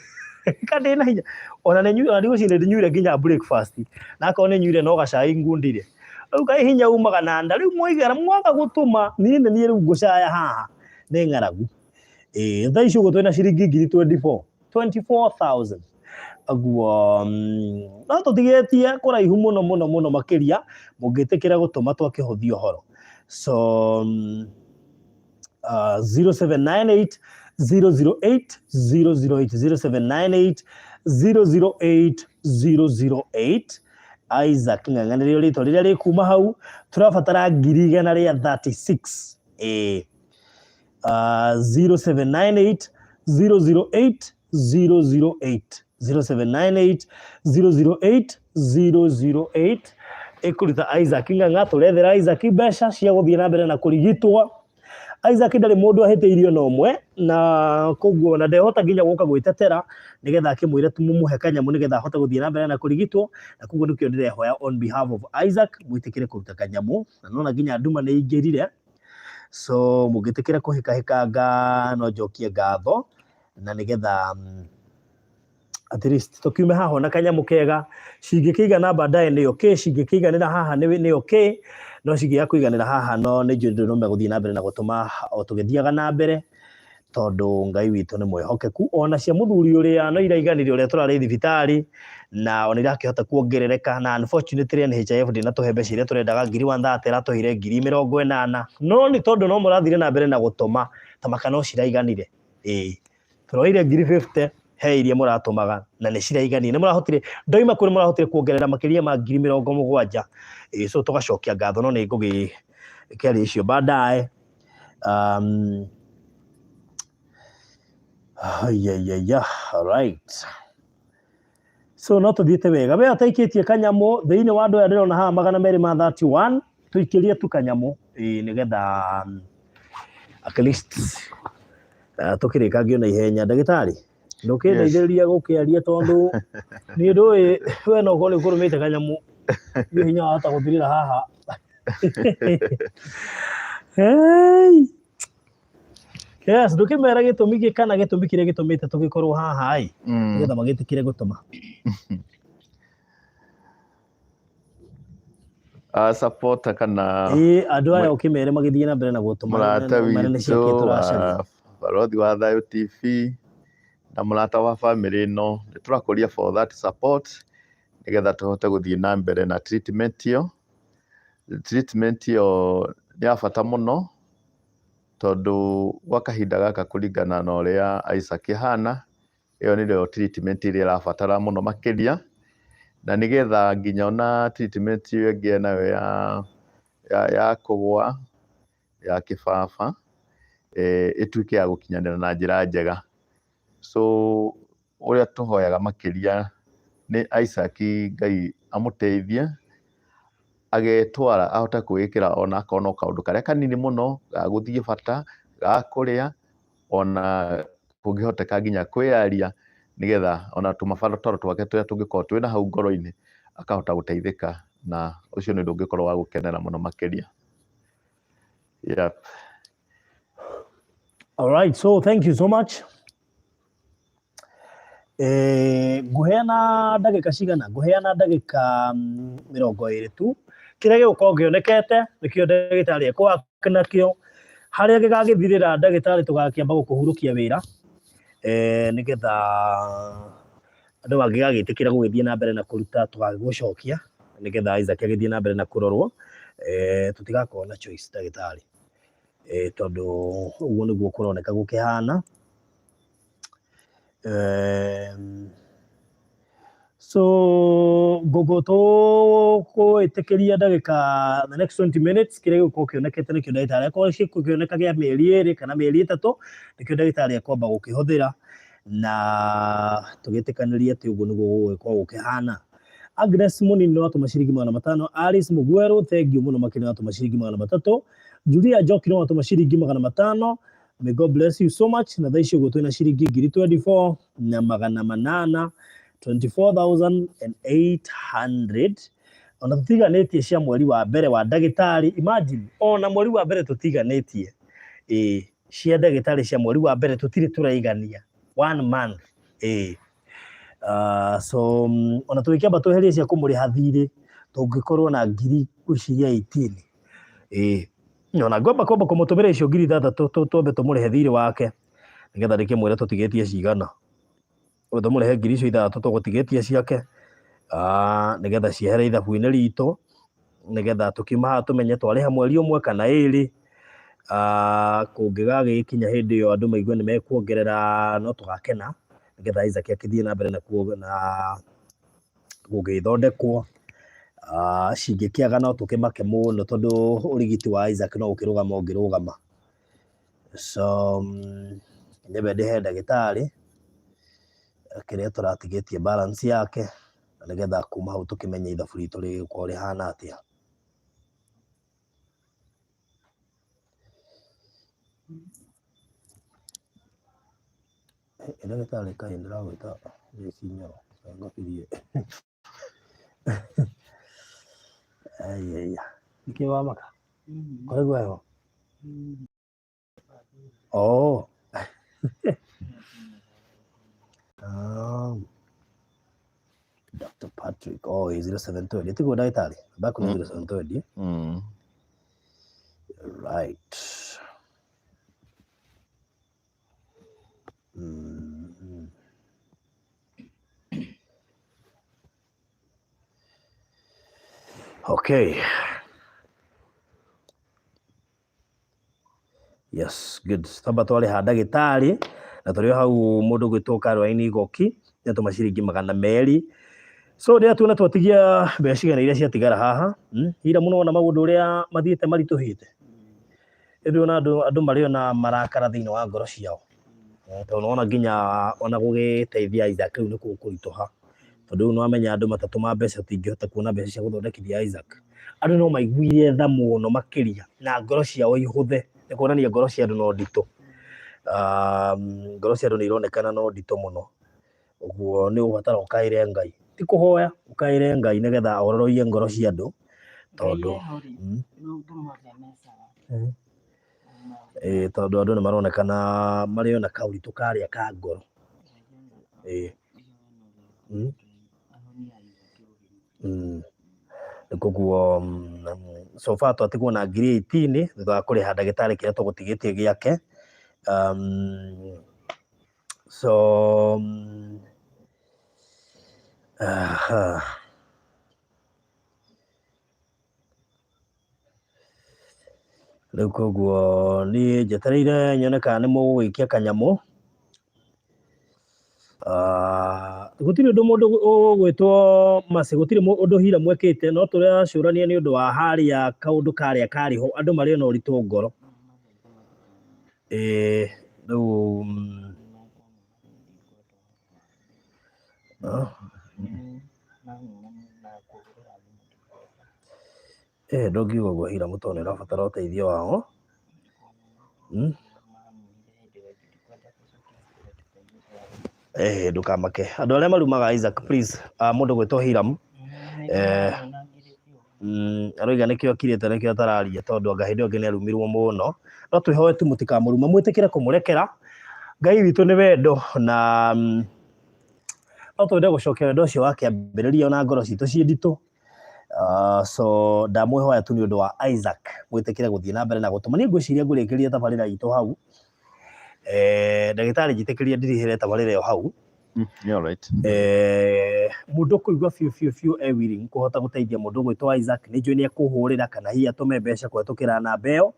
ka ndĩna hinya. Ona nĩ nyuire, ona ndigũciria ndĩnyuire nginya breakfast. Na akorwo nĩ nyuire no gacai ngundire. Rĩu kaĩ hinya umaga na nda. Rĩu mwaigara mwaga gũtũma niĩ nĩ niĩ rĩu ngũcaya haha nĩ ng'aragu. Thaa ici ũguo twĩna ciringi ngiri 24, 24,000. Ũguo no tũtigĩtie kũraihu mũno mũno mũno makĩria mũngĩtĩkĩra gũtũma twakĩhũthia ũhoro. So 0798 008 008, 0798 008 008. Isaac Ng'ang'a nĩrĩo rĩtwa rĩrĩa rĩkuma hau. Tũrabatara ngiri igana rĩa 36. 0798 008 008, 0798 008 008 ĩkũruta Isaac Ng'ang'a. Tũrethera Isaac mbeca cia gũthiĩ na mbere na kũrigitwo. Isaac ndarĩ mũndũ ahĩtĩirio na ũmwe, na koguo na ndehota nginya gũka gwĩtetera nĩgetha akĩmwĩre tũmũhe kanyamũ nĩgetha ahote gũthiĩ na mbere na kũrigitwo. Na koguo nĩkĩo ndĩrehoya on behalf of Isaac mwĩtĩkĩre kũruta kanyamũ, na nona nginya nduma nĩ ingĩrire. So mũngĩtĩkĩra kũhĩkahĩkanga no njokie ngatho, na nĩgetha at least tũkiume haha na kanyamũ kega. Cingĩkĩigana baadaye nĩ okay, cingĩkĩiganĩra haha nĩ okay, no cingĩaga kũiganĩra haha no nĩ njũĩ ndũ megũthiĩ na mbere na gũtũma o tũgĩthiaga na mbere, tondũ Ngai witũ nĩ mwĩhokeku. Ona cia mũthuri ũrĩa no iraiganire ũrĩa tũrarĩ thibitarĩ, na ona irakĩhota kuongerereka. Na unfortunately NHIF ndĩnatũhe mbeca iria tũrendaga, ngiri 130 ĩratũheire ngiri 80, no nĩ tondũ no mũrathire na mbere na gũtũma tamaka no ciraiganire. Tũroire ngiri 50 he iria mũratũmaga na nĩ ciraiganire, nĩ mũrahotire ndoima kũrĩ mũrahotire kuongerera makĩria ma ngiri 70. So tũgacokia ngatho, no nĩ ngũgĩkĩaria icio baadaye. Ayayaya, alright. So no tũthiĩte wega. We ũtaikĩtie kanyamũ thĩinĩ wa andũ aya ndĩrona haha 231, tũikĩrie tu kanyamũ nĩgetha at least tũkĩrĩkangie na ihenya. Ndagĩtarĩ, ndũkĩndeithĩrĩria gũkĩaria tondũ niĩ ndũĩ we no ũkorwo nĩ ũkũrũmĩte kanyamũ, niĩ hinya wahota gũthirĩra haha. Hey! Yes, ndũkĩmera gĩtũmi kana gĩtũmi kĩrĩa gĩtũmĩte tũgĩkorwo haha ĩ, nĩgetha magĩtĩkĩre gũtũma. Supporter kana Ĩĩ, andũ aya ũkĩmere magĩthiĩ na mbere na gũtũma mũrata mere nĩ ciakĩ witũ tũracaria. wa Barothi wa Thayũ TV na mũrata wa family ĩno, nĩ tũrakũria for that support nĩgetha tũhote gũthiĩ na mbere na treatment ĩyo. Treatment ĩyo nĩ ya bata mũno tondũ gwa kahinda gaka kũringana na ũrĩa Isaac ahana, ĩyo nĩrĩo treatment ĩrĩa ĩrabatara mũno makĩria, na nĩgetha nginya ona treatment ĩyo ĩngĩ nayo ya kũgũa ya kĩbaba ĩtuĩke ya gũkinyanĩra na njĩra njega. So ũrĩa tũhoyaga makĩria nĩ Isaac Ngai amũteithie agetwara ahote kwĩĩkĩra ona akorwo no kaũndũ karĩa kanini mũno ga gũthiĩ bata, ga kũrĩa, ona kũngĩhoteka nginya kwĩyaria, nĩgetha ona tũmabataro twake tũrĩa tũngĩkorwo twĩna hau ngoro-inĩ akahota gũteithĩka, na ũcio nĩ ũndũ ũngĩkorwo wa gũkenera mũno makĩria. Yep. All right, so thank you so much. Ngũheana ndagĩka cigana? Ngũheana ndagĩka 20 tu. Kĩrĩa gĩgũkorwo kĩonekete nĩkĩo ndagĩtarĩ ekũwaka nakĩo. Harĩa gĩgagĩthirĩra ndagĩtarĩ tũgakĩamba gũkũhurũkia wĩra, nĩgetha andũ mangĩgagĩtĩkĩra gũgĩthiĩ na mbere na kũruta tũgagĩgũcokia nĩgetha Isaac agĩthiĩ na mbere na kũrorwo. Tũtigakorwo na choice ndagĩtarĩ, tondũ ũguo nĩguo kũroneka gũkĩhana. So ngũkũ tũkũĩtĩkĩria ndagĩka the next 20 minutes, kĩrĩa gĩgũkorwo kĩonekete nĩkĩo ndagĩtarĩ akorwo gĩkũkĩoneka gĩa mĩeri 2 kana mĩeri 3, nĩkĩo ndagĩtarĩ ekwamba gũkĩhũthĩra, na tũgĩtĩkanĩrie atĩ ũguo nĩguo gũgũgĩkorwo gũkĩhana. Agnes Mũnini nĩ watũma ciringi 500, Alice Mũgwerũ thank you mũno makĩria nĩ watũma ciringi 300, Julia Njoki nĩ watũma ciringi 500. May God bless you so much. Na thaa ici ũguo twĩna ciringi ngiri 24 na magana manana, 24,800. Ona tũtiganĩtie cia mweri wa mbere wa ndagĩtarĩ, imagine ona mweri wa mbere tũtiganĩtie, ĩĩ, cia ndagĩtarĩ cia mweri wa mbere tũtirĩ tũraigania 1 month, ĩĩ. So ona tũgĩkĩamba tweherie cia kũmũrĩha thirĩ tũngĩkorwo na ngiri ngwĩciria 18, ĩĩ. Ona ngwamba kwamba kũmũtũmĩra icio ngiri 6 twambe tũmũrĩhe thirĩ wake nĩgetha ndĩkĩmwĩre tũtigĩtie cigana. Tũmũrĩhe ngiri icio 6 tũgũtigĩtie ciake, nĩgetha ciehere ithabu-inĩ ritũ, nĩgetha tũkiuma haha tũmenye twarĩha mweri ũmwe kana 2. Kũngĩgagĩkinya hĩndĩ ĩyo andũ maigue nĩ mekuongerera, no tũgakena nĩgetha Isaac akĩthiĩ na mbere na gũgĩthondekwo. Cingĩkĩaga no tũkĩmake mũno tondũ ũrigiti wa Isaac no ũkĩrũgama ũngĩrũgama. So nyambe ndĩhe ndagĩtarĩ kĩrĩa tũratigĩtie balance yake, na nĩgetha kuma hau tũkĩmenye ithabu ritũ rĩgũkorwo rĩhana atĩa. Ndagĩtarĩ kaĩ ndĩragwĩta Joyce Nyoro, ngobirie. Aiya, nĩkĩ wamaka? Kũrĩ guoya? Oh. Dr. Patrick, oh, 0720. Tiguo ndagĩtarĩ? Back on 0720. Right. Okay. Yes, good. Tamba twarĩha ndagĩtarĩ na tũrĩ o hau mũndũ ũgwĩtwo Caroline Igoki nĩatũma ciringi 200. So rĩrĩa tuona twatigia mbeca cigana iria ciatigara haha, ira mũno wona maũndũ ũrĩa mathiĩte maritũhĩte. Rĩu ona andũ marĩ ona marakara thĩinĩ wa ngoro ciao. Tondũ nĩwona nginya ona gũgĩteithia Isaac rĩu nĩ kũritũha. Tondũ rĩu nĩwamenya andũ matatũ ma mbeca tũtingĩhota kuona mbeca cia gũthondekithia Isaac. Andũ no maiguire tha mũno makĩria na ngoro ciao ihũthe, nĩ kuonania ngoro cia andũ no nditũ. Ngoro cia andũ nĩ ironekana no nditũ mũno. Ũguo nĩ ũgũbatara ũkaĩre Ngai, ti kũhoya, ũkaĩre Ngai nĩgetha ororoie ngoro cia andũ, tondũ tondũ andũ nĩ maronekana marĩ ona kaũritũ karĩa ka ngoro. Koguo so far twatigwo na ngiri 18 thutha wa kũrĩha ndagĩtarĩ kĩrĩa tũgũtigĩtie gĩake. So aha. Rĩu koguo niĩ njetereire nyone kana nĩ mũgũgĩikia kanyamũ. Ah, gũtirĩ ũndũ mũndũ ũgwĩtwo Mercy, gũtirĩ ũndũ hira mwekĩte, no tũracũrania nĩ ũndũ wa harĩa kaũndũ karĩa karĩ ho, andũ marĩ na ũritũ ngoro. Ĩĩ, rĩu ndũngiuga ũguo hira mũtũ nĩ ũrabatara ũteithio wao. Ndũkamake. Andũ arĩa marumaga Isaac, please, mũndũ gwĩtwo Hiram, aroiga nĩkĩo akirĩte nĩkĩo atararia tondũ anga hĩndĩ ĩyo ĩngĩ nĩ arumirwo mũno. No twĩhoe tu mũtikamũruma, mwĩtĩkĩre kũmũrekera. Ngai witũ nĩ wendo na no twende gũcokia wendo ũcio wa kĩambĩrĩria ona ngoro citũ ciĩ nditũ. So ndamwĩhoya tu nĩ ũndũ wa Isaac mwĩtĩkĩre gũthiĩ na mbere na gũtũma. Niĩ ngwĩciria ngũrĩkĩria tabarĩra itũ hau. Ndagĩtarĩ njĩtĩkĩria ndirihĩre tabarĩra ĩyo hau. Nĩ all right. Mũndũ kũigua biũ biũ biũ e willing kũhota gũteithia mũndũ ũgwĩtwo Isaac, nĩ njũĩ nĩ ekũhũrĩra kana hihi atũme mbeca kũhetũkĩra namba ĩyo.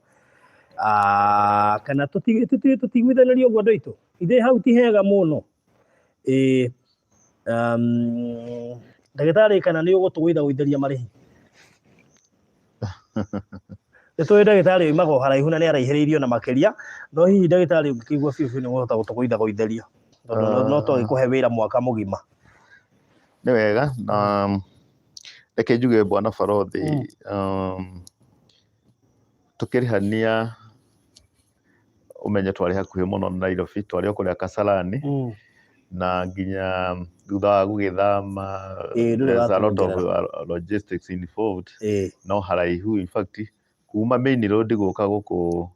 Kana tũtigwithanĩrie ũguo andũ aitũ, ithe hau ti hega mũno. Ndagĩtarĩ kana nĩ ũgũtũgũithagũithĩria marĩhi? Nĩ tũĩ ndagĩtarĩ oimaga o haraihu na nĩ araihĩrĩirio na makĩria, no hihi ndagĩtarĩ ũngĩkĩigua biũ biũ nĩ ũkũhota gũtũgũithagũithĩria tondũ no twagĩkũhe wĩra mwaka mũgima. Nĩ wega na reke njuge bwana Barothi, tũkĩrĩhania ũmenye twarĩ hakuhĩ mũno na Nairobi, twarĩ o kũrĩa Kasarani na nginya thutha wa gũgĩthama Ndũrĩ there's a lot of watũongerera. Logistics involved, no haraihu, in fact kuma main road gũka gũkũ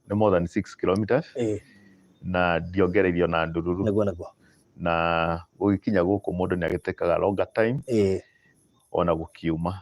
nĩ more than 6 kilometers na ndiongereirio na ndururu. Nĩguo. Na gũgĩkinya gũkũ mũndũ nĩ agĩtekaga longer time ona gũkiuma.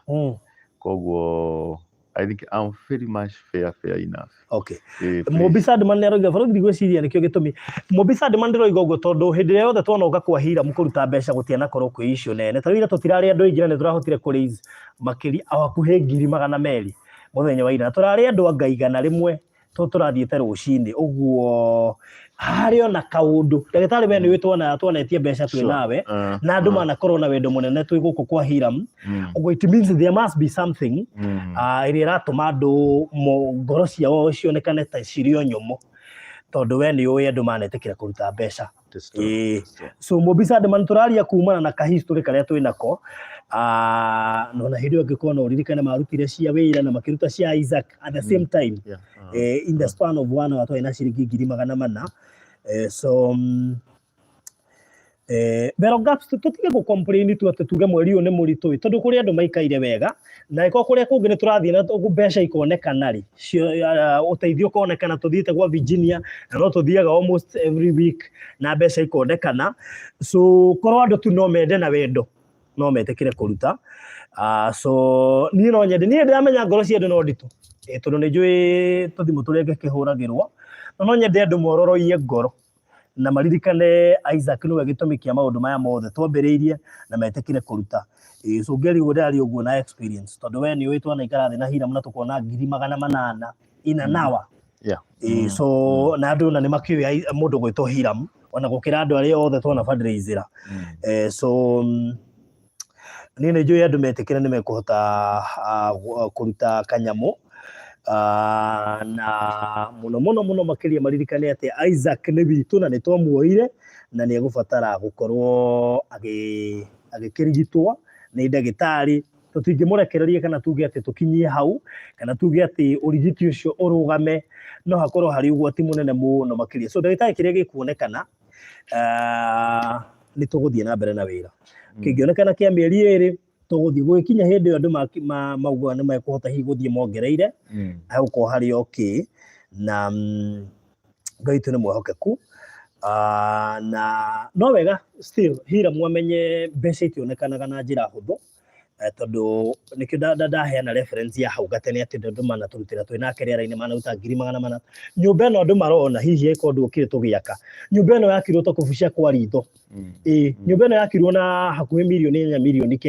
Koguo I think I'm very much fair enough. Okay. Please. Mũmbi Sandman nĩ aroiga bũrũri, ndigwĩciria nĩkĩo gĩtũmi Mũmbi Sandman ndĩroiga ũguo tondũ hĩndĩ ĩrĩa yothe twanoka kwa Hira kũruta mbeca gũtianakorwo kwĩ issue nene. Ta rĩu ira tũtirarĩ andũ aingĩ na nĩ tũrahotire kũ raise makĩria o hakuhĩ 200,000 mũthenya wa ira, na tũrarĩ andũ anga 100 tũrathiĩte rũcinĩ ũguo harĩ ona kaũndũ. Ndagĩtarĩ, we nĩ ũĩ twanetie mbeca twĩ nawe na andũ manakorwo na wendo mũnene twĩ gũkũ kwa Hiram. Ũguo it means there must be something ĩrĩa ĩratũma andũ ngoro ciao cionekane ta cirĩ o nyũmũ tondũ we nĩ ũĩ andũ manetĩkĩra kũruta mbeca. It is true. It is true. So Mũmbi Sandman, tũraria kumana na kahistory karĩa twĩ nako. Na ona hĩndĩ ĩyo angĩkorwo no ũririkane marutire cia wĩra na makĩruta cia Isaac at the same time. In the span of one hour twarĩ na ciringi 400,000. So Vero Gaps, tũtige gũ complain tu atĩ tuge mweri ũyũ nĩ mũritũ ĩ, tondũ kũrĩ andũ maikaire wega na ĩkorwo kũrĩa kũngĩ nĩ tũrathiĩ na mbeca ikonekana rĩ, ũteithio ũkonekana, tũthiĩte gwa Virginia na no tũthiaga almost every week na mbeca ikonekana. So korwo andũ tu no mende na wendo no metĩkĩre kũruta. So niĩ no nyende, niĩ ndĩramenya ngoro cia andũ no nditũ, tondũ nĩ njũĩ tũthimũ tũrĩa ngĩkĩhũragĩrwo, no no nyende andũ mororoiye ngoro na maririkane Isaac nĩwe gĩtũmi kĩa maũndũ maya mothe twambĩrĩirie na metĩkĩre kũruta. So ngeri ũguo ndĩraria ũguo na experience tondũ we nĩ ũĩ twanaikara thĩ na Hiram na tũkona 800,000 in an hour. So na andũ na nĩ makĩũĩ mũndũ gwĩtwo Hiram ona gũkĩra andũ arĩa othe twona fundraiser. So niĩ nĩ njũĩ andũ metĩkĩra nĩ mekũhota kũruta kanyamũ. Na mũno mũno mũno makĩria maririkane atĩ Isaac nĩ witũ na nĩ twamuoire na nĩ egũbatara gũkorwo agĩkĩrigitwo nĩ ndagĩtarĩ. Tũtingĩmũrekereria kana tuge atĩ tũkinyie hau kana tuge atĩ ũrigiti ũcio ũrũgame, no hakorwo harĩ ũgwati mũnene mũno makĩria. So ndagĩtarĩ, kĩrĩa gĩkuonekana, nĩ tũgũthiĩ na mbere na wĩra. Kĩngĩonekana kĩa mĩeri 2 tũgũthiĩ gũgĩkinya hĩndĩ ĩyo andũ maugaga nĩ mekũhota hihi gũthiĩ mongereire, hagũkorwo harĩ okay na Ngai witũ nĩ mwĩhokeku. Na no wega still Hiram amenye mbeca itionekanaga na njĩra hũthũ. Tondũ nĩkĩo ndaheana reference ya hau gatene atĩ andũ manatũrutĩra twĩ nake rĩera-inĩ manaruta 400,000. Nyũmba ĩno andũ marona hihi ĩkorwo ndũkire tũgĩaka nyũmba ĩno yakirwo ta kũbucia kwa ritho. Ĩĩ, nyũmba ĩno yakirwo na hakuhĩ 4 mirioni 9 mirioni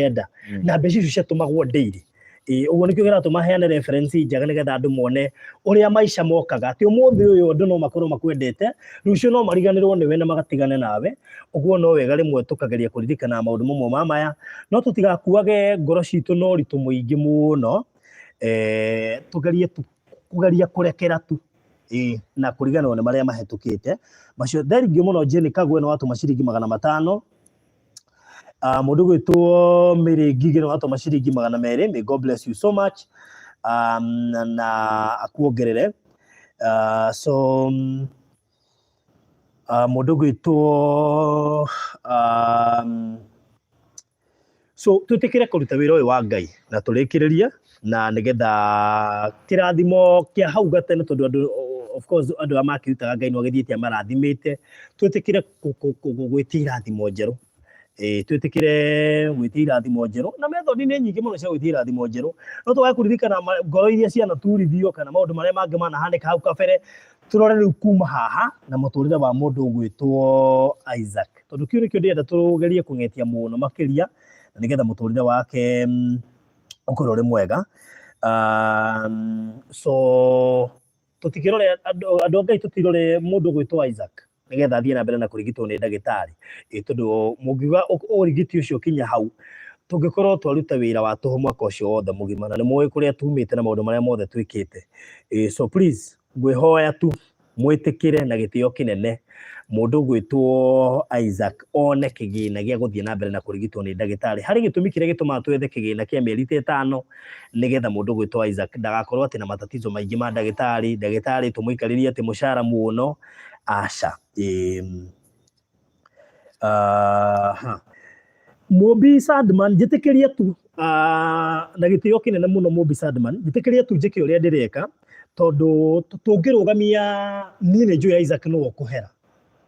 na mbeca icio ciatũmagwo daily. Ĩĩ, ũguo nĩkĩo kĩratũma heane reference njega nĩgetha andũ mone ũrĩa maica mokaga, atĩ ũmũthĩ ũyũ andũ no makorwo makwendete, rũciũ no mariganĩrwo nĩwe na magatigane nawe. Ũguo no wega rĩmwe tũkageria kũririkana maũndũ mamwe ma maya, no tũtigakuage ngoro citũ na ũritũ mũingĩ mũno. Tũgerie tu kũgeria kũrekera tu, ĩĩ, na kũriganĩrwo nĩ marĩa mahĩtũkĩte macio. Thengiũ mũno Jane Kagwe nĩ watũma ciringi 500. Mũndũ gwĩtwo Mary Ngigĩ nĩ watũma ciringi 200. May God bless you so much na akuongerere. So mũndũ gwĩtwo so twĩtĩkĩre kũruta wĩra ũyũ wa Ngai na tũrĩkĩrĩrie na nĩgetha kĩrathimo kĩa hau gatene, tondũ andũ, of course, andũ arĩa makĩrutaga Ngai no agĩthiĩte amarathimĩte. Twĩtĩkĩre gwĩtia irathimo njerũ. Ĩĩ, twĩtĩkĩre gwĩtia irathimo njerũ, na method nĩ nyingĩ mũno cia gwĩtia irathimo njerũ, no twage kũririkana ngoro iria cianaturithio kana maũndũ marĩa mangĩ manahanĩka hau kabere. Tũrore rĩu kuma haha na mũtũrĩre wa mũndũ ũgwĩtwo Isaac, tondũ kĩu nĩkĩo ndĩrenda tũgerie kũng'etia mũno makĩria, na nĩgetha mũtũrĩre wake ũkorwo ũrĩ mwega. So tũtikĩrore andũ a Ngai, tũtirore mũndũ ũgwĩtwo Isaac nĩgetha athiĩ na mbere na kũrigitwo nĩ ndagĩtarĩ. Ĩ tondũ mũngiuga ũrigiti ũcio ũkinya hau, tũngĩkorwo twaruta wĩra wa tũhũ mwaka ũcio wothe mũgima, na nĩ mũĩ kũrĩa tumĩte na maũndũ marĩa mothe twĩkĩte. Ĩ, so please, ngwĩhoya tu mwĩtĩkĩre na gĩtĩo kĩnene mũndũ ũgwĩtwo Isaac one kĩgĩna gĩa gũthiĩ na mbere na kũrigitwo nĩ ndagĩtarĩ. Harĩ gĩtũmi kĩrĩa gĩtũmaga twethe kĩgĩna kĩa mĩeri ta 5, nĩgetha mũndũ ũgwĩtwo Isaac ndagakorwo atĩ na matatizo maingĩ ma ndagĩtarĩ, ndagĩtarĩ tũmũikarĩrie atĩ mũcara mũno, aca. Ĩ, aha. Mũmbi Sandman, njĩtĩkĩrie tu na gĩtĩo kĩnene mũno, Mũmbi Sandman, njĩtĩkĩrie tu njĩke ũrĩa ndĩreka, tondũ tũngĩrũgamia niĩ nĩ njũĩ Isaac nĩwe ũkũhera.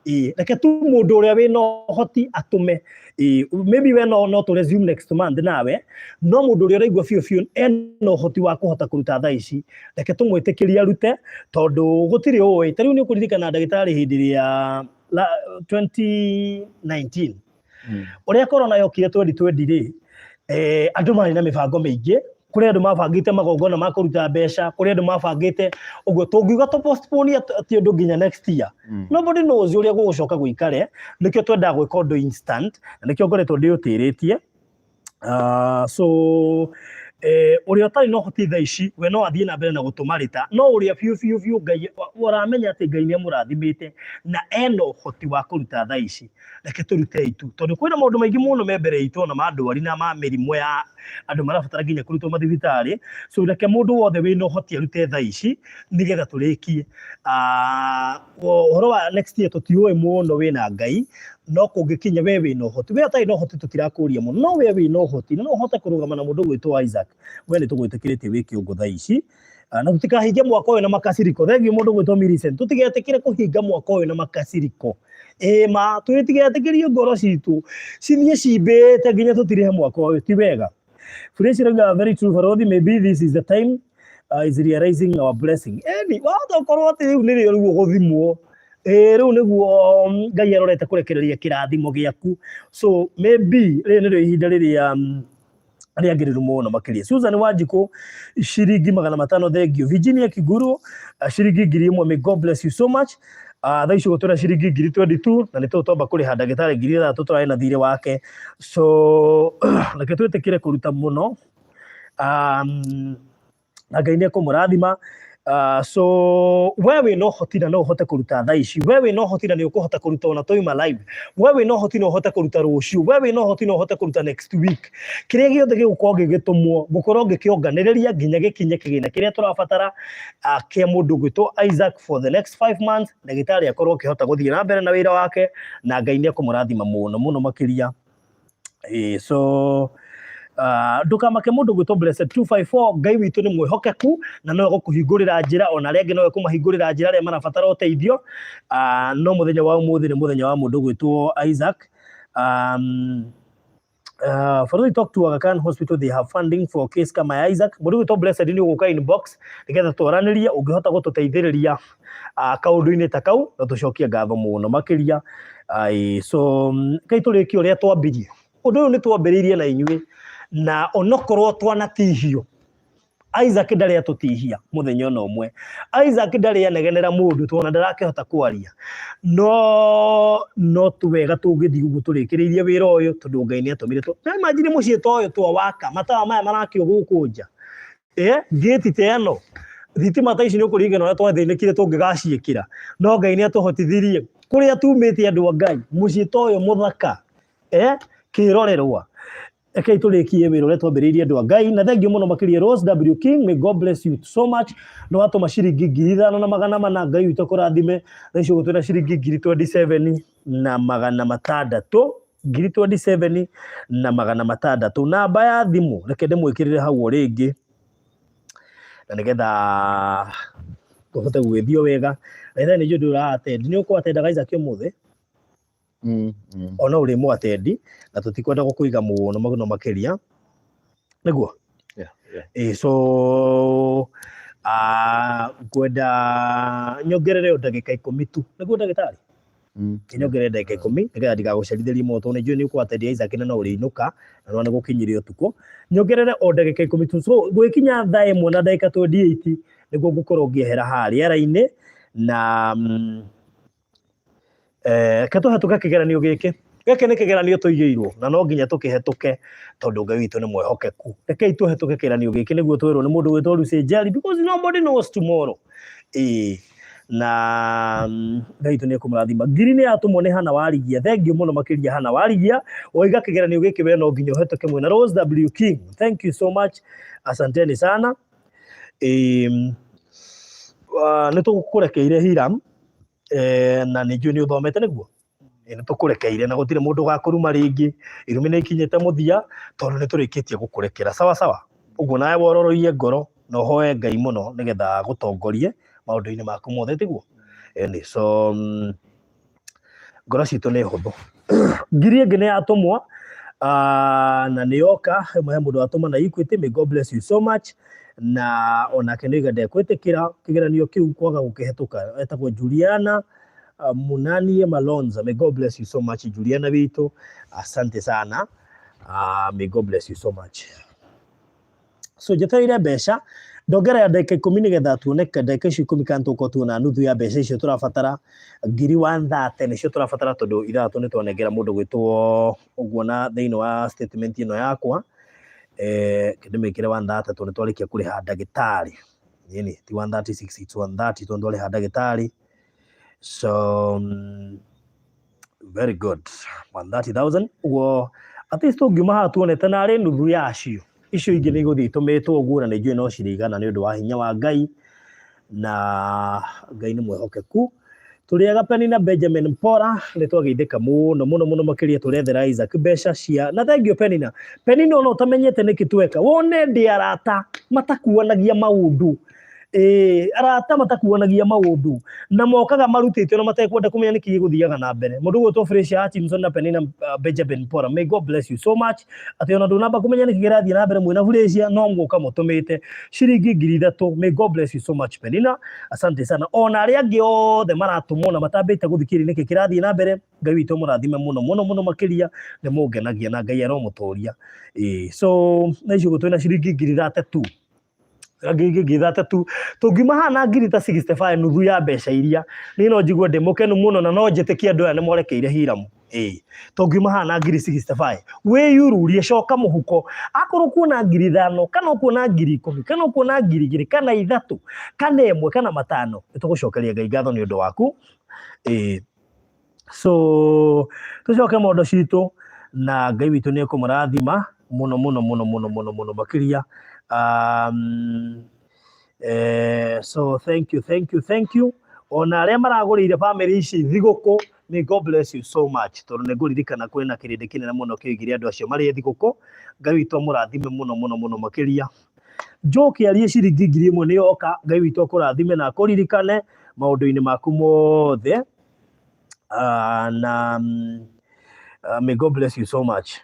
Ĩĩ, reke tu mũndũ ũrĩa wĩna ũhoti atũme. Ĩĩ, maybe we no tũ resume next month nawe, no mũndũ ũrĩa ũraigua biũ biũ ena ũhoti wa kũhota kũruta thaa ici, reke tũmwĩtĩkĩrie arute, tondũ gũtirĩ ũĩ. Ta rĩu nĩ ũkũririkana ndagĩtarĩ hĩndĩ ĩrĩa 2019 ũrĩa corona yokire 2020 rĩ, andũ marĩ na mĩbango mĩingĩ. Kũrĩ andũ mabangĩte magongona ma kũruta mbeca, kũrĩ andũ mabangĩte ũguo. Tũngiuga tũ postpone atĩ ũndũ nginya next year, nobody knows ũrĩa gũgũcoka gũikare. Nĩkĩo twendaga gwĩka ũndũ instant, na nĩkĩo ngoretwo ndĩũtĩrĩtie. So ũrĩa ũtarĩ na ũhoti thaa ici, we no athiĩ na mbere na gũtũma rĩta, no ũrĩa biũ biũ biũ Ngai ũramenya atĩ Ngai nĩ amũrathimĩte na ena ũhoti wa kũruta thaa ici, reke tũrute itu, tondũ kwĩna maũndũ maingĩ mũno me mbere itũ, ona ma ndwari na ma mĩrimũ ya andũ marabatara nginya kũrutwo mathibitarĩ. So reke mũndũ wothe wĩna ũhoti arute thaa ici nĩgetha tũrĩkie. Ũhoro wa next year tũtiũĩ mũno, wĩna Ngai, no kũngĩkinya we wĩna ũhoti, we ũtarĩ na ũhoti tũtirakũria mũno, no we wĩna ũhoti na no ũhote kũrũgama na mũndũ ũgwĩtwo Isaac, we nĩ tũgwĩtĩkĩrĩtie wĩke ũguo thaa ici. Na tũtikahinge mwaka ũyũ na makaciriko. Thengiũ mũndũ ũgwĩtwo Millicent, tũtigetĩkĩre kũhinga mwaka ũyũ na makaciriko. Ĩĩ ma, tũtigetĩkĩrie ngoro citũ cithiĩ cimbĩte nginya tũtirĩhe mwaka ũyũ, ti wega. Fresh rauga, "Very true, Farodhi. Maybe this is the time is realizing our blessing." Eni wahota gũkorwo atĩ rĩu nĩrĩo rĩu ũgũthimwo. Ĩĩ, rĩu nĩguo Ngai arorete kũrekereria kĩrathimo gĩaku, so maybe rĩrĩ nĩrĩo ihinda rĩrĩa rĩagĩrĩru mũno makĩria. Susan Wanjikũ, ciringi 500, thank you. Virginia Kiguru, ciringi 1000, may God bless you so much. Thaa ici ũgũtwĩra ciringi 22,000, na nĩ tũgũtwamba kũrĩha ndagĩtarĩ 3000 tũrarĩ na thirĩ wake. So reke twĩtĩkĩre kũruta mũno, na Ngai nĩ ekũmũrathima. So we wĩna ũhoti na no ũhote kũruta thaa ici, we wĩna ũhoti na nĩ ũkũhota kũruta ona twauma live, we wĩna ũhoti na ũhote kũruta rũciũ, we wĩna ũhoti na ũhote kũruta next week, kĩrĩa gĩothe gĩgũkorwo gĩgĩtũmwo, ngũkorwo ngĩkĩonganĩrĩria nginya gĩkinye kĩgĩna kĩrĩa tũrabatara kĩa mũndũ ũgwĩtwo Isaac for the next 5 months, ndagĩtarĩ akorwo akĩhota gũthiĩ na mbere na wĩra wake, na Ngai nĩ ekũmũrathima mũno mũno makĩria. Ĩĩ, so ndũkamake mũndũ gwĩtwo Blessed 254, Ngai witũ nĩ mwĩhokeku na no egũkũhingũrĩra njĩra, ona arĩa angĩ no ekũmahingũrĩra njĩra arĩa marabatara ũteithio. No mũthenya wa ũmũthĩ nĩ mũthenya wa mũndũ gwĩtwo Isaac. Borithi talk to Aga Khan Hospital, they have funding for case kama ya Isaac. Mũndũ gwĩtwo Blessed nĩ ũgũka inbox nĩgetha twaranĩrie ũngĩhota gũtũteithĩrĩria kaũndũ-inĩ ta kau na tũcokie ngatho mũno makĩria. Ai, so kai tũrĩkie ũrĩa twambirie. Ũndũ ũyũ nĩ twambĩrĩirie na inyuĩ na onokorwo twanatihio Isaac ndarĩ atũtihia mũthenya ona ũmwe. Isaac ndarĩ anegenera mũndũ tondũ ona ndarakĩhota kwaria. No no wega tũngĩthiĩ ũguo tũrĩkĩrĩirie wĩra ũyũ tondũ Ngai nĩ atũmire tũ. Na imagine mũciĩ ta ũyũ twawaka, matawa maya marakio gũkũ nja. Gate ta ĩno, thitima ta ici nĩ ũkũririkana ũrĩa twathĩnĩkire tũngĩgaciĩkĩra. No Ngai nĩ atũhotithirie. Kũrĩa tumĩte andũ a Ngai, mũciĩ ta ũyũ mũthaka, kĩrorerwa. Rekei tũrĩkie wĩra ũrĩa twambĩrĩirie andũ a Ngai na thengiũ mũno makĩria Rose W King, may God bless you so much. Nĩ watũma ciringi 5400, Ngai witũ akũrathime. Thaa ici ũguo twĩna ciringi 27,600, 27,600. Namba ya thimũ reke ndĩmwĩkĩrĩre hau o rĩngĩ na nĩgetha tũhote gũgĩthiĩ o wega. Na ithe nĩ njũĩ ndũrĩ ũra-attend, nĩ ũkũ-attend Isaac ũmũthĩ? Ona ũrĩ mwatendi na tũtikwenda gũkũiga mũno mũno makĩria nĩguo. Yeah. So ngwenda nyongerere o ndagĩka 10 tu nĩguo ndagĩtarĩ. Nyongerere ndagĩka 10 nĩgetha ndigagũcerithĩrie mũno tondũ nĩnjũĩ nĩ ũkwatendia Isaac na no ũrĩinũka na no nĩgũkinyire ũtukũ. Nyongerere o ndagĩka 10 tu, so gwĩkinya thaa 1 na ndagĩka 28 nĩguo ngũkorwo ngĩehera haha rĩera-inĩ na reke tũhetũke kĩgeranio gĩkĩ. Gĩkĩ nĩ kĩgeranio tũigĩirwo na no nginya tũkĩhetũke tondũ Ngai witũ nĩ mwĩhokeku. Rekei tũhetũke kĩgeranio gĩkĩ nĩguo twĩrwo nĩ mũndũ gwĩtwo Lucy Njeri because nobody knows tomorrow. Ĩĩ na Ngai witũ nĩ ekũmũrathima. Ngiri nĩ yatũmwo nĩ Hannah Warigia. Thengiũ mũno makĩria Hannah Warigia. Waiga kĩgeranio gĩkĩ we no nginya ũhetũke mwĩna Rose W King. Thank you so much. Asanteni sana. Ĩĩ nĩ tũkũrekeire Hiram na nĩ njũĩ nĩ ũthomete nĩguo. Nĩ tũkũrekeire na gũtirĩ mũndũ ũgakũruma rĩngĩ. Irumi nĩ ikinyĩte mũthia tondũ nĩ tũrĩkĩtie gũkũrekera. Sawa sawa. Ũguo nawe wororoiye ngoro na ũhoe Ngai mũno nĩgetha agũtongorie maũndũ-inĩ maku mothe tiguo? Ĩni, so ngoro citũ nĩ hũthũ. Ngiri ĩngĩ nĩ yatũmwo na nĩ yoka, he mũndũ watũma na Equity, may God bless you so much. Na onake nĩ oiga ndekwĩtĩkĩra kĩgeranio kĩu kwaga gũkĩhetũka. Etagwo Juliana Munanie Malonza, may God bless you so much Juliana witũ, asante sana. May God bless you so much. So njetereire mbeca ndongerera ndagĩka 10 nĩgetha tuone ndagĩka icio 10 kana tũgũkorwo tuona nuthu ya mbeca icio tũrabatara. Ngiri 130 nĩcio tũrabatara tondũ ithathatũ nĩ twanengera mũndũ gwĩtwo ũguo na thĩinĩ wa statement ĩno yakwa. Ndĩmĩkĩre 130 tondũ nĩ twarĩkia kũrĩha ndagĩtarĩ. Ĩni ti 136, it's 130 tondũ twarĩha ndagĩtarĩ. So very good, 130,000 ũguo at least tũngiuma haha tuonete narĩ nuthu yacio. Icio ingĩ nĩ igũthiĩ itũmĩtwo ũguo na nĩ njũĩ no cirĩigana nĩ ũndũ wa hinya wa Ngai na Ngai nĩ mwĩhokeku. Tũrĩaga Penina Benjamin Mpora nĩ twageithĩka mũno mũno mũno makĩria tũrethera Isaac mbeca cia na thank you Penina. Penina ona ũtamenyete nĩkĩ tweka wone ndĩ arata matakuanagia maũndũ. Arata matakuanagia maũndũ na mokaga marutĩte ona matekwenda kũmenya nĩkĩ gĩgũthiaga na mbere. Mũndũ ũgwĩtwo Fresia Hutchinson na Penina Benjamin Mpora, may God bless you so much. Atĩ ona ndũnamba kũmenya nĩkĩ kĩrathiĩ na mbere mwĩna Fresia no mũka mũtũmĩte ciringi 3,000. May God bless you so much Penina, asante sana. Ona arĩa angĩ othe maratũmwo na matambĩte gũthikĩrĩria nĩkĩ kĩrathiĩ na mbere, Ngai witũ mũrathime mũno mũno mũno makĩria, nĩ mũngenagia na Ngai aromũtũria. So na icio twĩna ciringi 30,000. 30,000 tũngiuma haha na ngiri ta 65 nuthu ya mbeca iria niĩ no njigue ndĩ mũkenu mũno na no njĩtĩkie andũ aya nĩ morekeire Hiramu. Tũngiuma haha na ngiri 65 wĩyururie, coka mũhuko, akorwo kuona ngiri 5 kana ũkuona ngiri 10 kana ũkuona ngiri 2 kana 3 kana 1 kana 5, nĩ tũgũcokeria Ngai ngatho nĩ ũndũ waku. So tũcoke mondo citũ na Ngai witũ nĩ ekũmũrathima mũno mũno mũno mũno mũno mũno makĩria. So thank you, thank you, thank you. Ona arĩa maragũrĩire family ici thigũkũ, may God bless you so much. Tondũ nĩ ngũririkana kwĩna kĩrĩndĩ kĩnene mũno kĩoigire andũ acio marĩe thigũkũ. Ngai witũ amũrathime mũno mũno mũno makĩria. Njoke arie ciringi 1,000 nĩ yoka. Ngai witũ akũrathime na akũririkane maũndũ-inĩ maku mothe. Na may God bless you so much.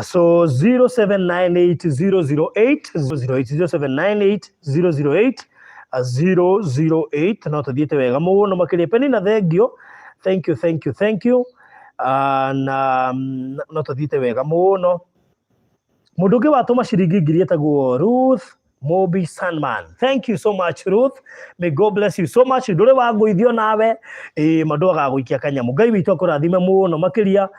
So 0798 008 008 0798 008 008 no tuthiĩte wega mũno makĩria. Penina, thengio, thank you, thank you, thank you. Na no tuthiĩte wega mũno. Mũndũ ũngĩ watũma ciringi 1000 etagwo Ruth Mobi Sandman. Thank you so much, Ruth. May God bless you so much. Ndũrĩ wangũithio nawe ĩ mandũ agagũikia kanyamũ. Ngai witũ akũrathime mũno makĩria.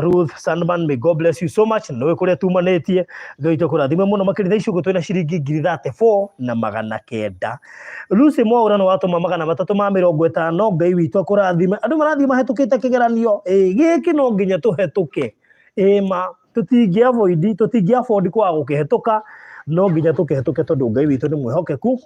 Ruth Sandman, may God bless you so much. Nĩũĩ kũrĩa tumanĩtie. Ngai witũ akũrathime mũno makĩria. Thaa ici ũguo twĩna ciringi 34,900. Lucy Mwaũra nĩ watũma 350. Ngai witũ akũrathime. Andũ marathiĩ mahĩtũkĩte kĩgeranio. Ĩ gĩkĩ no nginya tũhetũke. Ĩ ma tũtingĩ avoid, tũtingĩ afford kwaga gũkĩhetũka, no nginya tũkĩhetũke tondũ Ngai witũ nĩ mwĩhokeku.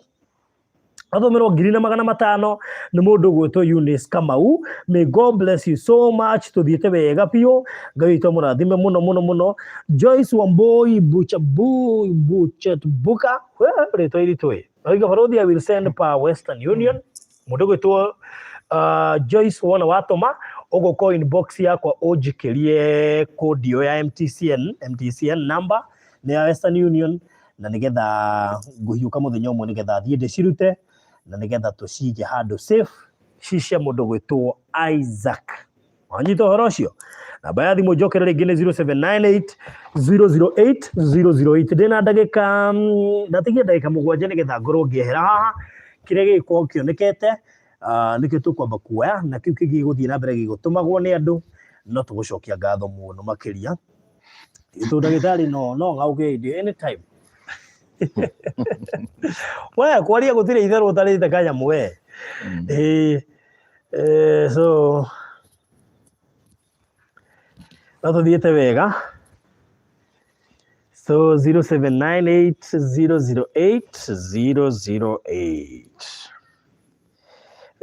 Atũmĩrwo 1,500 nĩ mũndũ ũgwĩtwo Eunice Kamau. May God bless you so much. Tũthiĩte wega biũ. Ngai witũ amũrathime mũno mũno mũno. Joyce Wambui Bucha Bu Buchet Buka, rĩtwa iritũ ĩ. Oiga barothi, I will send per Western Union. Mũndũ ũgwĩtwo Joyce, wona watũma ũgũka inbox yakwa ũnjikĩrie code ĩyo ya MTCN, MTCN number nĩ ya Western Union, na nĩgetha ngũhiũka mũthenya ũmwe nĩgetha thiĩ ndĩcirute na nĩgetha tũcige handũ safe ci cia mũndũ gwĩtwo Isaac. Wanyita ũhoro ũcio? Namba ya thimũ njokere rĩngĩ nĩ 0798 008 008. Ndĩna ndagĩka ndatigia ndagĩka 7 nĩgetha ngorwo ngĩehera haha. Kĩrĩa gĩgĩkorwo kĩonekete nĩkĩo tũkwamba kuoya, na kĩu kĩngĩ gĩgũthiĩ na mbere gĩgũtũmagwo nĩ andũ, no tũgũcokia ngatho mũno makĩria. Tondũ ndagĩtarĩ no ng'aũke hĩndĩ anytime. We kwaria gũtirĩ itherũ ũtarĩte kanyamũ we. Ĩĩ so no tũthiĩte wega. So 0798 008 008.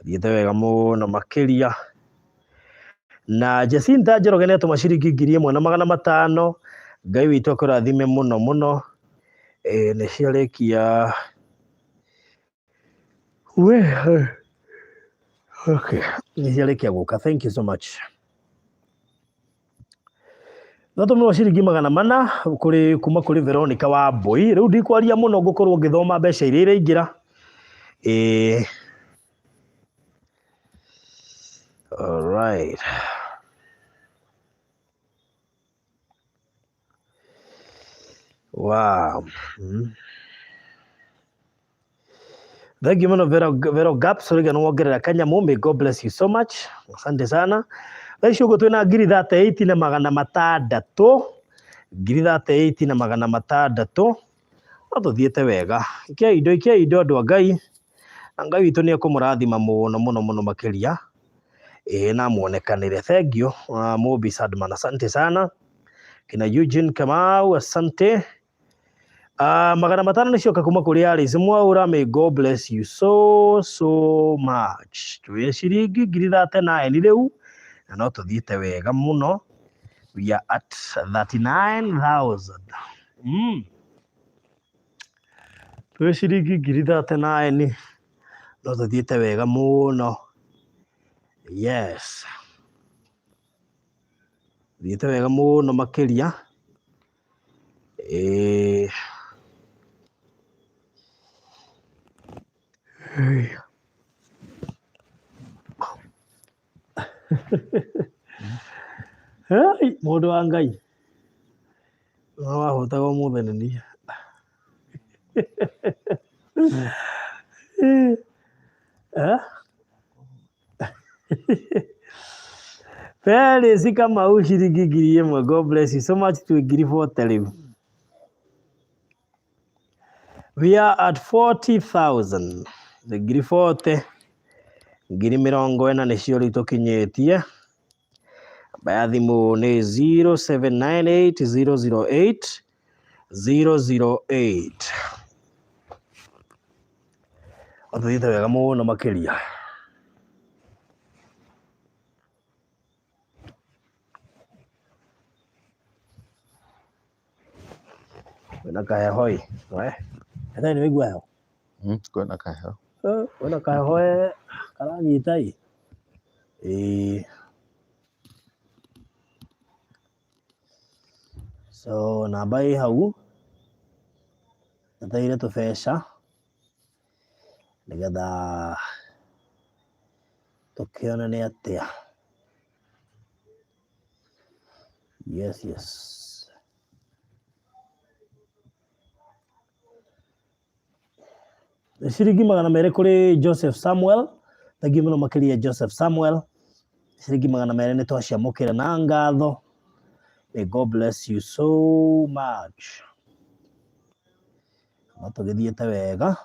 Thiĩte wega mũno makĩria. Na Jacinta Njoroge nĩ atũma ciringi 1,500. Ngai witũ akũrathime mũno mũno. Ĩ nĩ ciarĩkia. We, okay. Nĩ ciarĩkia gũka. Thank you so much. Natũmĩrwo ciringi 400 kũrĩ kuma kũrĩ Veronica wa Mbui. Rĩu ndikwaria mũno, ngũkorwo ngĩthoma mbeca iria iraingĩra. Ĩĩ. All right. Wow. Thank you mũno Vero, Vero Gaps, ũrĩa nĩ wongerera kanyamũ. May God bless you so much. Asante sana. Thaa ici ũguo twĩna 38,600. 38,600. No tũthiĩte wega. Ikia indo, ikia indo andũ a Ngai. Na Ngai witũ nĩ ekũmũrathima mũno mũno mũno makĩria. Ĩĩ na muonekanĩre. Thank you. Mobi Sadman, asante sana. Kina Eugene Kamau, asante. 500 nĩ cioka kuma kũrĩ Alice Mwaura. May God bless you so so much. Twĩ ciringi 39,000 rĩu na no tũthiĩte wega mũno. We are at 39,000. Twĩ ciringi 39,000, no tũthiĩte wega mũno. Yes, thiĩte wega mũno makĩria. Ĩĩ. Hey. Hey, mũndũ wa Ngai no wahũtaga ũmũthĩ nĩ niĩ. Eh? Felix Kamau ciringi 1,000. God bless you so much. Twĩ 40,000 rĩu. We are at 40,000. 40,000. 40,000 nĩcio rĩu tũkinyĩtie. Namba ya thimũ nĩ 0798 008 008. Tũthiĩte wega mũno makĩria. Kwĩna kaheho ĩ. We. Ethari nĩ waigua heho? Kwĩna kaheho. Kwĩna kaheho ĩ karanyita ĩ. Ĩĩ. So namba ĩ hau, njetereire tũbeca nĩgetha tũkĩone nĩ atĩa. Yes, yes. Ciringi 200 kũrĩ Joseph Samuel, thengiũ mũno makĩria Joseph Samuel, ciringi 200 nĩ twaciamũkĩra na ngatho. May God bless you so much. No tũgĩthiĩte wega.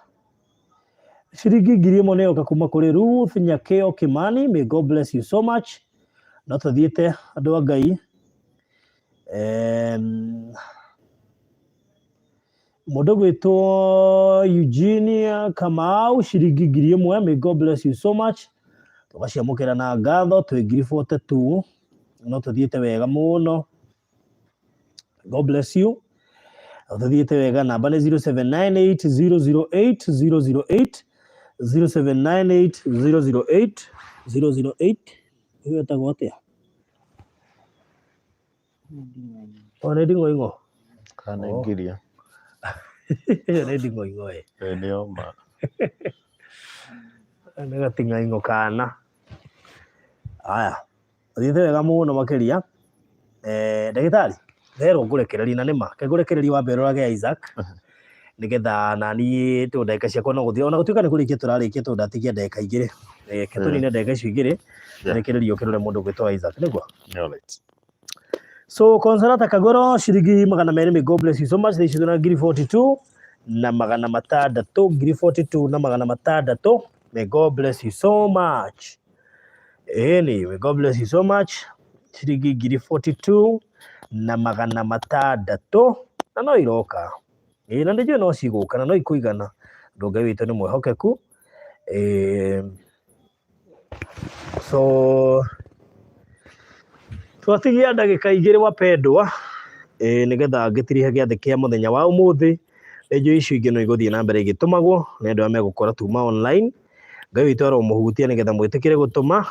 Ciringi 1000 nĩ yoka kuma kũrĩ Ruth Nyakĩo Kimani, may God bless you so much. No tũthiĩte andũ a Ngai. Mũndũ gwĩtwo Eugenia Kamau ciringi 1000, may God bless you so much. Tũgaciamũkĩra na ngatho, twĩ 42,000, no tũthiĩte wega mũno. God bless you. Tũthiĩte wega, namba nĩ 0798 008 008, 0798 008 008. Ũyũ etagwo atĩa? O nĩ nding'oing'o. Kana nĩ Oh. ngiria. Ĩyo nĩ nding'oing'o ĩ. Ĩ nĩyo ma. Nĩ gating'aing'o kana. Aya, ũthiĩte wega mũno makĩria. Ndagĩtarĩ, nderwo ngũrekererie na nĩma, reke ngũrekererie wambe ũrorage Isaac nĩgetha naniĩ tondũ ndagĩka ciakwa no gũthiĩ, ona gũtuĩka nĩ kũrĩkia tũrarĩkia tondũ ndatigia ndagĩka igĩrĩ. Reke tũnine ndagĩka icio igĩrĩ, rekererie ũkĩrore mũndũ ũgwĩtwo Isaac, nĩguo? All right. So Consolata Kagoro ciringi 200, may God bless you so much. Thaa ici twĩna 42,600, 42,600, may God bless you so much. Ĩni, may God bless you so much. Ciringi 42,600 na no iroka. Ĩĩ na nĩnjũĩ no cigũka na no ikũigana. Tondũ Ngai witũ nĩ mwĩhokeku. So twatigia ndagĩka igĩrĩ wapendwa, ĩĩ nĩgetha ngĩtirihe gĩathĩ kĩa mũthenya wa ũmũthĩ. Nĩnjũĩ icio ingĩ no igũthiĩ na mbere igĩtũmagwo nĩ andũ arĩa megũkora tuma online. Ngai witũ aromũhutia nĩgetha mwĩtĩkĩre gũtũma.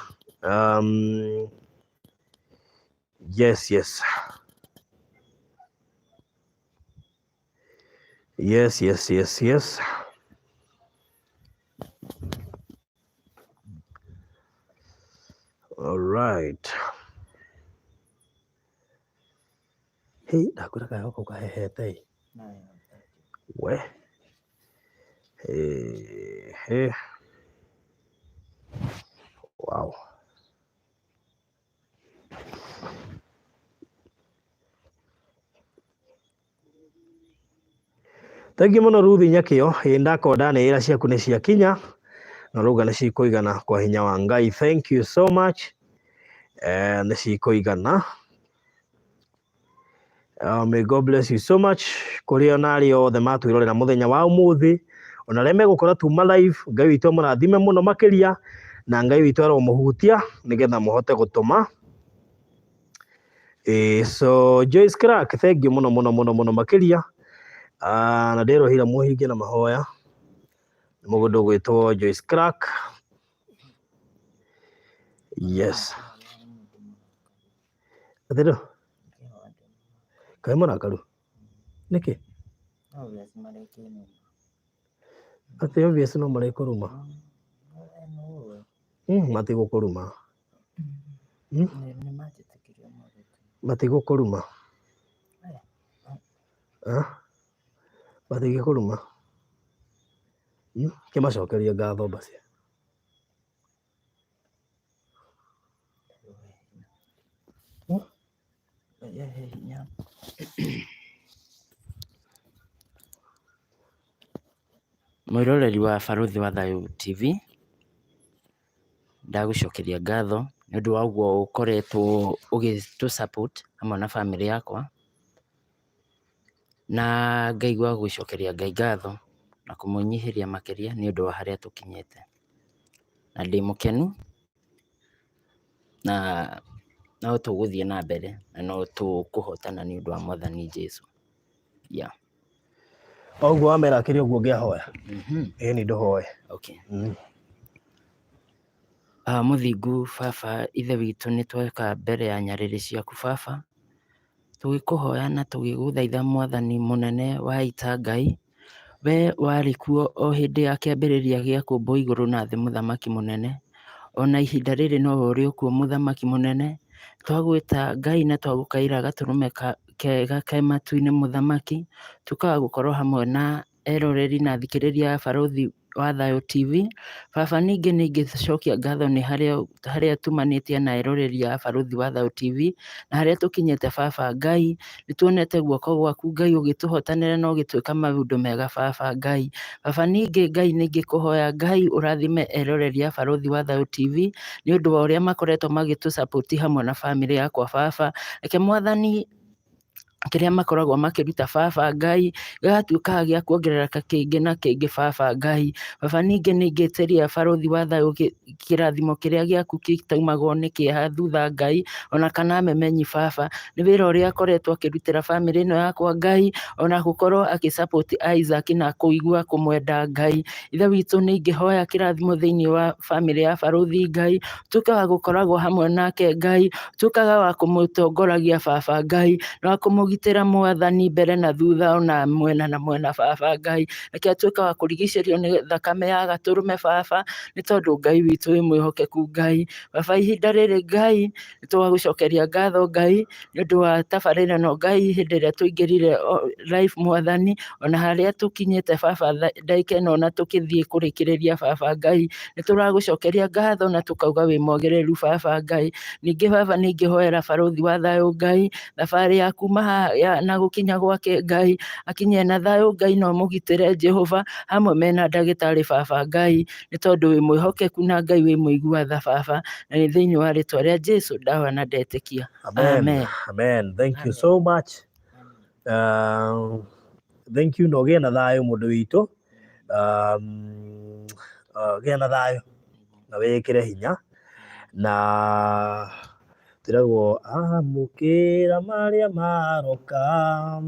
Yes, yes. Yes, yes, yes, yes. All right. Hey, ndakwĩra kaheho kau kahehete ĩ. We. Hey, hey. Wow. Thengiũ mũno Ruth Nyakĩo, ĩ ndakorwo ndanĩrĩra ciaku nĩ ciakinya na ũrauga nĩ cikũigana kwa hinya wa Ngai. Thank you so much. Nĩ cikũigana. May God bless you so much. Kũrĩ ona arĩa othe matwĩrorera mũthenya wa ũmũthĩ, ona arĩa megũkora tuma live, Ngai witũ amũrathime mũno makĩria, na Ngai witũ aromũhutia nĩgetha mũhote gũtũma. So Joyce Clark, thank you mũno mũno mũno mũno makĩria. Na ndĩrohira mũhingie na mahoya. Nĩ mũndũ ũgwĩtwo Joyce Clark. Yes. Atĩrĩ, kaĩ mũrakaru? Nĩkĩ? Atĩ obvious no marekũruma. Matigũkũruma. Matigũkũruma. Matingĩkũruma. Kĩmacokerie ngatho basi. Mwĩroreri wa Barũthi wa Thayũ TV, ndagũcokeria ngatho nĩ ũndũ wa ũguo ũkoretwo ũgĩtũ support hamwe na bamĩrĩ yakwa, na ngaigua gũcokeria Ngai ngatho na kũmwĩnyihĩria makĩria nĩ ũndũ wa harĩa tũkinyĩte. Na ndĩ mũkenu na no tũgũthiĩ na mbere na no tũkũhotana nĩ ũndũ wa Mwathani Jesũ. Yeah. Ũguo wamera kĩrĩa ũguo ũngĩahoya. Ĩĩ nĩ ndũhoe. Okay. Mũthingu baba ithe witũ nĩ tweka mbere ya nyarĩrĩ ciaku baba. Tũgĩkũhoya na tũgĩgũthaitha Mwathani mũnene wa ita Ngai, we warĩ kuo o hĩndĩ ya kĩambĩrĩria gĩa kũmbwo igũrũ na thĩ mũthamaki mũnene. Ona ihinda rĩrĩ nowe ũrĩ o kuo mũthamaki mũnene. Twagwĩta Ngai na twagũkaĩra gatũrũme kega ke matu-inĩ mũthamaki, tuĩka wa gũkorwo hamwe na eroreri na athikĩrĩria a Barũthi wa Thayũ TV. Baba ningĩ nĩ ingĩcokia ngatho nĩ harĩa tumanĩtie na eroreri a Barũthi wa Thayũ TV, na harĩa tũkinyĩte baba Ngai, nĩ tuonete guoko gwaku Ngai ũgĩtũhotanĩra na ũgĩtwĩka maũndũ mega baba Ngai. Baba ningĩ Ngai nĩ ingĩkũhoya Ngai ũrathime eroreri a Barũthi wa Thayũ TV, nĩ ũndũ wa ũrĩa makoretwo magĩtũ support hamwe na bamĩrĩ yakwa baba. Reke Mwathani kĩrĩa makoragwo makĩruta baba Ngai, gĩgatuĩka gĩa kuongerereka kĩngĩ na kĩngĩ baba Ngai. Baba ningĩ nĩ ingĩtĩria barũthi wa thayũ kĩrathimo kĩrĩa gĩaku gĩtaumagwo nĩ kĩeha thutha Ngai, ona kana memenyi baba, nĩ wĩra ũrĩa akoretwo akĩrutĩra bamĩrĩ ĩno yakwa Ngai, ona gũkorwo agĩ support Isaac na kũigua kũmwenda Ngai. Ithe witũ nĩ ingĩhoya kĩrathimo thĩinĩ wa bamĩrĩ ya barũthi Ngai, ũtuĩke wa gũkoragwo hamwe nake Ngai, ũtuĩkaga wa kũmũtongoragia baba Ngai, na wa kũmũgitĩra Mwathani mbere na thutha ona mwena na mwena baba Ngai. Reke atuĩke wa kũrigicĩrio nĩ thakame ya gatũrũme baba, nĩ tondũ Ngai witũ wĩ mwĩhokeku Ngai. Baba ihinda rĩrĩ Ngai, nĩ twagũcokeria ngatho Ngai, nĩ ũndũ wa tabarĩra ĩno Ngai hĩndĩ ĩrĩa tũingĩrire live Mwathani, ona harĩa tũkinyĩte baba ndagĩka ĩno na tũkĩthiĩ kũrĩkĩrĩria baba Ngai, nĩ tũragũcokeria ngatho na tũkauga wĩ mwagĩrĩru baba Ngai. Ningĩ baba nĩ ingĩhoera barũthi wa thayũ Ngai, thabarĩ ya kuma haha na gũkinya gwake Ngai, akinye na thayũ Ngai na ũmũgitĩre Jehova, hamwe mena ndagĩtarĩ baba Ngai, nĩ tondũ wĩ mwĩhokeku na Ngai wĩ mũigua tha baba, na nĩ thĩinĩ wa rĩtwa rĩa Jesu ndahoya na ndetĩkia. Amen. Amen. Amen. Thank you Amen. so much. Thank you na ũgĩe na thayũ mũndũ witũ. Gĩa na thayũ na wĩkĩre hinya na twĩragwo amũkĩra marĩa maroka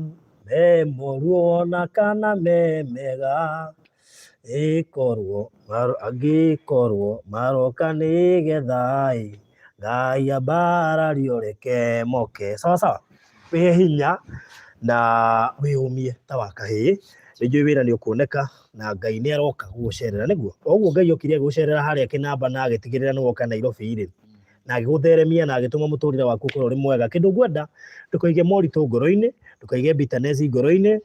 me moru ona kana me mega ĩkorwo angĩkorwo maroka nĩgetha ĩ Ngai ambarario reke moke. Sawa sawa, wĩhe hinya na wĩyũmie ta wa kahĩĩ, nĩ njũĩ wĩra nĩ ũkuoneka na Ngai nĩ aroka gũgũcerera nĩguo. O ũguo Ngai okire agĩgũcerera harĩa kĩnamba na agĩtigĩrĩra nĩ woka Nairobi rĩ, na agĩgũtheremia na agĩtũma mũtũrĩre waku ũkorwo ũrĩ mwega. Kĩndũ ngwenda ndũkaige moritũ ngoro-inĩ, ndũkaige bitterness ngoro-inĩ,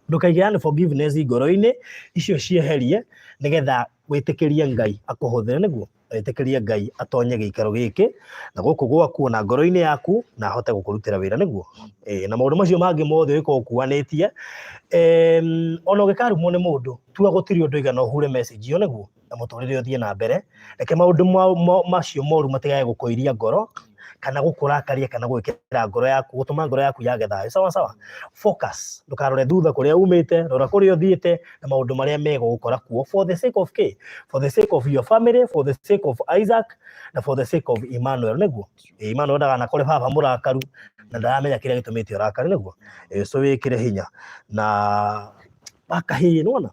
ndũkaige unforgiveness ngoro-inĩ, icio cieherie nĩgetha wĩtĩkĩrie Ngai akũhũthĩre nĩguo. Wĩtĩkĩrie Ngai atonye gĩikaro gĩkĩ na gũkũ gwaku na ngoro-inĩ yaku na ahote gũkũrutĩra wĩra nĩguo. Ĩĩ, na maũndũ macio mangĩ mothe ũgĩkorwo ũkuanĩtie. Ona ũngĩkarumwo nĩ mũndũ, tua gũtirĩ ũndũ igana ũhure message ĩyo nĩguo na mũtũrĩre ũthiĩ na mbere. Reke maũndũ macio moru matigae gũkũiria ngoro kana gũkũrakaria kana gwĩkĩra ngoro yaku, gũtũma ngoro yaku yage thayũ. Sawa sawa. Focus, ndũkarore thutha kũrĩa umĩte, rora kũrĩa ũthiĩte na maũndũ marĩa mega ũgũkora kuo for the sake of K, for the sake of your family, for the sake of Isaac na for the sake of Emmanuel nĩguo. Emmanuel ndaganakore baba mũrakaru na ndaramenya kĩrĩa gĩtũmĩte ũrakare nĩguo. So wĩkĩre hinya na wakahĩĩ nĩwona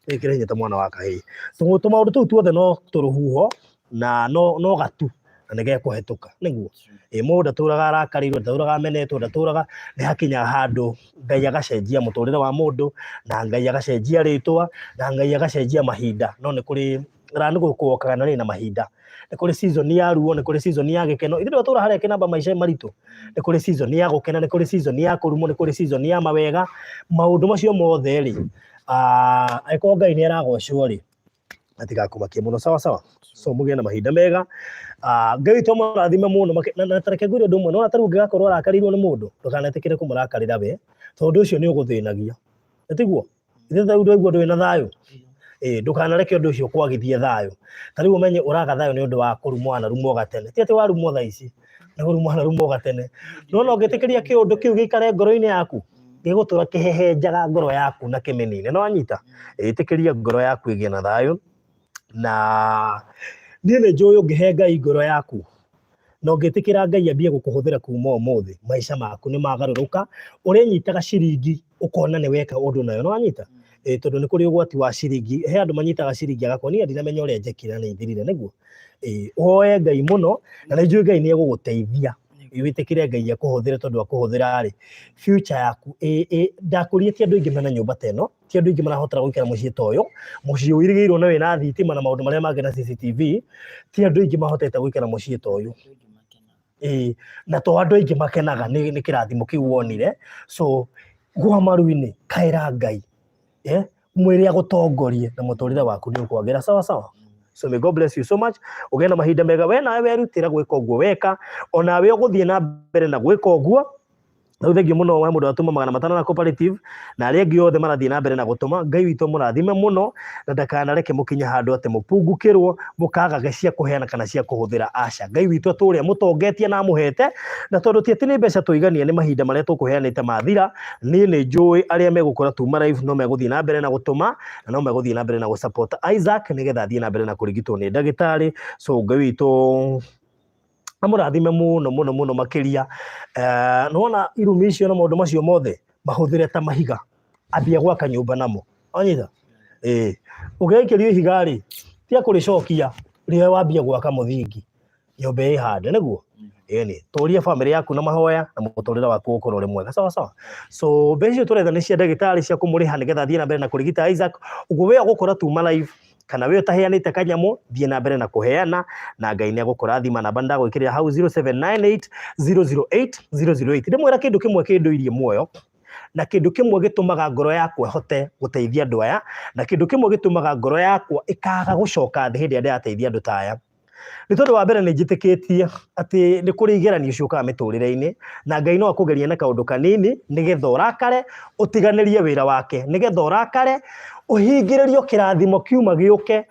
wĩkĩre hinya ta mwana wa kahĩĩ. Tũmaũndũ tũu tuothe no tũrũhuho na no gatu na nĩ gekũhetũka nĩguo. Mũndũ ndatũraga arakarĩirwo, ndatũraga amenetwo, ndatũraga, nĩ hakinyaga handũ Ngai agacenjia mũtũrĩre wa mũndũ na Ngai agacenjia rĩtwa na Ngai agacenjia mahinda. No nĩ kũrĩ nĩ gũkokaga na rĩ na mahinda. Nĩ kũrĩ season ya ruo, nĩ kũrĩ season ya gĩkeno. Ithuĩ twatũra harĩa kĩnamba maica maritũ. Nĩ kũrĩ season ya gũkena, nĩ kũrĩ season ya kũrumwo, nĩ kũrĩ season ya mawega. Maũndũ macio mothe rĩ, angĩkorwo Ngai nĩ aragocwo rĩ, matigakũmakie mũno. Sawa sawa. So mũgĩe na mahinda mega. Ngai witũ amũrathime mũno. Na ta reke ngwĩre ũndũ ũmwe, nĩwona ta rĩu ũngĩgakorwo ũrakarĩirwo nĩ mũndũ, ndũkanetĩkĩre kũmũrakarĩra we, tondũ ũcio nĩ ũgũthĩnagia. Nĩ tiguo? Ithe ta rĩu ndwaigua ndũrĩ na thayũ. Ndũkanareke ũndũ ũcio ũkwagithie thayũ. Ta rĩu ũmenye ũraga thayũ nĩ ũndũ wa kũrumwo wanarumwo gatene. Ti atĩ warumwo thaa ici, nĩ kũrumwo wanarumwo gatene. No ona ũngĩtĩkĩria kĩũndũ kĩu gĩikare ngoro-inĩ yaku, gĩgũtũra kĩhehenjaga ngoro yaku na kĩmĩnine. Nĩ wanyita? Ĩtĩkĩria ngoro yaku ĩgĩe na thayũ. Na niĩ nĩ njũĩ ũngĩhe Ngai ngoro yaku, na ũngĩtĩkĩra Ngai ambie gũkũhũthĩra kuma ũmũthĩ, maica maku nĩ magarũrũka. Ũrĩnyitaga ciringi ũkona nĩ weka ũndũ nayo. Nĩ wanyita? Tondũ nĩ kũrĩ ũgwati wa ciringi. He andũ manyitaga ciringi agakorwo niĩ ndinamenya ũrĩa njekire na nĩ ithirire nĩguo. Ũhoe Ngai mũno na nĩ njũĩ Ngai nĩ egũgũteithia. Wĩtĩkĩre Ngai akũhũthĩre, tondũ akũhũthĩra rĩ, future yaku ndakũria ti andũ aingĩ mena nyũmba ta ĩno, ti andũ aingĩ marahotera gũikara mũciĩ ta ũyũ, mũciĩ ũirigĩirwo na wĩna thitima na maũndũ marĩa mangĩ na CCTV, ti andũ aingĩ mahotete gũikara mũciĩ ta ũyũ. Ĩĩ, na to andũ aingĩ makenaga nĩ kĩrathimo kĩu wonire. So gwa maru-inĩ, kaĩra Ngai, mwĩre agũtongorie na mũtũrĩre waku nĩ ũkwagĩra. Sawa sawa. So may God bless you so much. Ũgĩe na mahinda mega. We nawe werutĩra gwĩka ũguo weka, onawe ũgũthiĩ na mbere na gwĩka ũguo. Rĩu thengiũ mũno we mũndũ watũma 500 na cooperative, na arĩa angĩ othe marathiĩ na mbere na gũtũma. Ngai witũ mũrathime mũno, na ndakanareke mũkinye handũ atĩ mũpungukĩrwo, mũkagage cia kũheana kana cia kũhũthĩra. Aca, Ngai witũ atũre amũtongetie na amũhete, na tondũ ti atĩ nĩ mbeca tũigania, nĩ mahinda marĩa tũkũheanĩte mathira. Niĩ nĩ njũĩ arĩa megũkora tuma live no megũthiĩ na mbere na gũtũma, na no megũthiĩ na mbere na gũsupport Isaac nĩgetha athiĩ na mbere na kũrigitwo nĩ ndagĩtarĩ. So Ngai witũ amũrathime mũno mũno mũno makĩria. Nĩwona irumi icio na maũndũ macio mothe mahũthĩre ta mahiga, ambia gwaka nyũmba namo. Wanyita? Ĩĩ, ũngĩgaikĩrio ihiga rĩ, tiga kũrĩcokia, rĩoe wambie gwaka mũthingi, nyũmba ĩhande, nĩguo? Ĩni, tũria bamĩrĩ yaku na mahoya na mũtũrĩre waku ũkorwo ũrĩ mwega. Sawa sawa. So mbeca icio tũretha nĩ cia ndagĩtarĩ cia kũmũrĩha nĩgetha athiĩ na mbere na kũrigita Isaac. Ũguo we ũgũkora tuma live, kana we ũtaheanĩte kanyamũ, thiĩ na mbere na kũheana, na Ngai nĩ egũkũrathima. Namba ndagwĩkĩrĩra hau 0798 008 008. Ndĩmwĩra kĩndũ kĩmwe kĩndũirie muoyo, na kĩndũ kĩmwe gĩtũmaga ngoro yakwa ĩhote gũteithia andũ aya, na kĩndũ kĩmwe gĩtũmaga ngoro yakwa ĩkaga gũcoka thĩ hĩndĩ ĩrĩa ndĩrateithia andũ ta aya. Nĩ tondũ wa mbere nĩ njĩtĩkĩtie atĩ nĩ kũrĩ igeranio ciũkaga mĩtũrĩre-inĩ, na Ngai no akũgerie na kaũndũ kanini nĩgetha ũrakare, ũtiganĩrie wĩra wake, nĩgetha ũrakare, ũhingĩrĩrio kĩrathimo kiuma gĩũke.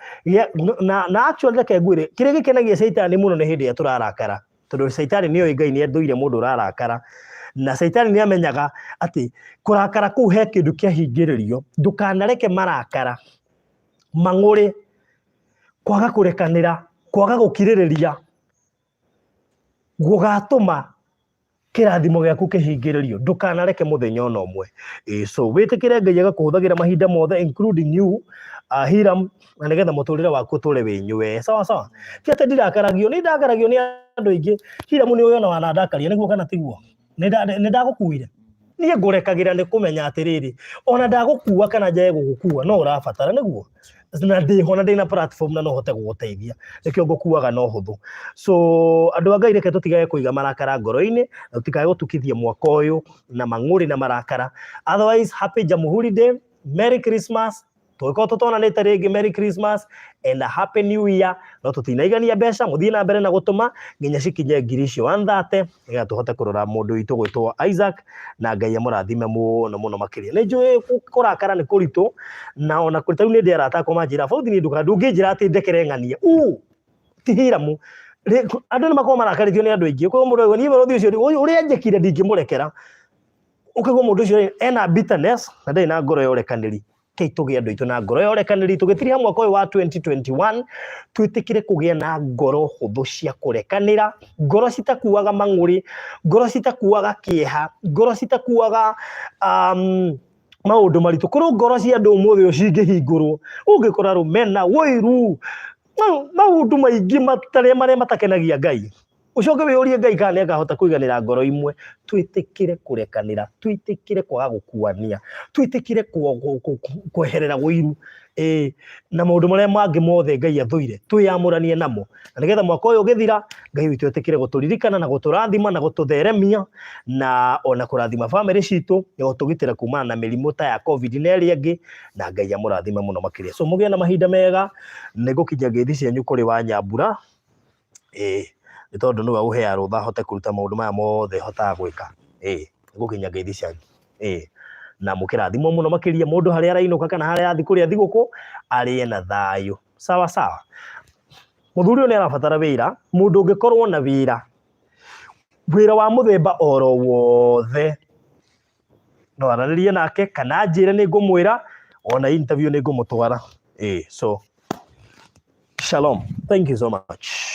Na actually reke ngwĩre, kĩrĩa gĩkenagia caitani mũno nĩ hĩndĩ ĩrĩa tũrarakara, tondũ caitani nĩ oĩ Ngai nĩ athũire mũndũ ũrarakara, na caitani nĩ amenyaga atĩ kũrakara kũu he kĩndũ kĩahingĩrĩrio. Ndũkanareke marakara mang'ũrĩ, kwaga kũrekanĩra, kwaga gũkirĩrĩria gũgatũma kĩrathimo gĩaku kĩhingĩrĩrio. Ndũkanareke mũthenya ona ũmwe. So wĩtĩkĩre Ngai agakũhũthagĩra mahinda mothe, including you, Hiram, na nĩgetha mũtũrĩre waku ũtũre wĩ nywe. Sawa sawa. Ti atĩ ndirakaragio, nĩ ndakaragio nĩ andũ aingĩ. Hiram nĩ ũyũ ona wanandakaria, nĩguo kana tiguo? Nĩ ndagũkuire. Niĩ ngũrekagĩra nĩ kũmenya atĩrĩrĩ, ona ndagũkua kana njage gũgũkua, no ũrabatara, nĩguo? Na ndĩho na ndĩna platform na no hote gũgũteithia, nĩkĩo ngũkuaga na ũhũthũ. So andũ a Ngai, reke tũtigage kũiga marakara ngoro-inĩ, na tũtikage gũtukithia mwaka ũyũ na mang'ũrĩ na marakara. Otherwise, happy Jamhuri Day, Merry Christmas. Tũgĩkorwo tũtonanĩte rĩngĩ, Merry Christmas and a Happy New Year. No tũtinaigania mbeca, mũthiĩ na mbere na gũtũma nginya cikinye ngiri icio 130, nĩgetha tũhote kũrora mũndũ witũ gwĩtwo Isaac, na Ngai amũrathime mũno mũno makĩria. Nĩ njũĩ kũrakara nĩ kũritũ, na ona kũrĩ tarĩu nĩ ndĩ arata akwa manjĩra, Bauthi niĩ ndũngĩnjĩra atĩ ndekere ng'ania. Ti Hiramu. Andũ nĩ makoragwo marakarĩtio nĩ andũ aingĩ. Ũkaigua mũndũ auga, niĩ mũrũthi ũcio ũrĩa anjĩkire ndingĩmũrekera. Ũkaigua mũndũ ũcio ena bitterness na ndarĩ na ngoro ya ũrekanĩri. Kei tũgĩe andũ aitũ na ngoro ya ũrekanĩri, tũgĩtiriha mwaka ũyũ wa 2021, twĩtĩkĩre kũgĩa na ngoro hũthũ cia kũrekanĩra, ngoro citakuaga mang'ũrĩ, ngoro citakuaga kĩeha, ngoro citakuaga maũndũ maritũ. Korwo ngoro cia andũ ũmũthĩ ũyũ cingĩhingũrwo, ũngĩkora rũmena, ũiru, maũndũ maingĩ matarĩ marĩa matakenagia Ngai. Ũcoke wĩyũrie Ngai kana nĩ akahota kũiganĩra ngoro imwe. Twĩtĩkĩre kũrekanĩra, twĩtĩkĩre kwaga gũkuania, twĩtĩkĩre kweherera ũiru, ĩĩ, na maũndũ marĩa mangĩ mothe Ngai athũire, twĩyamũranie namo. Na nĩgetha mwaka ũyũ ũgĩthira, Ngai witũ etĩkĩre gũtũririkana na gũtũrathima na gũtũtheremia, na ona kũrathima bamĩrĩ citũ, na gũtũgitĩra kumana na mĩrimũ ta ya COVID na ĩrĩa ĩngĩ, na Ngai amũrathime mũno makĩria. So mũgĩe na mahinda mega, nĩ ngũkinyia ngeithi cianyu kũrĩ Wanyambura, ĩĩ, nĩ tondũ nĩwe ũheaga rũtha hote kũruta maũndũ maya mothe hotaga gwĩka. Ĩĩ, nĩ ngũkinyia ngeithi cianyu. Ĩĩ, na mũkĩrathimwo mũno makĩria, mũndũ harĩa arainũka kana harĩa arathiĩ kũrĩa thigũkũ, arĩe na thayũ. Sawa sawa. Mũthuri ũyũ nĩ arabatara wĩra, mũndũ ũngĩkorwo na wĩra, wĩra wa mũthemba oro wothe, no aranĩrie nake kana anjĩre, nĩ ngũmwĩra ona interview nĩ ngũmũtwara. Ĩĩ, so shalom. Thank you so much.